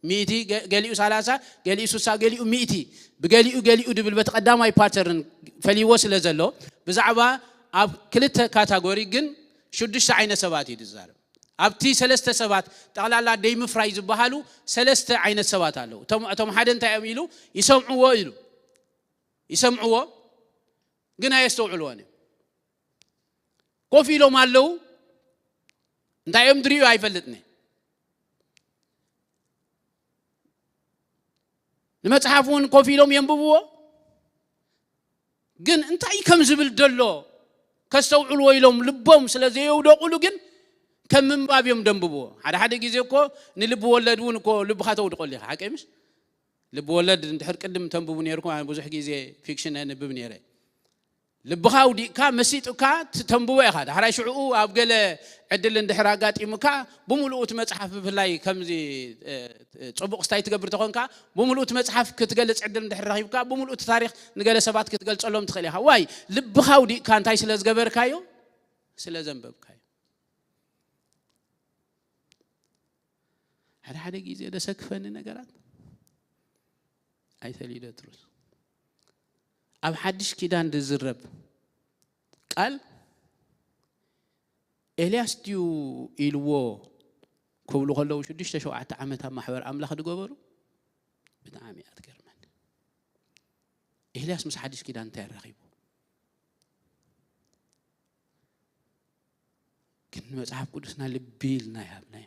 ሚእቲ፣ ገ- ገሊኡ ሰላሳ፣ ገሊኡ ስሳ፣ ገሊኡ ሚእቲ፣ ብገሊኡ ገሊኡ ድብል በቲ ቀዳማይ ፓተርን ፈልይዎ ስለ ዘሎ ብዛዕባ ኣብ ክልተ ካታጎሪ ግን ሽዱሽተ ዓይነት ሰባት እዩ ዝዛረብ። ኣብቲ ሰለስተ ሰባት ጠቕላላ ደይ ምፍራይ ዝበሃሉ ሰለስተ ዓይነት ሰባት ኣለዉ። እቶም እቶም ሓደ እንታይ እዮም ኢሉ? ይሰምዕዎ ኢሉ። ይሰምዕዎ ግን ኣየስተውዕልዎን እዮም። ኮፍ ኢሎም ኣለዉ። እንታይ እዮም ዝርእዩ ኣይፈልጥን። ንመጽሓፍ እውን ኮፍ ኢሎም የንብብዎ። ግን እንታይ ከም ዝብል ደሎ ከስተውዕልዎ ኢሎም ልቦም ስለ ዘየውደቑሉ ግን ከም ምንባብ እዮም ደንብብዎ። ሓደ ሓደ ግዜ እኮ ንልቢ ወለድ እውን እኮ ልብኻ ተውድቐሉ ኢኻ። ሓቀይ ምሽ? ልቢ ወለድ እንድሕር ቅድም ተንብቡ ነይርኩም፣ ኣነ ብዙሕ ግዜ ፊክሽን ኣንብብ ነይረ። ልብኻ ኣውዲቕካ መሲጥካ ትተንብቦ ኢኻ። ዳሕራይ ሽዕኡ ኣብ ገለ ዕድል እንድሕር ኣጋጢሙካ ብምሉኡ እቲ መጽሓፍ ብፍላይ ከምዚ ጽቡቕ ስታይ ትገብር ተኾንካ ብምሉኡ እቲ መጽሓፍ ክትገልጽ ዕድል እንድሕር ረኺብካ ብምሉኡ እቲ ታሪኽ ንገለ ሰባት ክትገልጸሎም ትኽእል ኢኻ። ዋይ ልብኻ ኣውዲቕካ እንታይ ስለ ዝገበርካዮ? ስለ ዘንበብካዮ። ሓደ ሓደ ግዜ ደሰክፈኒ ነገራት ኣይተሊዶ ትሩስ ኣብ ሓድሽ ኪዳን ዝዝረብ ቃል ኤልያስ ድዩ ኢልዎ ክብሉ ከለዉ ሽዱሽተ ሸውዓተ ዓመት ኣብ ማሕበር ኣምላኽ ዝገበሩ ብጣዕሚ እያ ትገርመኒ። ኤልያስ ምስ ሓድሽ ኪዳን እንታይ ረኺቡ? ግን ንመጽሓፍ ቅዱስና ልቢ ኢልና ይሃብናዮ።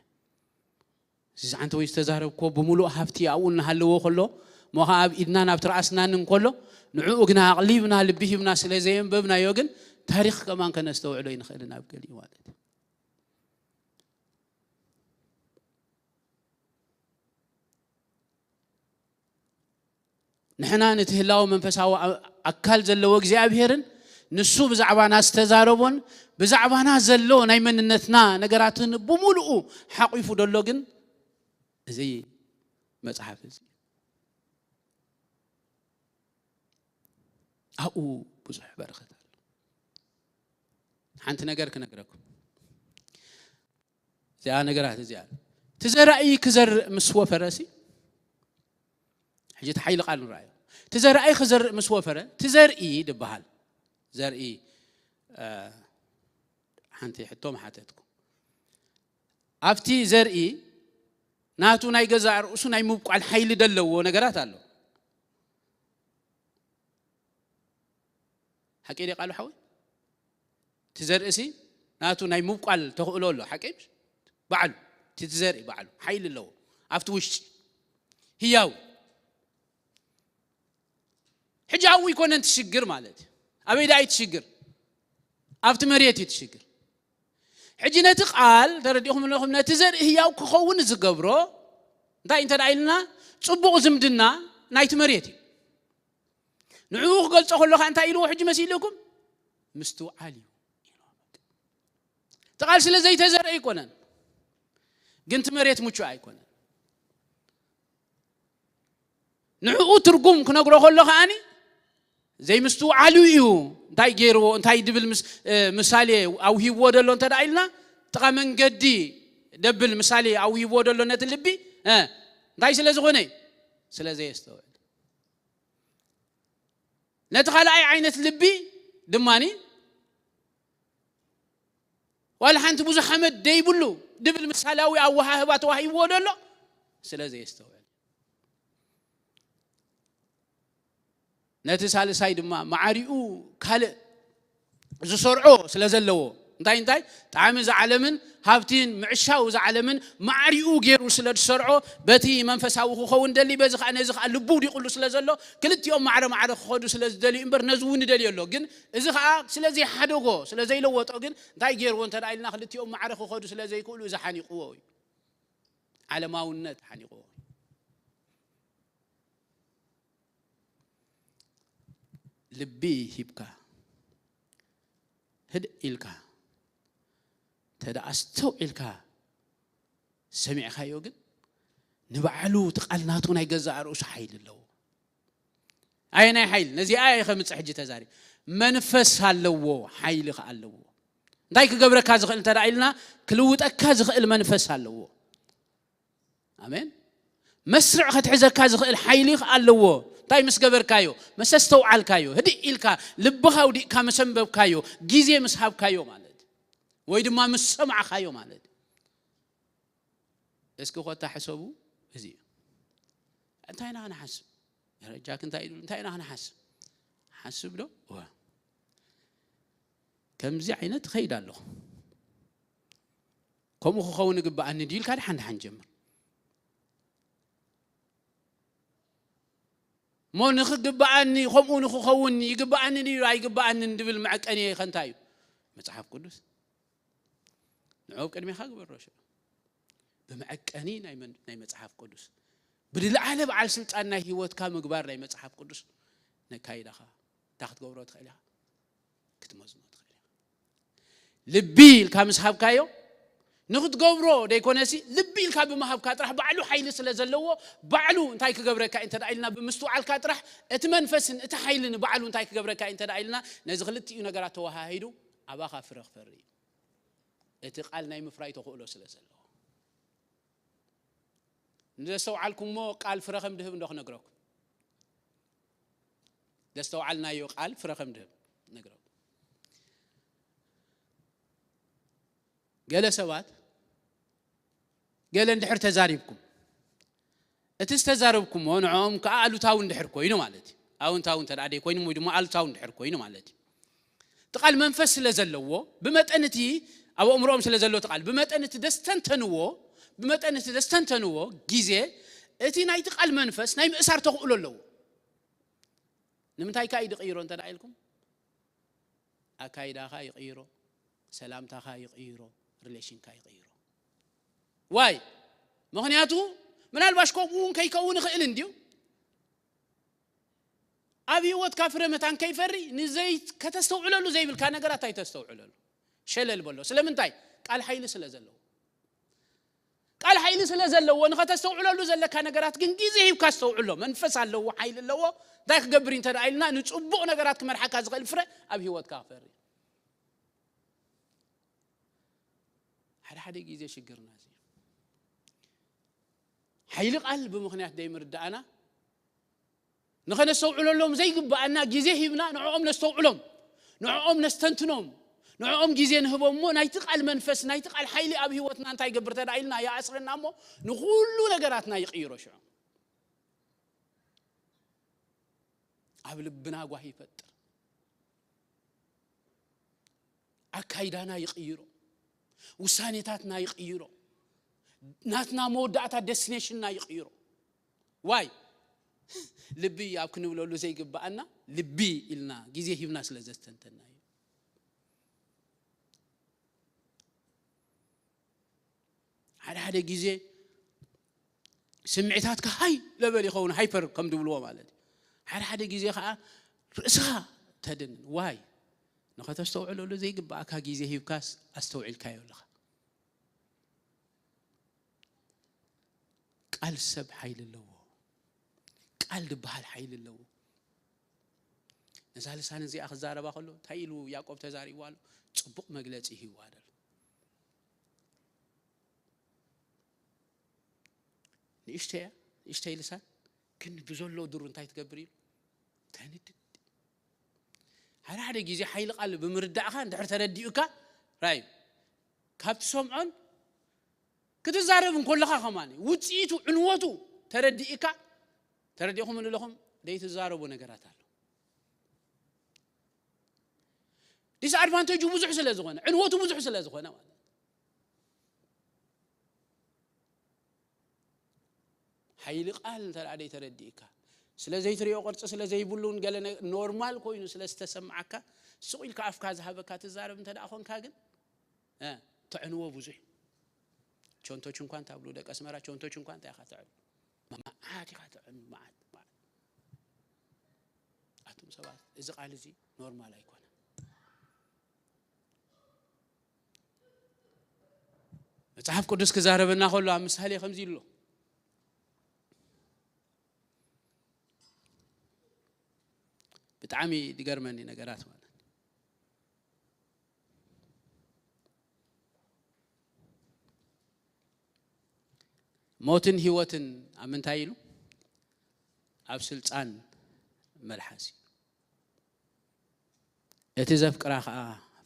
እዚ ዝዓንተ ወይ ዝተዛረብኮ ብምሉእ ሃብቲ ኣብኡ እናሃለዎ ከሎ እሞ ኸዓ ኣብ ኢድናን ኣብ ትርኣስናን እንከሎ ንዕኡ ግና ኣቕሊብና ልቢ ሂብና ስለ ዘየንበብናዮ ግን ታሪኽ ከማን ከነስተውዕሎ ይንኽእልን ኣብ ገሊኡ ማለት እዩ። ንሕና ነቲ ህላወ መንፈሳዊ ኣካል ዘለዎ እግዚኣብሄርን ንሱ ብዛዕባና ዝተዛረቦን ብዛዕባና ዘሎ ናይ መንነትና ነገራትን ብምሉኡ ሓቒፉ ደሎ ግን እዚ መጽሓፍ እዚ ኣብኡ ብዙሕ በረኸት ኣሎ። ሓንቲ ነገር ክነግረኩም። እዚኣ ነገራት እዚኣ፣ እቲ ዘራኢ ክዘርእ ምስ ወፈረ ሲ፣ ሕጂ እቲ ሓይሊ ቃል ንረኣዮ። እቲ ዘራኢ ክዘርእ ምስ ወፈረ፣ እቲ ዘርኢ ዝበሃል ዘርኢ፣ እ፣ ሓንቲ ሕቶ ምሓተትኩ። ኣብቲ ዘርኢ ናቱ ናይ ገዛእ ርእሱ ናይ ምብቋል ሓይሊ ደለዎ ነገራት ኣሎ። ሓቂ ድየ ቃሉ ሓወይ? እቲ ዘርእሲ ናቱ ናይ ምብቋል ተኽእሎ ኣሎ። ሓቂ ባዕሉ፣ እቲ ዘርኢ ባዕሉ ሓይሊ ኣለዎ። ኣብቲ ውሽጢ ህያው። ሕጂ ኣብኡ ይኮነን ትሽግር ማለት እዩ። ኣበይ ደኣ እዩ ትሽግር? ኣብቲ መሬት እዩ ትሽግር። ሕጂ ነቲ ቃል ተረዲእኹም ኣለኹም፣ ነቲ ዘርኢ ህያው ክኸውን ዝገብሮ እንታይ እንተ ደኣ ኢልና፣ ጽቡቕ ዝምድና ናይቲ መሬት እዩ። ንዕኡ ክገልጾ ከሎ ከኣ እንታይ ኢልዎ ሕጂ መሲልኩም? ምስትውዓል እዩ። እቲ ቃል ስለ ዘይተዘርአ ኣይኮነን፣ ግን እቲ መሬት ምቹእ ኣይኮነን። ንዕኡ ትርጉም ክነግሮ ከሎ ከኣኒ ዘይምስትውዓሉ እዩ። እንታይ ገይርዎ፣ እንታይ ድብል ምስ-፣ እ፣ ምሳሌ ኣውሂብዎ ደሎ እንተ ደኣ ኢልና፣ ጥቓ መንገዲ ደብል ምሳሌ ኣውሂብዎ ደሎ ነቲ ልቢ፣ እ፣ እንታይ ስለ ዝኾነ እዩ? ስለ ዘየስተውዕል። ነቲ ካልኣይ ዓይነት ልቢ ድማኒ ዋላ ሓንቲ ብዙሕ ሓመድ ደይብሉ ድብል ምሳሌያዊ ኣወሃህባ ተዋሂብዎ ደሎ ስለ ዘየስተውዕል። ነቲ ሳልሳይ ድማ ማዕሪኡ ካልእ ዝሰርዖ ስለ ዘለዎ፣ እንታይ እንታይ ጣዕሚ እዛ ዓለምን ሃብቲን ምዕሻው እዛ ዓለምን ማዕሪኡ ገይሩ ስለ ዝሰርዖ፣ በቲ መንፈሳዊ ክኸውን ደሊ፣ በዚ ኸዓ ነዚ ኸዓ ልቡ ውዲቑሉ ስለ ዘሎ፣ ክልቲኦም ማዕረ ማዕረ ክኸዱ ስለ ዝደልዩ እምበር ነዚ እውን ይደልዮ ኣሎ። ግን እዚ ኸዓ ስለ ዘይሓደጎ፣ ስለ ዘይለወጦ ግን እንታይ ገይርዎ እንተ ደኣ ኢልና፣ ክልቲኦም ማዕረ ክኸዱ ስለ ዘይክእሉ እዚ ሓኒቕዎ እዩ። ዓለማውነት ሓኒቕዎ። ልቢ ሂብካ፣ ህድእ ኢልካ፣ እንተ ደኣ ኣስተውዒልካ ሰሚዕካዮ ግን ንባዕሉ እቲ ቃል ናቱ ናይ ገዛእ ርእሱ ሓይሊ ኣለዎ። ኣየናይ ሓይሊ? ነዚኣ እየ ከምጽእ ሕጂ ተዛሪብ። መንፈስ ኣለዎ፣ ሓይሊ ከኣ ኣለዎ። እንታይ ክገብረካ ዝኽእል እንተ ደኣ ኢልና፣ ክልውጠካ ዝኽእል መንፈስ ኣለዎ። ኣሜን። መስርዕ ከትሕዘካ ዝኽእል ሓይሊ ከኣ ኣለዎ። እንታይ ምስ ገበርካዮ? ምስ ኣስተውዓልካዮ፣ ህድእ ኢልካ፣ ልብኻ ኣውዲቕካ ምስ ኣንበብካዮ፣ ግዜ ምስ ሃብካዮ ማለት፣ ወይ ድማ ምስ ሰማዕካዮ ማለት። እስኪ ኮታ ሕሰቡ። እዚ እዩ። እንታይ ኢና ክንሓስብ? ረጃክ እንታይ ኢሉ? እንታይ ኢና ክንሓስብ? ሓስብ ዶ? እወ። ከምዚ ዓይነት እኸይድ ኣለኹ። ከምኡ ክኸውን ይግብኣኒ ድዩ ኢልካ ደሓን ደሓን ጀምር። እሞ ንኽግብኣኒ፣ ከምኡ ንኽኸውን ይግብኣኒ ድዩ ኣይግብኣንን ድብል መዐቀኒ ከ እንታይ እዩ? መጽሓፍ ቅዱስ። ንዕኡ ኣብ ቅድሜኻ ግበሮ ሽዑ። ብመዐቀኒ ናይ መን-፣ ናይ መጽሓፍ ቅዱስ። ብዝለዓለ በዓል ስልጣን ናይ ህይወትካ ምግባር ናይ መጽሓፍ ቅዱስ ነካይዳኻ። እንታይ ክትገብሮ ትኽእል ኢኻ? ክትመዝኖ ትኽእል ኢኻ። ልቢ ኢልካ ምስ ሃብካዮ፣ ንኽትገብሮ ደይኮነሲ፣ ልቢ ኢልካ ብምሃብካ ጥራሕ ባዕሉ ሓይሊ ስለ ዘለዎ፣ ባዕሉ እንታይ ክገብረካ እዩ እንተ ደኣ ኢልና ብምስትውዓልካ ጥራሕ፣ እቲ መንፈስን እቲ ሓይልን ባዕሉ እንታይ ክገብረካ እዩ እንተ ደኣ ኢልና፣ ነዚ ክልቲኡ ነገራት ተወሃሂዱ ኣባኻ ፍረ ክፈሪ እዩ። እቲ ቃል ናይ ምፍራይ ተኽእሎ ስለ ዘለዎ። ንዘስተውዓልኩሞ ቃል ፍረ ከም ድህብ እንዶ ክነግረኩም። ዘስተውዓልናዮ ቃል ፍረ ከም ድህብ ነግረኩም። ገለ ሰባት፣ ገለ እንድሕር ተዛሪብኩም፣ እቲ ዝተዛረብኩሞ ንዕኦም ከኣ ኣሉታዊ እንድሕር ኮይኑ ማለት እዩ። ኣውንታዊ እንተ ደኣ ደይኮይኑ ወይ ድማ ኣሉታዊ እንድሕር ኮይኑ ማለት እዩ። እቲ ቃል መንፈስ ስለ ዘለዎ፣ ብመጠን እቲ ኣብ ኣእምሮኦም ስለ ዘሎ እቲ ቃል፣ ብመጠን እቲ ዘስተንተንዎ፣ ብመጠን እቲ ዘስተንተንዎ ግዜ፣ እቲ ናይቲ ቃል መንፈስ ናይ ምእሳር ተኽእሎ ኣለዎ። ንምንታይ ከ እዩ ዝቕይሮ እንተ ደኣ ኢልኩም? ኣካይዳኻ ይቕይሮ፣ ሰላምታኻ ይቕይሮ፣ ሪሌሽንካ ይቕይሮ። ዋይ? ምኽንያቱ ምናልባሽ ከምኡ እውን ከይከውን ይኽእል እንድዩ። ኣብ ህይወትካ ፍረ መታን ከይፈሪ ንዘይ-፣ ከተስተውዕለሉ ዘይብልካ ነገራት ኣይተስተውዕለሉ። ሸለል በሎ። ስለምንታይ? ቃል ሓይሊ ስለ ዘለዎ። ቃል ሓይሊ ስለ ዘለዎ ንኸተስተውዕለሉ ዘለካ ነገራት ግን ግዜ ሂብካ ኣስተውዕሎ። መንፈስ ኣለዎ፣ ሓይሊ ኣለዎ። እንታይ ክገብር እዩ እንተ ደኣ ኢልና፣ ንጽቡቕ ነገራት ክመርሓካ ዝኽእል ፍረ ኣብ ህይወትካ ክፈሪ። ሓደ ሓደ ግዜ ሽግርና እዚ እዩ። ሓይሊ ቃል ብምኽንያት ደይምርዳእና ንኸነስተውዕለሎም ዘይግብኣና ግዜ ሂብና ንዕኦም ነስተውዕሎም፣ ንዕኦም ነስተንትኖም፣ ንዕኦም ግዜ ንህቦም እሞ ናይቲ ቃል መንፈስ፣ ናይቲ ቃል ሓይሊ ኣብ ህይወትና እንታይ ይገብር ተዳ ኢልና ይኣስረና እሞ ንኹሉ ነገራትና ይቕይሮ። ሽዑ ኣብ ልብና ጓሂ ይፈጥር። ኣካይዳና ይቕይሮ። ውሳኔታትና ይቕይሮ። ናትና መወዳእታ ደስቲኔሽንና ይቕይሮ። ዋይ ልቢ ኣብ ክንብለሉ ዘይግብኣና ልቢ ኢልና ግዜ ሂብና ስለ ዘስተንተና እዩ። ሓደ ሓደ ግዜ ስምዒታትካ ሃይ ለበል ይኸውን፣ ሃይፐር ከም ዝብልዎ ማለት እዩ። ሓደ ሓደ ግዜ ከዓ ርእስኻ ተድንን። ዋይ ንኸተስተውዕለሉ ዘይግብኣካ ግዜ ሂብካስ ኣስተውዒልካዮ ኣለኻ። ቃል ሰብ ሓይሊ ኣለዎ። ቃል ዝበሃል ሓይሊ ኣለዎ። ነዛ ልሳን እዚኣ ክዛረባ ከሎ እንታይ ኢሉ ያዕቆብ ተዛሪብዋ ኣሎ? ጽቡቕ መግለጺ ሂብዋ ዘሎ። ንእሽተይ እያ፣ ንእሽተይ ልሳን ግን ብዘሎ ድሩ እንታይ ትገብር ኢሉ ተንድድ። ሓደ ሓደ ግዜ ሓይሊ ቃል ብምርዳእካ እንድሕር ተረዲኡካ ራይ ካብ ትሰምዖን ክትዛረብ እንከለኻ ከማን ውፅኢቱ ዕንወቱ ተረዲእካ ተረዲእኹም ንለኹም ደይትዛረቡ ነገራት ኣሎ። ዲስኣድቫንቴጁ ብዙሕ ስለ ዝኾነ ዕንወቱ ብዙሕ ስለ ዝኾነ ማለት ሓይሊ ቃል እንተ ደኣ ደይተረዲእካ ስለ ዘይትሪኦ ቅርፂ ስለ ዘይብሉን ገለ ነ- ኖርማል ኮይኑ ስለ ዝተሰማዓካ ስቕ ኢልካ ኣፍካ ዝሃበካ ትዛረብ እንተ ደኣ ኾንካ ግን እ፣ ተዕንዎ ብዙሕ እዩ። ቾንቶች እንኳን ታብሉ ደቂ ኣስመራ ቾንቶች እንኳን እንታይ ኢኻ ተዕኑ? መዓት ኢኻ ተዕኑ መዓት መዓት። ኣቱም ሰባት እዚ ቃል እዚ ኖርማል ኣይኮነ። መጽሓፍ ቅዱስ ክዛረበና ከሎ ኣብ ምሳሌ ከምዚ ኣሎ። ብጣዕሚ ዝገርመኒ ነገራት ማለት ሞትን ህይወትን ኣብ ምንታይ ኢሉ ኣብ ስልጣን መልሓስ እዩ። እቲ ዘፍቅራ ኸዓ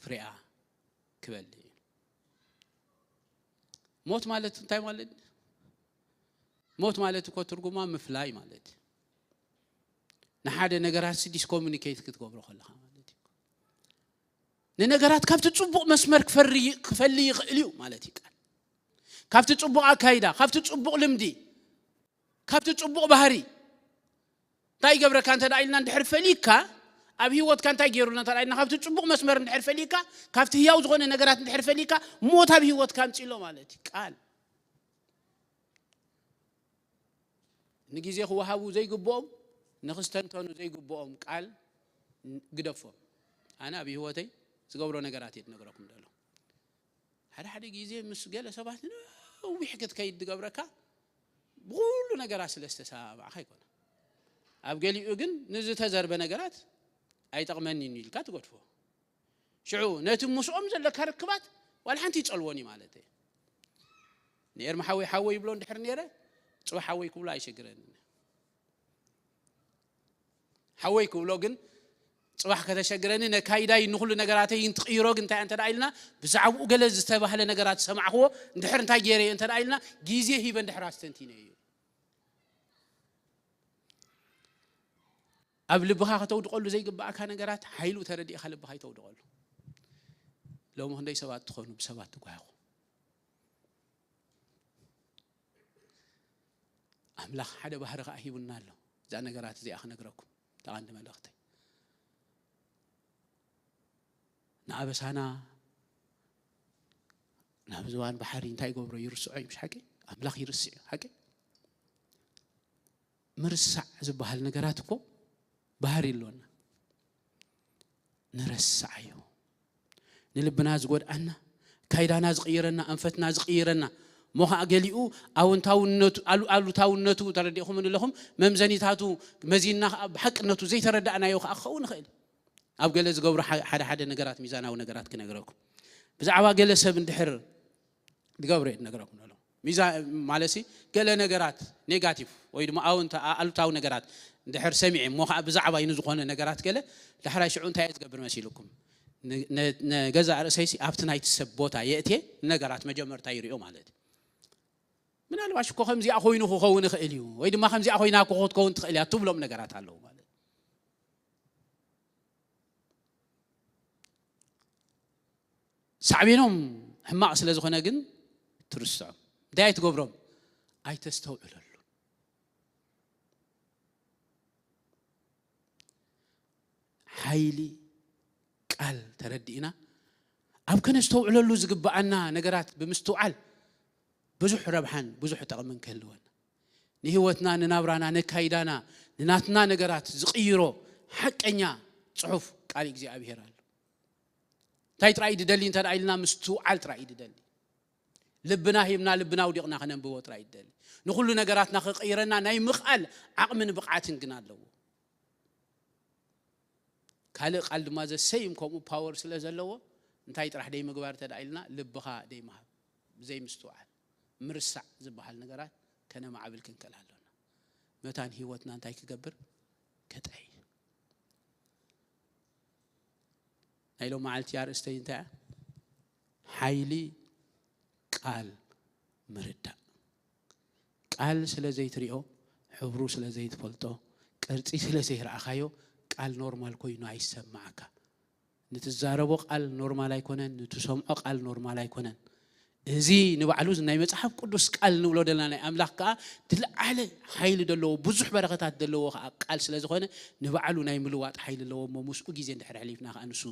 ፍሬኣ ክበልዕ እዩ። ሞት ማለት እንታይ ማለት? ሞት ማለት እኮ ትርጉማ ምፍላይ ማለት እዩ። ንሓደ ነገራት ዲስኮሙኒኬት ክትገብሮ ከለኻ ማለት እዩ። ንነገራት ካብቲ ጽቡቕ መስመር ክፈሪ ክፈሊ ይኽእል እዩ ማለት እዩ ቃል። ካብቲ ጽቡቕ ኣካይዳ፣ ካብቲ ጽቡቕ ልምዲ፣ ካብቲ ጽቡቕ ባህሪ እንታይ ይገብረካ እንተ ኢልና እንድሕር ፈሊካ ኣብ ህይወትካ እንታይ ገይሩና እንተ ኢልና ካብቲ ጽቡቕ መስመር እንድሕር ፈሊካ ካብቲ ህያው ዝኾነ ነገራት እንድሕር ፈሊካ ሞት ኣብ ህይወትካ ኣምጺሎ ማለት እዩ ቃል። ንግዜ ክወሃቡ ዘይግብኦም ንክስተንተኑ ዘይግብኦም ቃል ግደፎም። ኣነ ኣብ ህይወተይ ዝገብሮ ነገራት እየ ዝነግረኩም ዘሎ። ሓደ ሓደ ግዜ ምስ ገለ ሰባት ነዊሕ ክትከይድ ዝገብረካ ብኩሉ ነገራት ስለ ዝተሰማማዕካ ኣይኮነ። ኣብ ገሊኡ ግን ንዝተዘርበ ነገራት ኣይጠቕመኒን ኢልካ ትገድፎ። ሽዑ ነቲ ምስኦም ዘለካ ርክባት ዋላ ሓንቲ ይጸልዎን እዩ ማለት እዩ። ንኤርሚ ሓወይ ሓወይ ይብሎ እንድሕር ነይረ ጽባሕ ሓወይ ክብሎ ኣይሸግረንን። ሓወይ ክብሎ ግን ጽባሕ ከተሸግረኒ ነካይዳይ ንኹሉ ነገራተይ እንትቕይሮ ግን እንታይ እንተ ኢልና ብዛዕባኡ ገለ ዝተባህለ ነገራት ዝሰማዕክዎ እንድሕር እንታይ ገይረ እየ እንተ ኢልና ግዜ ሂበ እንድሕር ኣስተንቲነ እዩ። ኣብ ልብኻ ከተውድቐሉ ዘይግባኣካ ነገራት ሓይሉ ተረዲእካ ልብኻ ይተውድቐሉ። ሎሚ ክንደይ ሰባት ትኾኑ ብሰባት ትጓየኹ። ኣምላኽ ሓደ ባህሪ ኸዓ ሂቡና ኣሎ። እዛ ነገራት እዚኣ ክነግረኩም ተቓንዲ መልእኽተይ ንኣበሳና ናብ ዝባን ባሕሪ እንታይ ይገብሮ ይርስዖ እዩ ሓቂ ኣምላኽ ይርስዕ ሓቂ ምርሳዕ ዝበሃል ነገራት እኮ ባህሪ ኣለና። ንረስዓዮ ንልብና ዝጎድኣና ካይዳና ዝቕይረና ኣንፈትና ዝቕይረና እሞ ከዓ ገሊኡ ኣውንታውነቱ ኣሉ- ኣሉታውነቱ ተረዲእኹም ኣለኹም። መምዘኒታቱ መዚንና ከዓ ብሓቅነቱ ዘይተረዳእናዮ ከዓ ክኸውን ይኽእል። ኣብ ገለ ዝገብሩ ሓደ ሓደ ነገራት፣ ሚዛናዊ ነገራት ክነግረኩም። ብዛዕባ ገለ ሰብ እንድሕር ዝገብሮ እየ ዝነግረኩም ዘሎ። ሚዛ ማለሲ ገለ ነገራት ኔጋቲቭ ወይ ድማ ኣውንታ ኣሉታዊ ነገራት እንድሕር ሰሚዐ እሞ ከዓ ብዛዕባ ይኑ ዝኾነ ነገራት ገለ ዳሕራይ ሽዑ እንታይ እየ ዝገብር መሲልኩም? ንገዛእ ርእሰይሲ ኣብቲ ናይቲ ሰብ ቦታ የእትየ፣ ነገራት መጀመርታ ይሪኦ ማለት እዩ። ምናልባሽ እኮ ከምዚኣ ኮይኑ ክኸውን ይኽእል እዩ ወይ ድማ ከምዚኣ ኮይና እኮ ክትከውን ትኽእል እያ ትብሎም ነገራት ኣለዉ ማለት እዩ። ሳዕቤኖም ሕማቕ ስለ ዝኾነ ግን ትርስዖም። እንታይ ኣይትገብሮም? ኣይተስተውዕለሉ። ሓይሊ ቃል ተረዲእና ኣብ ከነስተውዕለሉ ዝግብኣና ነገራት ብምስትውዓል ብዙሕ ረብሓን ብዙሕ ጠቕምን ክህልወና፣ ንህይወትና፣ ንናብራና፣ ነካይዳና፣ ንናትና ነገራት ዝቕይሮ ሓቀኛ ጽሑፍ ቃል እግዚኣብሔር ኣሎ። እንታይ ጥራይ ድደሊ እንተ ኢልና ምስትውዓል ጥራይ ድደሊ። ልብና ሂብና ልብና ውዲቕና ክነንብቦ ጥራይ ድደሊ። ንኹሉ ነገራትና ክቕይረና ናይ ምኽኣል ዓቕምን ብቕዓትን ግን ኣለዎ። ካልእ ቃል ድማ ዘሰይም ከምኡ ፓወር ስለ ዘለዎ እንታይ ጥራሕ ደይ ምግባር እንተ ኢልና ልብኻ ደይ ምሃብ፣ ብዘይ ምስትውዓል ምርሳዕ ዝበሃል ነገራት ከነማዕብል ክንክእል ኣሎና። መታን ህይወትና እንታይ ክገብር? ከጠይ። ናይ ሎም መዓልቲ ኣርእስተይ እንታይ እያ? ሓይሊ ቃል ምርዳእ። ቃል ስለ ዘይትሪኦ፣ ሕብሩ ስለ ዘይትፈልጦ፣ ቅርጺ ስለ ዘይረኣኻዮ ቃል ኖርማል ኮይኑ ኣይሰማዓካ። ንትዛረቦ ቃል ኖርማል ኣይኮነን፣ ንትሰምዖ ቃል ኖርማል ኣይኮነን። እዚ ንባዕሉ ናይ መጽሓፍ ቅዱስ ቃል ንብሎ ዘለና ናይ ኣምላኽ ከኣ ትለዓለ ሓይሊ ዘለዎ ብዙሕ በረኸታት ዘለዎ ከኣ ቃል ስለ ዝኾነ ንባዕሉ ናይ ምልዋጥ ሓይሊ ኣለዎ እሞ ምስኡ ግዜ እንድሕር ኣሕሊፍና ከኣ ንሱ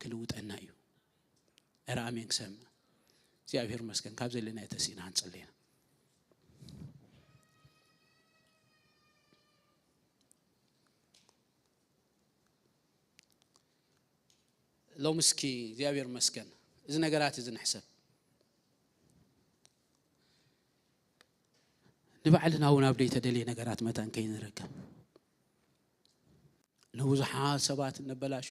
ክልውጠና እዩ። እረ ኣሜን ክሰምዕ እግዚኣብሔር መስገን ካብ ዘለና የተሲእና ክንጽለይና ሎም እስኪ እግዚኣብሔር መስገን እዚ ነገራት እዚ ንሕሰብ። ንባዕልና እውን ኣብ ደይተደልየ ነገራት መታን ከይንርከብ ንብዙሓት ሰባት ነበላሹ